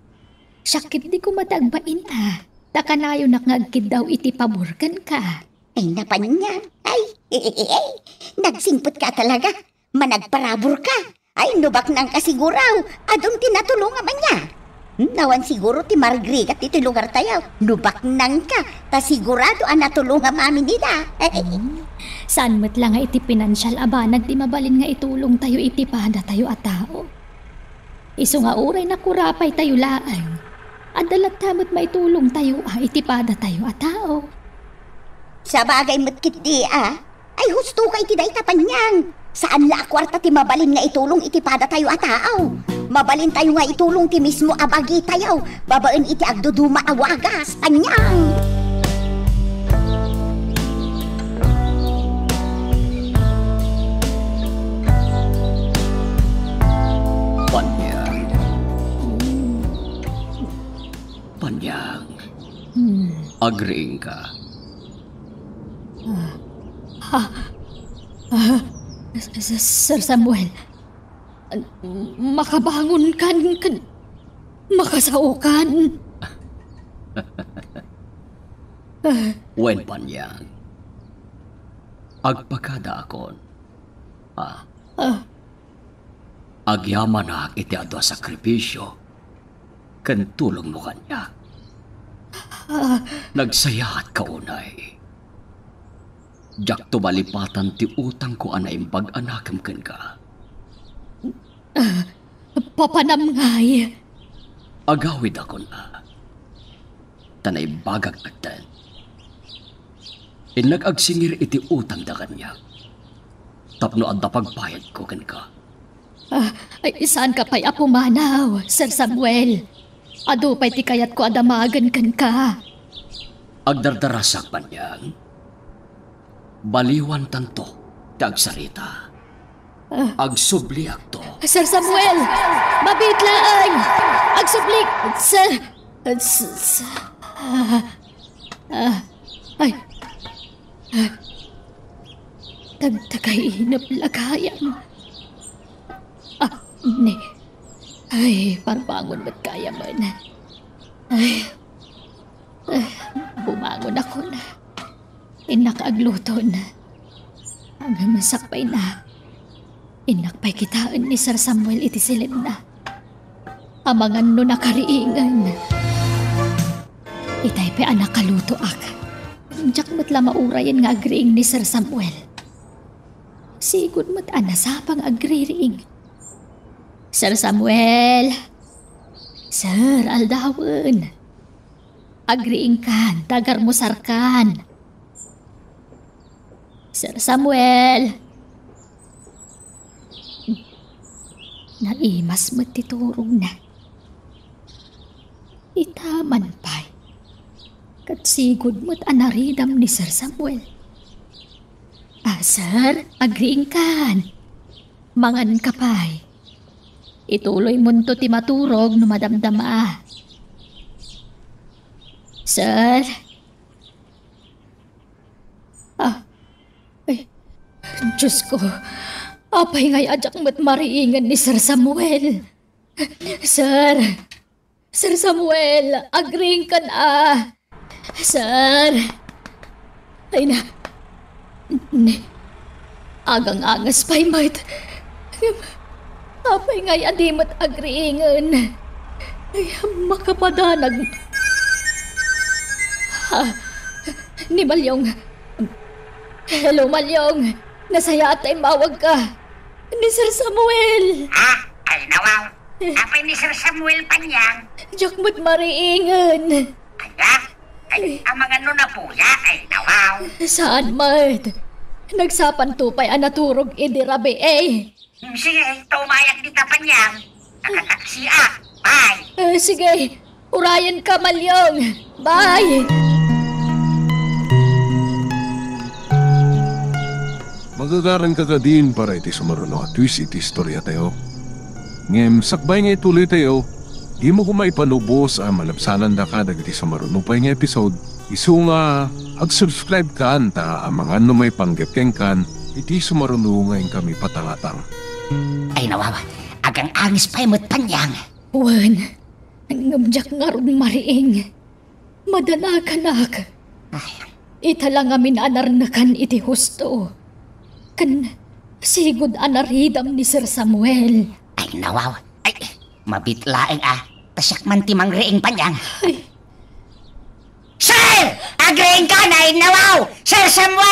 Siak ketdi koma ti agbain a. Ta kanayonak nga agkiddaw iti pabor kenka. Ay, na, Panyang. Ay, nagsingpet ka talaga. Managparabur ka. Ay, no baknang ka siguro, adun ti natulongam ania. Hmm, awan siguro ti marigrigat ditoy lugartayo. No baknang ka, ta sigurado a natulongam amin ida. Hmm. Saan met la nga iti pinansial a banag ti mabalin nga itulongtayo iti padatayo a tao. Isu nga uray nakurapaytayo laeng, adda latta met maitulongtayo a iti padatayo a tao. Sabagay met ketdi a. Ay, husto ka iti dayta, Panyang. Saan la a kuarta ti mabalin nga itulong iti padatayo a tao. Mabalintayo nga itulong ti mismo a bagitayo babaen iti agduduma a wagas, Panyang. Panyang. Panyang. Hmm. Agriingka. Ah. Ah. Ah. S-, S-, Sir Samuel. Makabangonkan ken makasaokan. Wen, Panyang. Agpakadaakon. Ah. Ah. Agyamanak iti adu a sakripisio ken tulongmo kaniak. Ah. Nagsayaatka unay. Diakto malipatan ti utangko a naimbag a nakem kenka. Ah, papanam ngay. Agawidakon a. Ta naimbagak metten. Innak agsingir iti utangda kaniak. Tapno adda pagbayadko kenka. Ah, ay, saanka pay a pumanaw, Sir Samuel. Adu pay ti kayatko a damagen kenka. Agdardarasak, Panyang. Baliwantanto ti agsarita. Ah. Agsubliakto. Sir Samuel! Mabiit laeng! Agsubli! Sir! S-, s-, ah, ah, ay. Ah. Tagtagainep la gayam. Ah, ni. Ay, parbangon met gayam. Ay. Ah, bumangonakon. Innak agluton. Agamasak pay na. Innak pay kitaen ni Sir Samuel iti silenna. Amangan no nakariingen. Itay pay a nakalutoak. Diak met la maurayen nga agriing ni Sir Samuel. Sigud met a nasapa nga agririing. Sir Samuel! Sir, aldawen! Agriingkan, ta agarmusarkan. Sir Samuel! Naimas met ti turogna. Ita man pay. Ket sigud met a naridam ni Sir Samuel. Ah, sir, agriingkan. Manganka pay. Ituloymonto ti maturog no madamdama. Sir? Ah, ay, Diyos ko, apay ngay a diak met mariingen ni Sir Samuel? Sir! Sir Samuel, agriingkan a. Sir! Ay na. Ni, agang-angas pay met. Apay ngay a di met agriingen? Ay, makapadanag. Ah, ni Malyong. Hello, Malyong. Nasayaat ta immawagka. Ni Sir Samuel. Ah, ay nawaw. Apay ni Sir Samuel, Panyang? Diak met mariingen. Aya? Ay, amangan no napuya, ay nawaw. Saan met? Nagsapanto pay a naturog idi rabii. Hmm, sige, tumayak dita, Panyang. Nakataksi a. Bye. Eh, sige. Urayenka, Malyong! Bye! Magagaranka kadin para iti sumaruno a twist iti istoriatayo. Ngem sakbay nga ituloytayo, dimo koma ipanubos a malabsanandaka dagiti sumaruno pay nga episode, isu nga ag-subscribe kan ta amangan no maipanggep kenkan iti sumaruno nga inkami patangatang. Ay, nawawa, agang-angis pay met, Panyang. Wen, ngem diak ngarud mariing. Madanaganak. Ay. Ita la ngamin a narnekan iti husto. Ken sigud a naridam ni Sir Samuel. Ay, nawaw. Ay, mabiit laeng a. Ta siak man ti mangriing, Panyang. Ay. Sir! Agriingkan, ay, nawaw! Sir Samuel!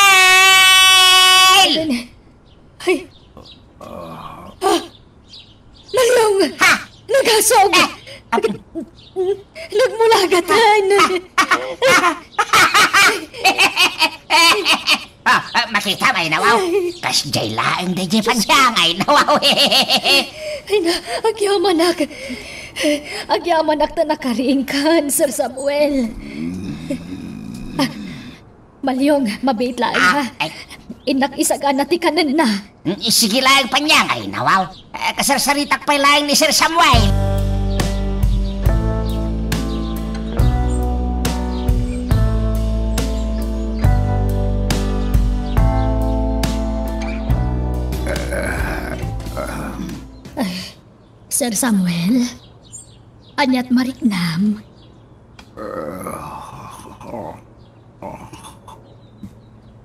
Ay. Ah! Malyong! Ha? Nagasog! Eh, ap- Nagmulagatan! Ah, ah, makita, ay, nawaw. Kasdiay laeng daydiay, Panyang, ay, nawaw. Ay na, agyamanak. Agyamanak ta nakariingkan, Sir Samuel. Ah, Malyong, mabiit laeng, Ah, ha? Ay. Innak isagana ti kanenna. Mm, sige laeng, Panyang, ay, nawaw. Eh, kasarsaritak pay laeng ni Sir Samuel. Ay, Sir Samuel, aniat mariknam?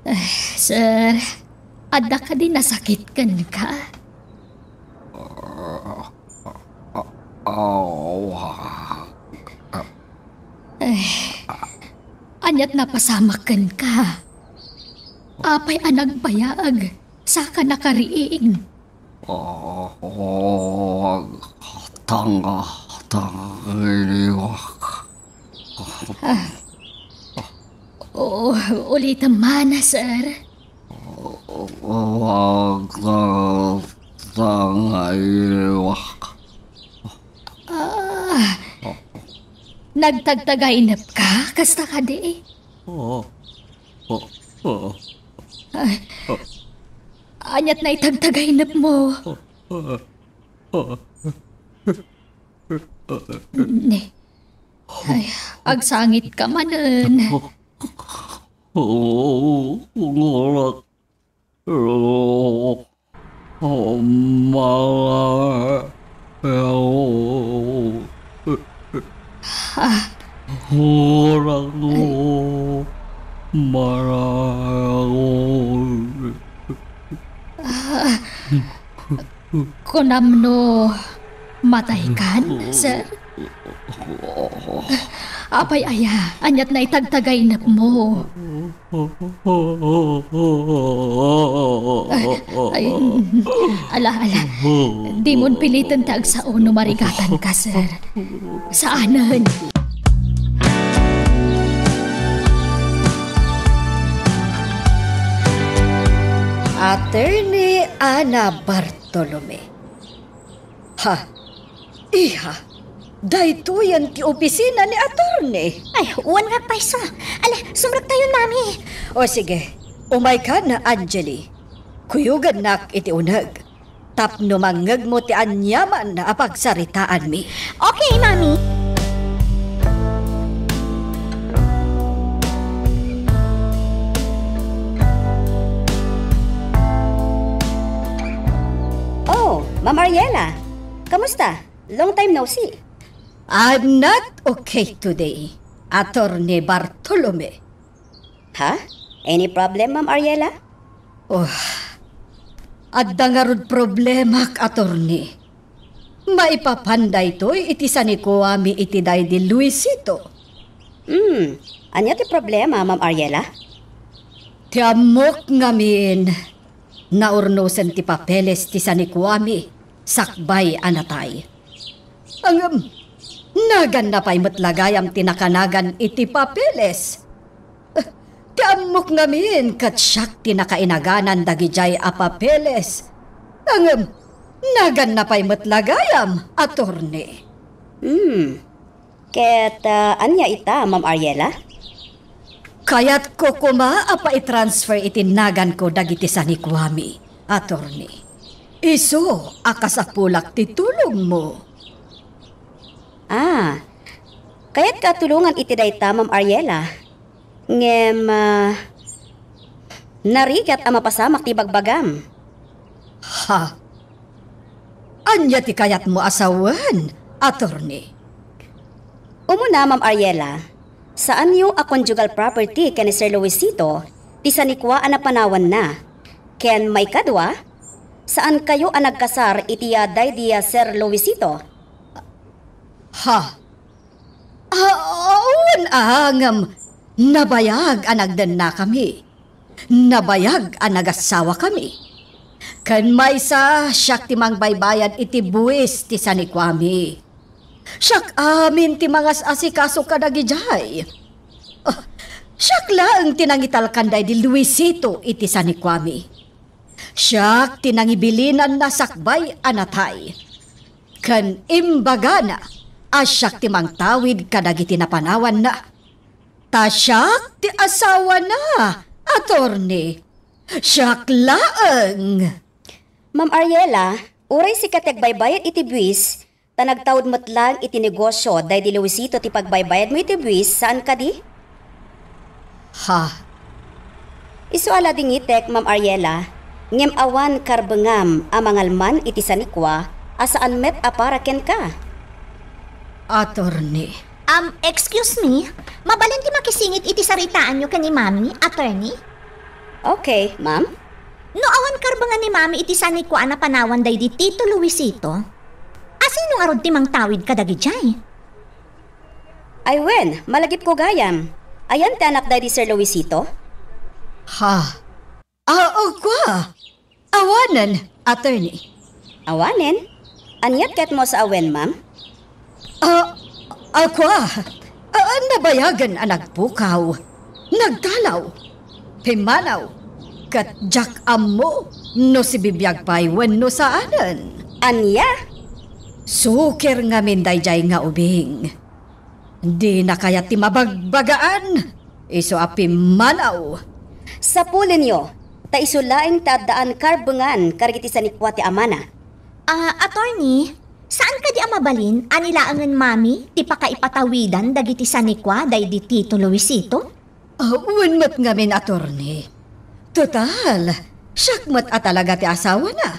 Eh, sir, adda kadi nasakit kenka? Eh, aniat napasamak kenka? Apay a nagbayag, saka nakariing? Ah, tanga, tanga, iliwak. Ah. Oo, ulitem man, sir. Wag, tanga, tanga, iliwak. Ah. Nagtagtagainep ka? Kasta kadi? Oo. Oo. Oo. Ah. Aniat naitagtagainep mo? Ne. Ay, agsangit ka manen. Mara. Ah. Mara. Ah. Kunam no mataykan, sir? Apay aya, aniat naitagtagainep mo? Ay, ala, ala. Dimon piliten ta agsao no marigatanka, sir. Saanen. Attorney Ana Bartolome. Ha? Iha, daytoyen ti opisina ni Attorney. Ay, wen nga payso. Ala, sumrektayon, Mami. O sige, umaykan, Angeli. Kuyogannak iti uneg tapno mangngegmo ti aniaman a pagsaritaanmi. Okay, Mami. Oh, Ma'am Ariela. Kamusta? Long time no see. I'm not okay today, Attorney Bartolome. Ha? Any problem, Ma'am Ariela? Oh, adda ngarud problemak, Attorney. Maipapan daytoy iti sanikuami iti daydi Luisito. Hmm, ania ti problema, Ma'am Ariela? Ti ammok ngamin, naurnosen ti papeles ti sanikuami sakbay a natay. Ngem, naganna pay met la gayam ti nakanagan iti papeles. Ti ammok ngamin ket siak ti nakainaganan dagidiay a papeles. Ngem, naganna pay met la gayam, Attorney. Hmm. Ket, ah, ania ita, Ma'am Ariela? Kayatko koma a paitransfer iti naganko dagiti sanikuami, attorney. Isu a kasapulak ti tulongmo. Ah, kayatka a tulongan iti dayta, Ma'am Ariela. Ngem, ah, narigat a mapasamak ti ibagbagam. Ha? Ania ti kayatmo a sawen, attorney? Umuna, Ma'am Ariela, saanyo a conjugal property ken ni Sir Luisito ti sanikua a napanawanna. Ken maikadua, saankayo a nagkasar iti, ah, daydi, ah, Sir Luisito. Ha? Ah, awan a, ngem nabayag a nagdennakami. Nabayag a nagasawakami. Ken maysa, siak ti mangbaybayad iti buis ti sanikuami. Siak amin ti mangas-asikaso kadagijay. Ah, siak laeng ti nangitalkan daydi Luisito iti sanikuami. Siak ti nangibilinanna sakbay a natay. Ken imbagana a siak ti mangtawid kadagiti napanawanna. Ta siak ti asawana, attorney. Siak laeng. Ma'am Ariela, uray sika ti agbaybayad iti buis, ta nagtaud met laeng iti negosio daydi Luisito ti pagbaybayadmo iti buis, saan kadi? Ha? Isu a ladingitek, Ma'am Ariela, ngem awan karbengam a mangalman iti sanikua a saan met a para kenka. Attorney. Um, excuse me, mabalin ti makisingit iti saritaanyo ken ni Mami, attorney? Okay, ma'am. No awan karbengan ni Mami iti sanikua a napanawan daydi Tito Luisito, asino ngarud ti mangtawid kadagijay? Ay wen, malagipko gayam. Ayan ti anak daydi Sir Luisito? Ha? Ah, oh, kua. Awanen, attorney. Awanen? Aniat ket mo sa awen, ma'am? Ah, ah, kua. Ah, nabayagen a nagpukaw. Nagtalaw. Pimmanaw. Ket diak ammo no sibibiag pay wenno saanen. Ania? Sukir ngamin daydiay nga ubing. Dina kayat ti mabagbagaan, isu a pimmanaw. Sapulenyo, ta isu laeng ti addaan karbengan kadagiti sanikua ti amana. Ah, attorney, saan kadi a mabalin a ni laengen Mami ti pakaipatawidan dagiti sanikua daydi Tito Luisito? Ah, wen met ngamin, attorney. Total, siak met a talaga ti asawana.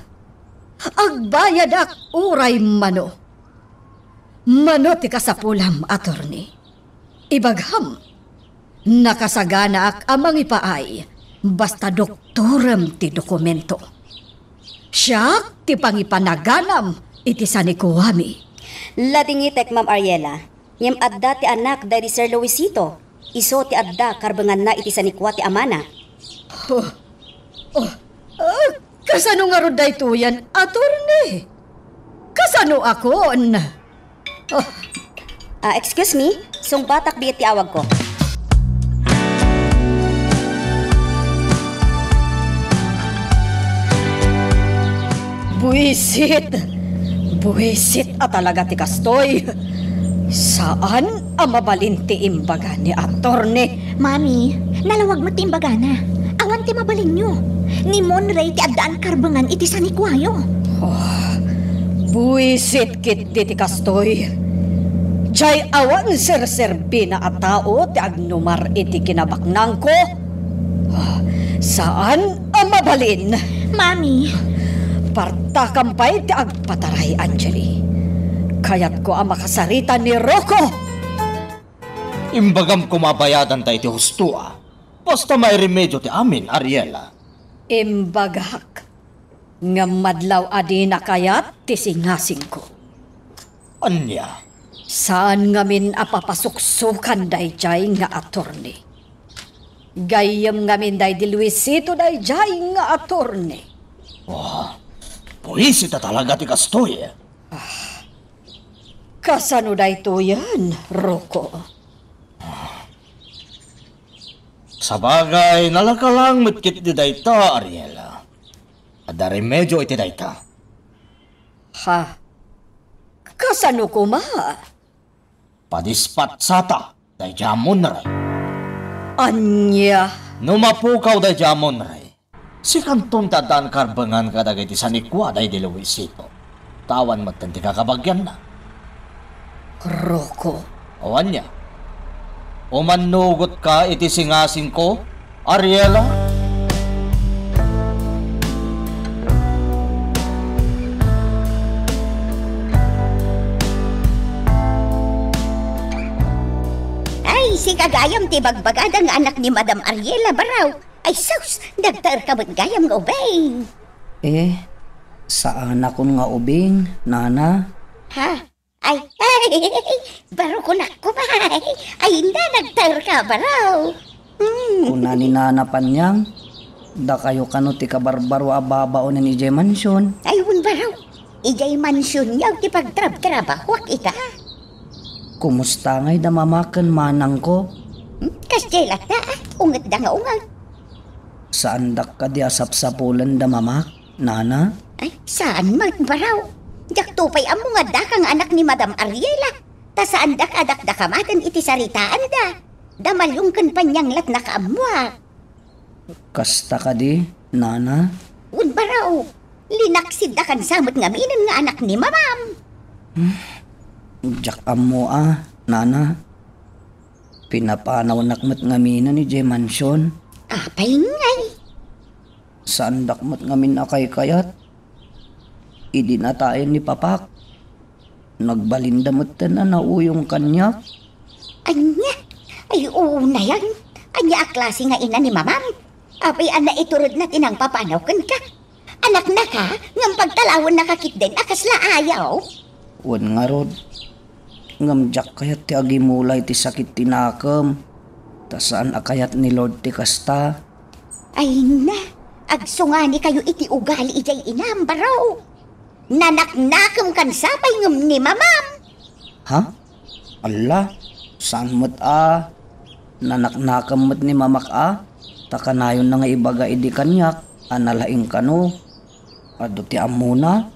Agbayadak uray mano. Mano ti kasapulam, attorney? Ibagam, nakasaganaak a mangipaay basta doktorem ti dokumento. Siak ti pangipanaganam iti sanikuami. Ladingitek, Ma'am Ariela, ngem adda ti anak daydi Sir Luisito. Isu ti adda karbenganna iti sanikua ti amana. Oh, oh, ah, kasano ngarud daytoyen, attorney? Kasanoakon? Oh. Ah, excuse me, sungbatak biit ti awagko. Buisit! Buisit a talaga ti kastoy! Saan a mabalin ti imbaga ni attorney. Mami, nalawag met ti imbagana. Awan ti mabalinyo. Ni Monray ti addaan karbengan iti sanikuayo. Oh, buisit ketdi ti kastoy. Jay awan serserbina a tao ti agnumar iti kinabaknangko. Oh, saan a mabalin. Mami. Partakam pay ti agpataray, Angeli. Kayatko a makasarita ni Rocco. Imbagam koma a bayadanta iti husto a. Basta mairemedio ti amin, Ariela. Imbagak, ngem madlaw a dina kayat ti singasingko. Ania? Saan ngamin a papasuksokan daydiay nga attorney. Gayyem ngamin daydi Luisito daydiay nga attorney. Oh, buisit a talaga ti kastoy. Kasano daytoyen, Rocco? Sabagay, nalaka laeng met ketdi dayta, Ariela. Adda remedio iti dayta. Ha? Kasano koma? Padispatsata daydi a Munray. Ania? No mapukaw daydi a Munray, sikanton ti addaan karbengan kadagiti sanikua daydi Luisito. Ta awan metten ti kakabagianna. Roko. O ania? Umannugotka iti singasingko, Ariela? Ay, sika gayam ti bagbagada nga anak ni Madam Ariela, Baraw. Ay sus, nagtaerka met gayam nga ubing. Eh, saanakon nga ubing, nana? Ha? Ay, ay, baro kunak kumay. Ay, na, nagtaerka, Baraw. Hmm. Kuna ni Nana Panyang, dakayo kano ti kabarbaro a babaonen idiay mansion? Ay, wen, Baraw. Idiay mansion nga ti pagtrabtrabahuak ita. Kumusta ngay da mamak ken manangko? Hmm, kasdiay latta, ah. Ungetda nga unget. Saandak kadi a sapsapulen da mamak, nana? Ay, saan met, Baraw. Diakto pay ammo nga addaka nga anak ni Madam Ariela. Ta saandak a dakdakamaten iti saritaanda. Da Malyong ken Panyang latna kaammoak. Kasta kadi, nana? Wen, Baraw, linaksiddakan sa met ngaminen nga anak ni mamam. Hmm, diak ammo a, nana. Pinapanawnak met ngaminen idiay mansion. Apay ngay? Saandak met ngamin a kaykayat. Idi natayen ni papak, nagbalinda metten a nauyong kaniak. Ania? Ay, unayan. Ania a klase nga ina ni mamam? Apay a naituredna ti nangpapanaw kenka? Anaknaka, ngem pagtalawennaka ketdin a kasla ayaw? Wen ngarud, ngem diak kayat ti agimula iti sakit ti nakem, ta saan a kayat ni Lord ti kasta. Ay na, agsunganikayo iti ugali idiay inam, Baraw. Nanaknakem kan sapay ngem ni mamam. Ha? Alla, saan met a nanaknakem met ni mamak a, ta kanayonna nga ibaga idi kaniak a nalaing kano. Adu ti ammona,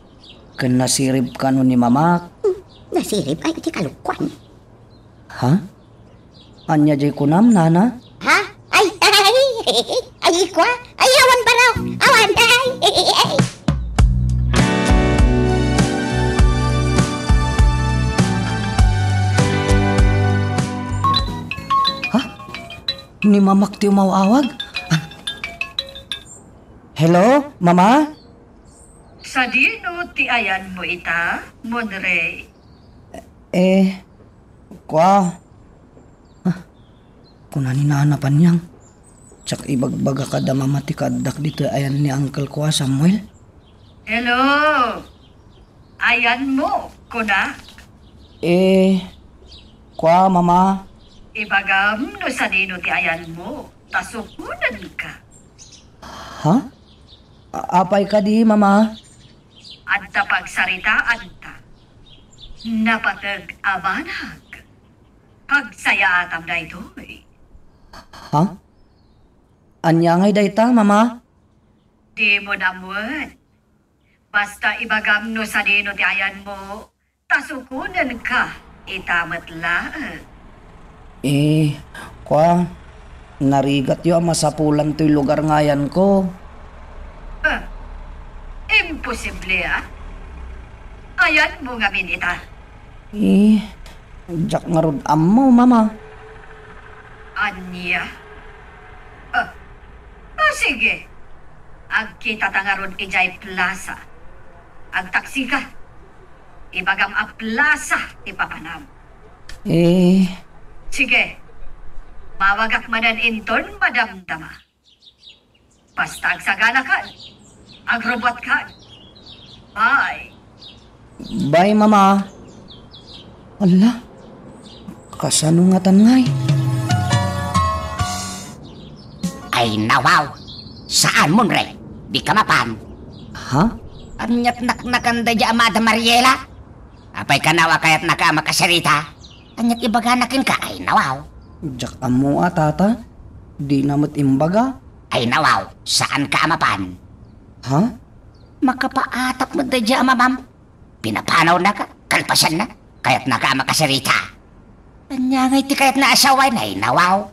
ken nasirib kano ni mamak. Hmm, nasirib ay iti kalokuan. Ha? Ania jay kunam, nana? Ha? Ay, ay, ay, ay, kua? Ay, awan, Baraw. Awan, ay, ay, ay. Ha? Ni mamak ti umaw-awag? Hello, mama? Sadino ti ayanmo ita, Monrey? Eh, kua. Ah, kuna ni Nana Panyang. Diak ibagbaga kada mama ti kaaddak ditoy ayan ni Uncle ko a Samuel. Hello! Ayanmo, kuna? Eh, kua, mama. Ibagam no sadino ti ayanmo, ta sukonenka. Ha? A-, apay kadi, mama? Adda pagsaritaanta. Napateg a banag. Pagsayaatam daytoy. Ha? Ania ngay dayta, mama? Dimo ammoen. Basta ibagam no sadino ti ayanmo, ta sukonenka ita met laeng. Eh, kua, narigatyo a masapulan toy lugar nga ayanko. Ah, imposible, ah. Ayanmo ngamin ita. Eh, diak ngarud ammo, mama. Ania? Ah, ah, sige. Agkitata ngarud idiay plaza. Agtaksika. Ibagam a plaza ti papanam. Eh. Sige. Mawagak manen inton madamdama. Basta agsaganakan. Agrubbuatkan. Bye. Bye, mama. Ala, kasano ngatan ngay? Ay, nawaw. Saan, Monrey? Dika mapan. Ha? Aniat naknakan daydi a Madam Ariela? Apay kano a kayatnaka a makasarita? Aniat ibagana kenka? Ay, nawaw. Diak ammo a, tata. Dina met imbaga. Ay, nawaw. Saanka a mapan. Ha? Makapaatap met daydi a mamam. Pinapanawnaka, kalpasanna, kayatnaka a makasarita. Ania ngay ti kayatna a sawen, ay nawaw.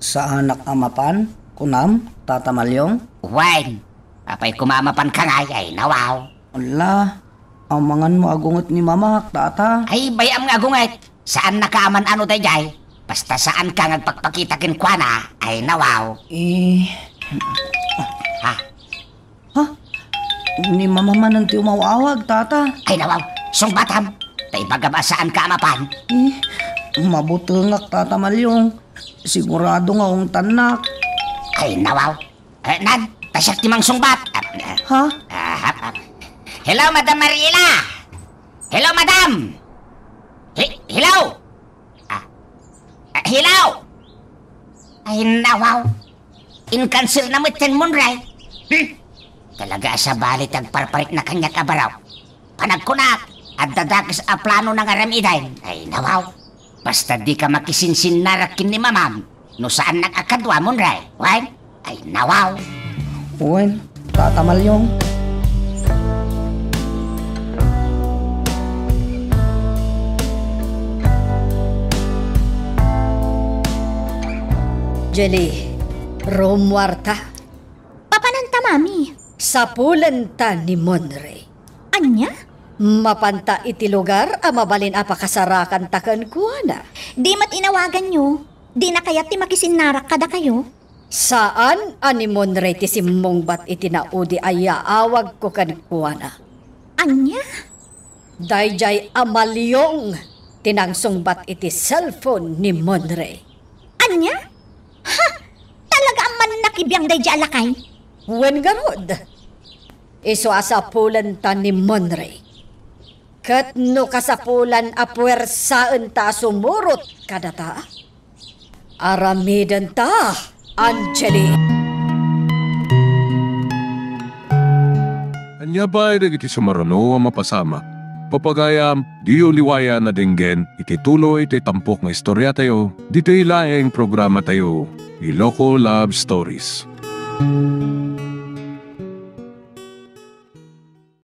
Saanak a mapan, kunam, Tata Malyong? Wen, apay koma a mapanka ngay, ay nawaw. Ala, amangan mo agunget ni mamak, Tata. Ay, bay-am nga agunget. Saannaka a man-ano daydiay. Basta saanka nga agpakpakita kenkuana, ay nawaw. Eh. Ha? Ha? Ni mama manen ti umaw-awag, Tata. Ay, nawaw, sungbatam. Ta ibagam a saanka a mapan. Eh, mabutengak, Tata Malyong. Sigurado nga ungtannak. Ay, nawaw. Eh, nan, ta siak ti mangsungbat. Ah, ah. Ha? Ah, ah, ah. Hello, Madam Mariela. Hello, Madam. He-, hello. Ah, ah, hello. Ay, nawaw. Inkanserna met ken Monray. Hmm? Talaga a sabali ti agparparikna kaniak a baro. Panagkunak, adda dakes a planona nga aramiden. Ay, nawaw. Basta dika makisinsinnarak ken ni mamam no saannak a kadua, Monray. Wen? Ay, nawaw. Wen, Tata Malyong. Jelly, rummuarta. Papananta, Mami? Sapulenta ni Monray. Ania? Mapanta iti lugar a mabalin a pakasarakanta kenkuana. Di met inawaganyo. Dina kayat ti makisinnarak kadakayo? Saan a ni Monray ti simmungbat iti naudi a yaawagko kenkuana. Ania? Daydiay a Malyong ti nangsungbat iti cellphone ni Monray. Ania? Ha? Talaga a mannakibiang daydiay a lakay? Wen garud. Isu a sapulenta ni Monray. Ket no kasapulan a puersaenta a sumurot kadata, aramidenta, Angeli. Ania pay dagiti sumaruno a mapasamak? Papagayam, diyo liwayan a denggen iti tuloy ti tampok nga istoriatayo, ditoy laeng programatayo, Iloko Love Stories.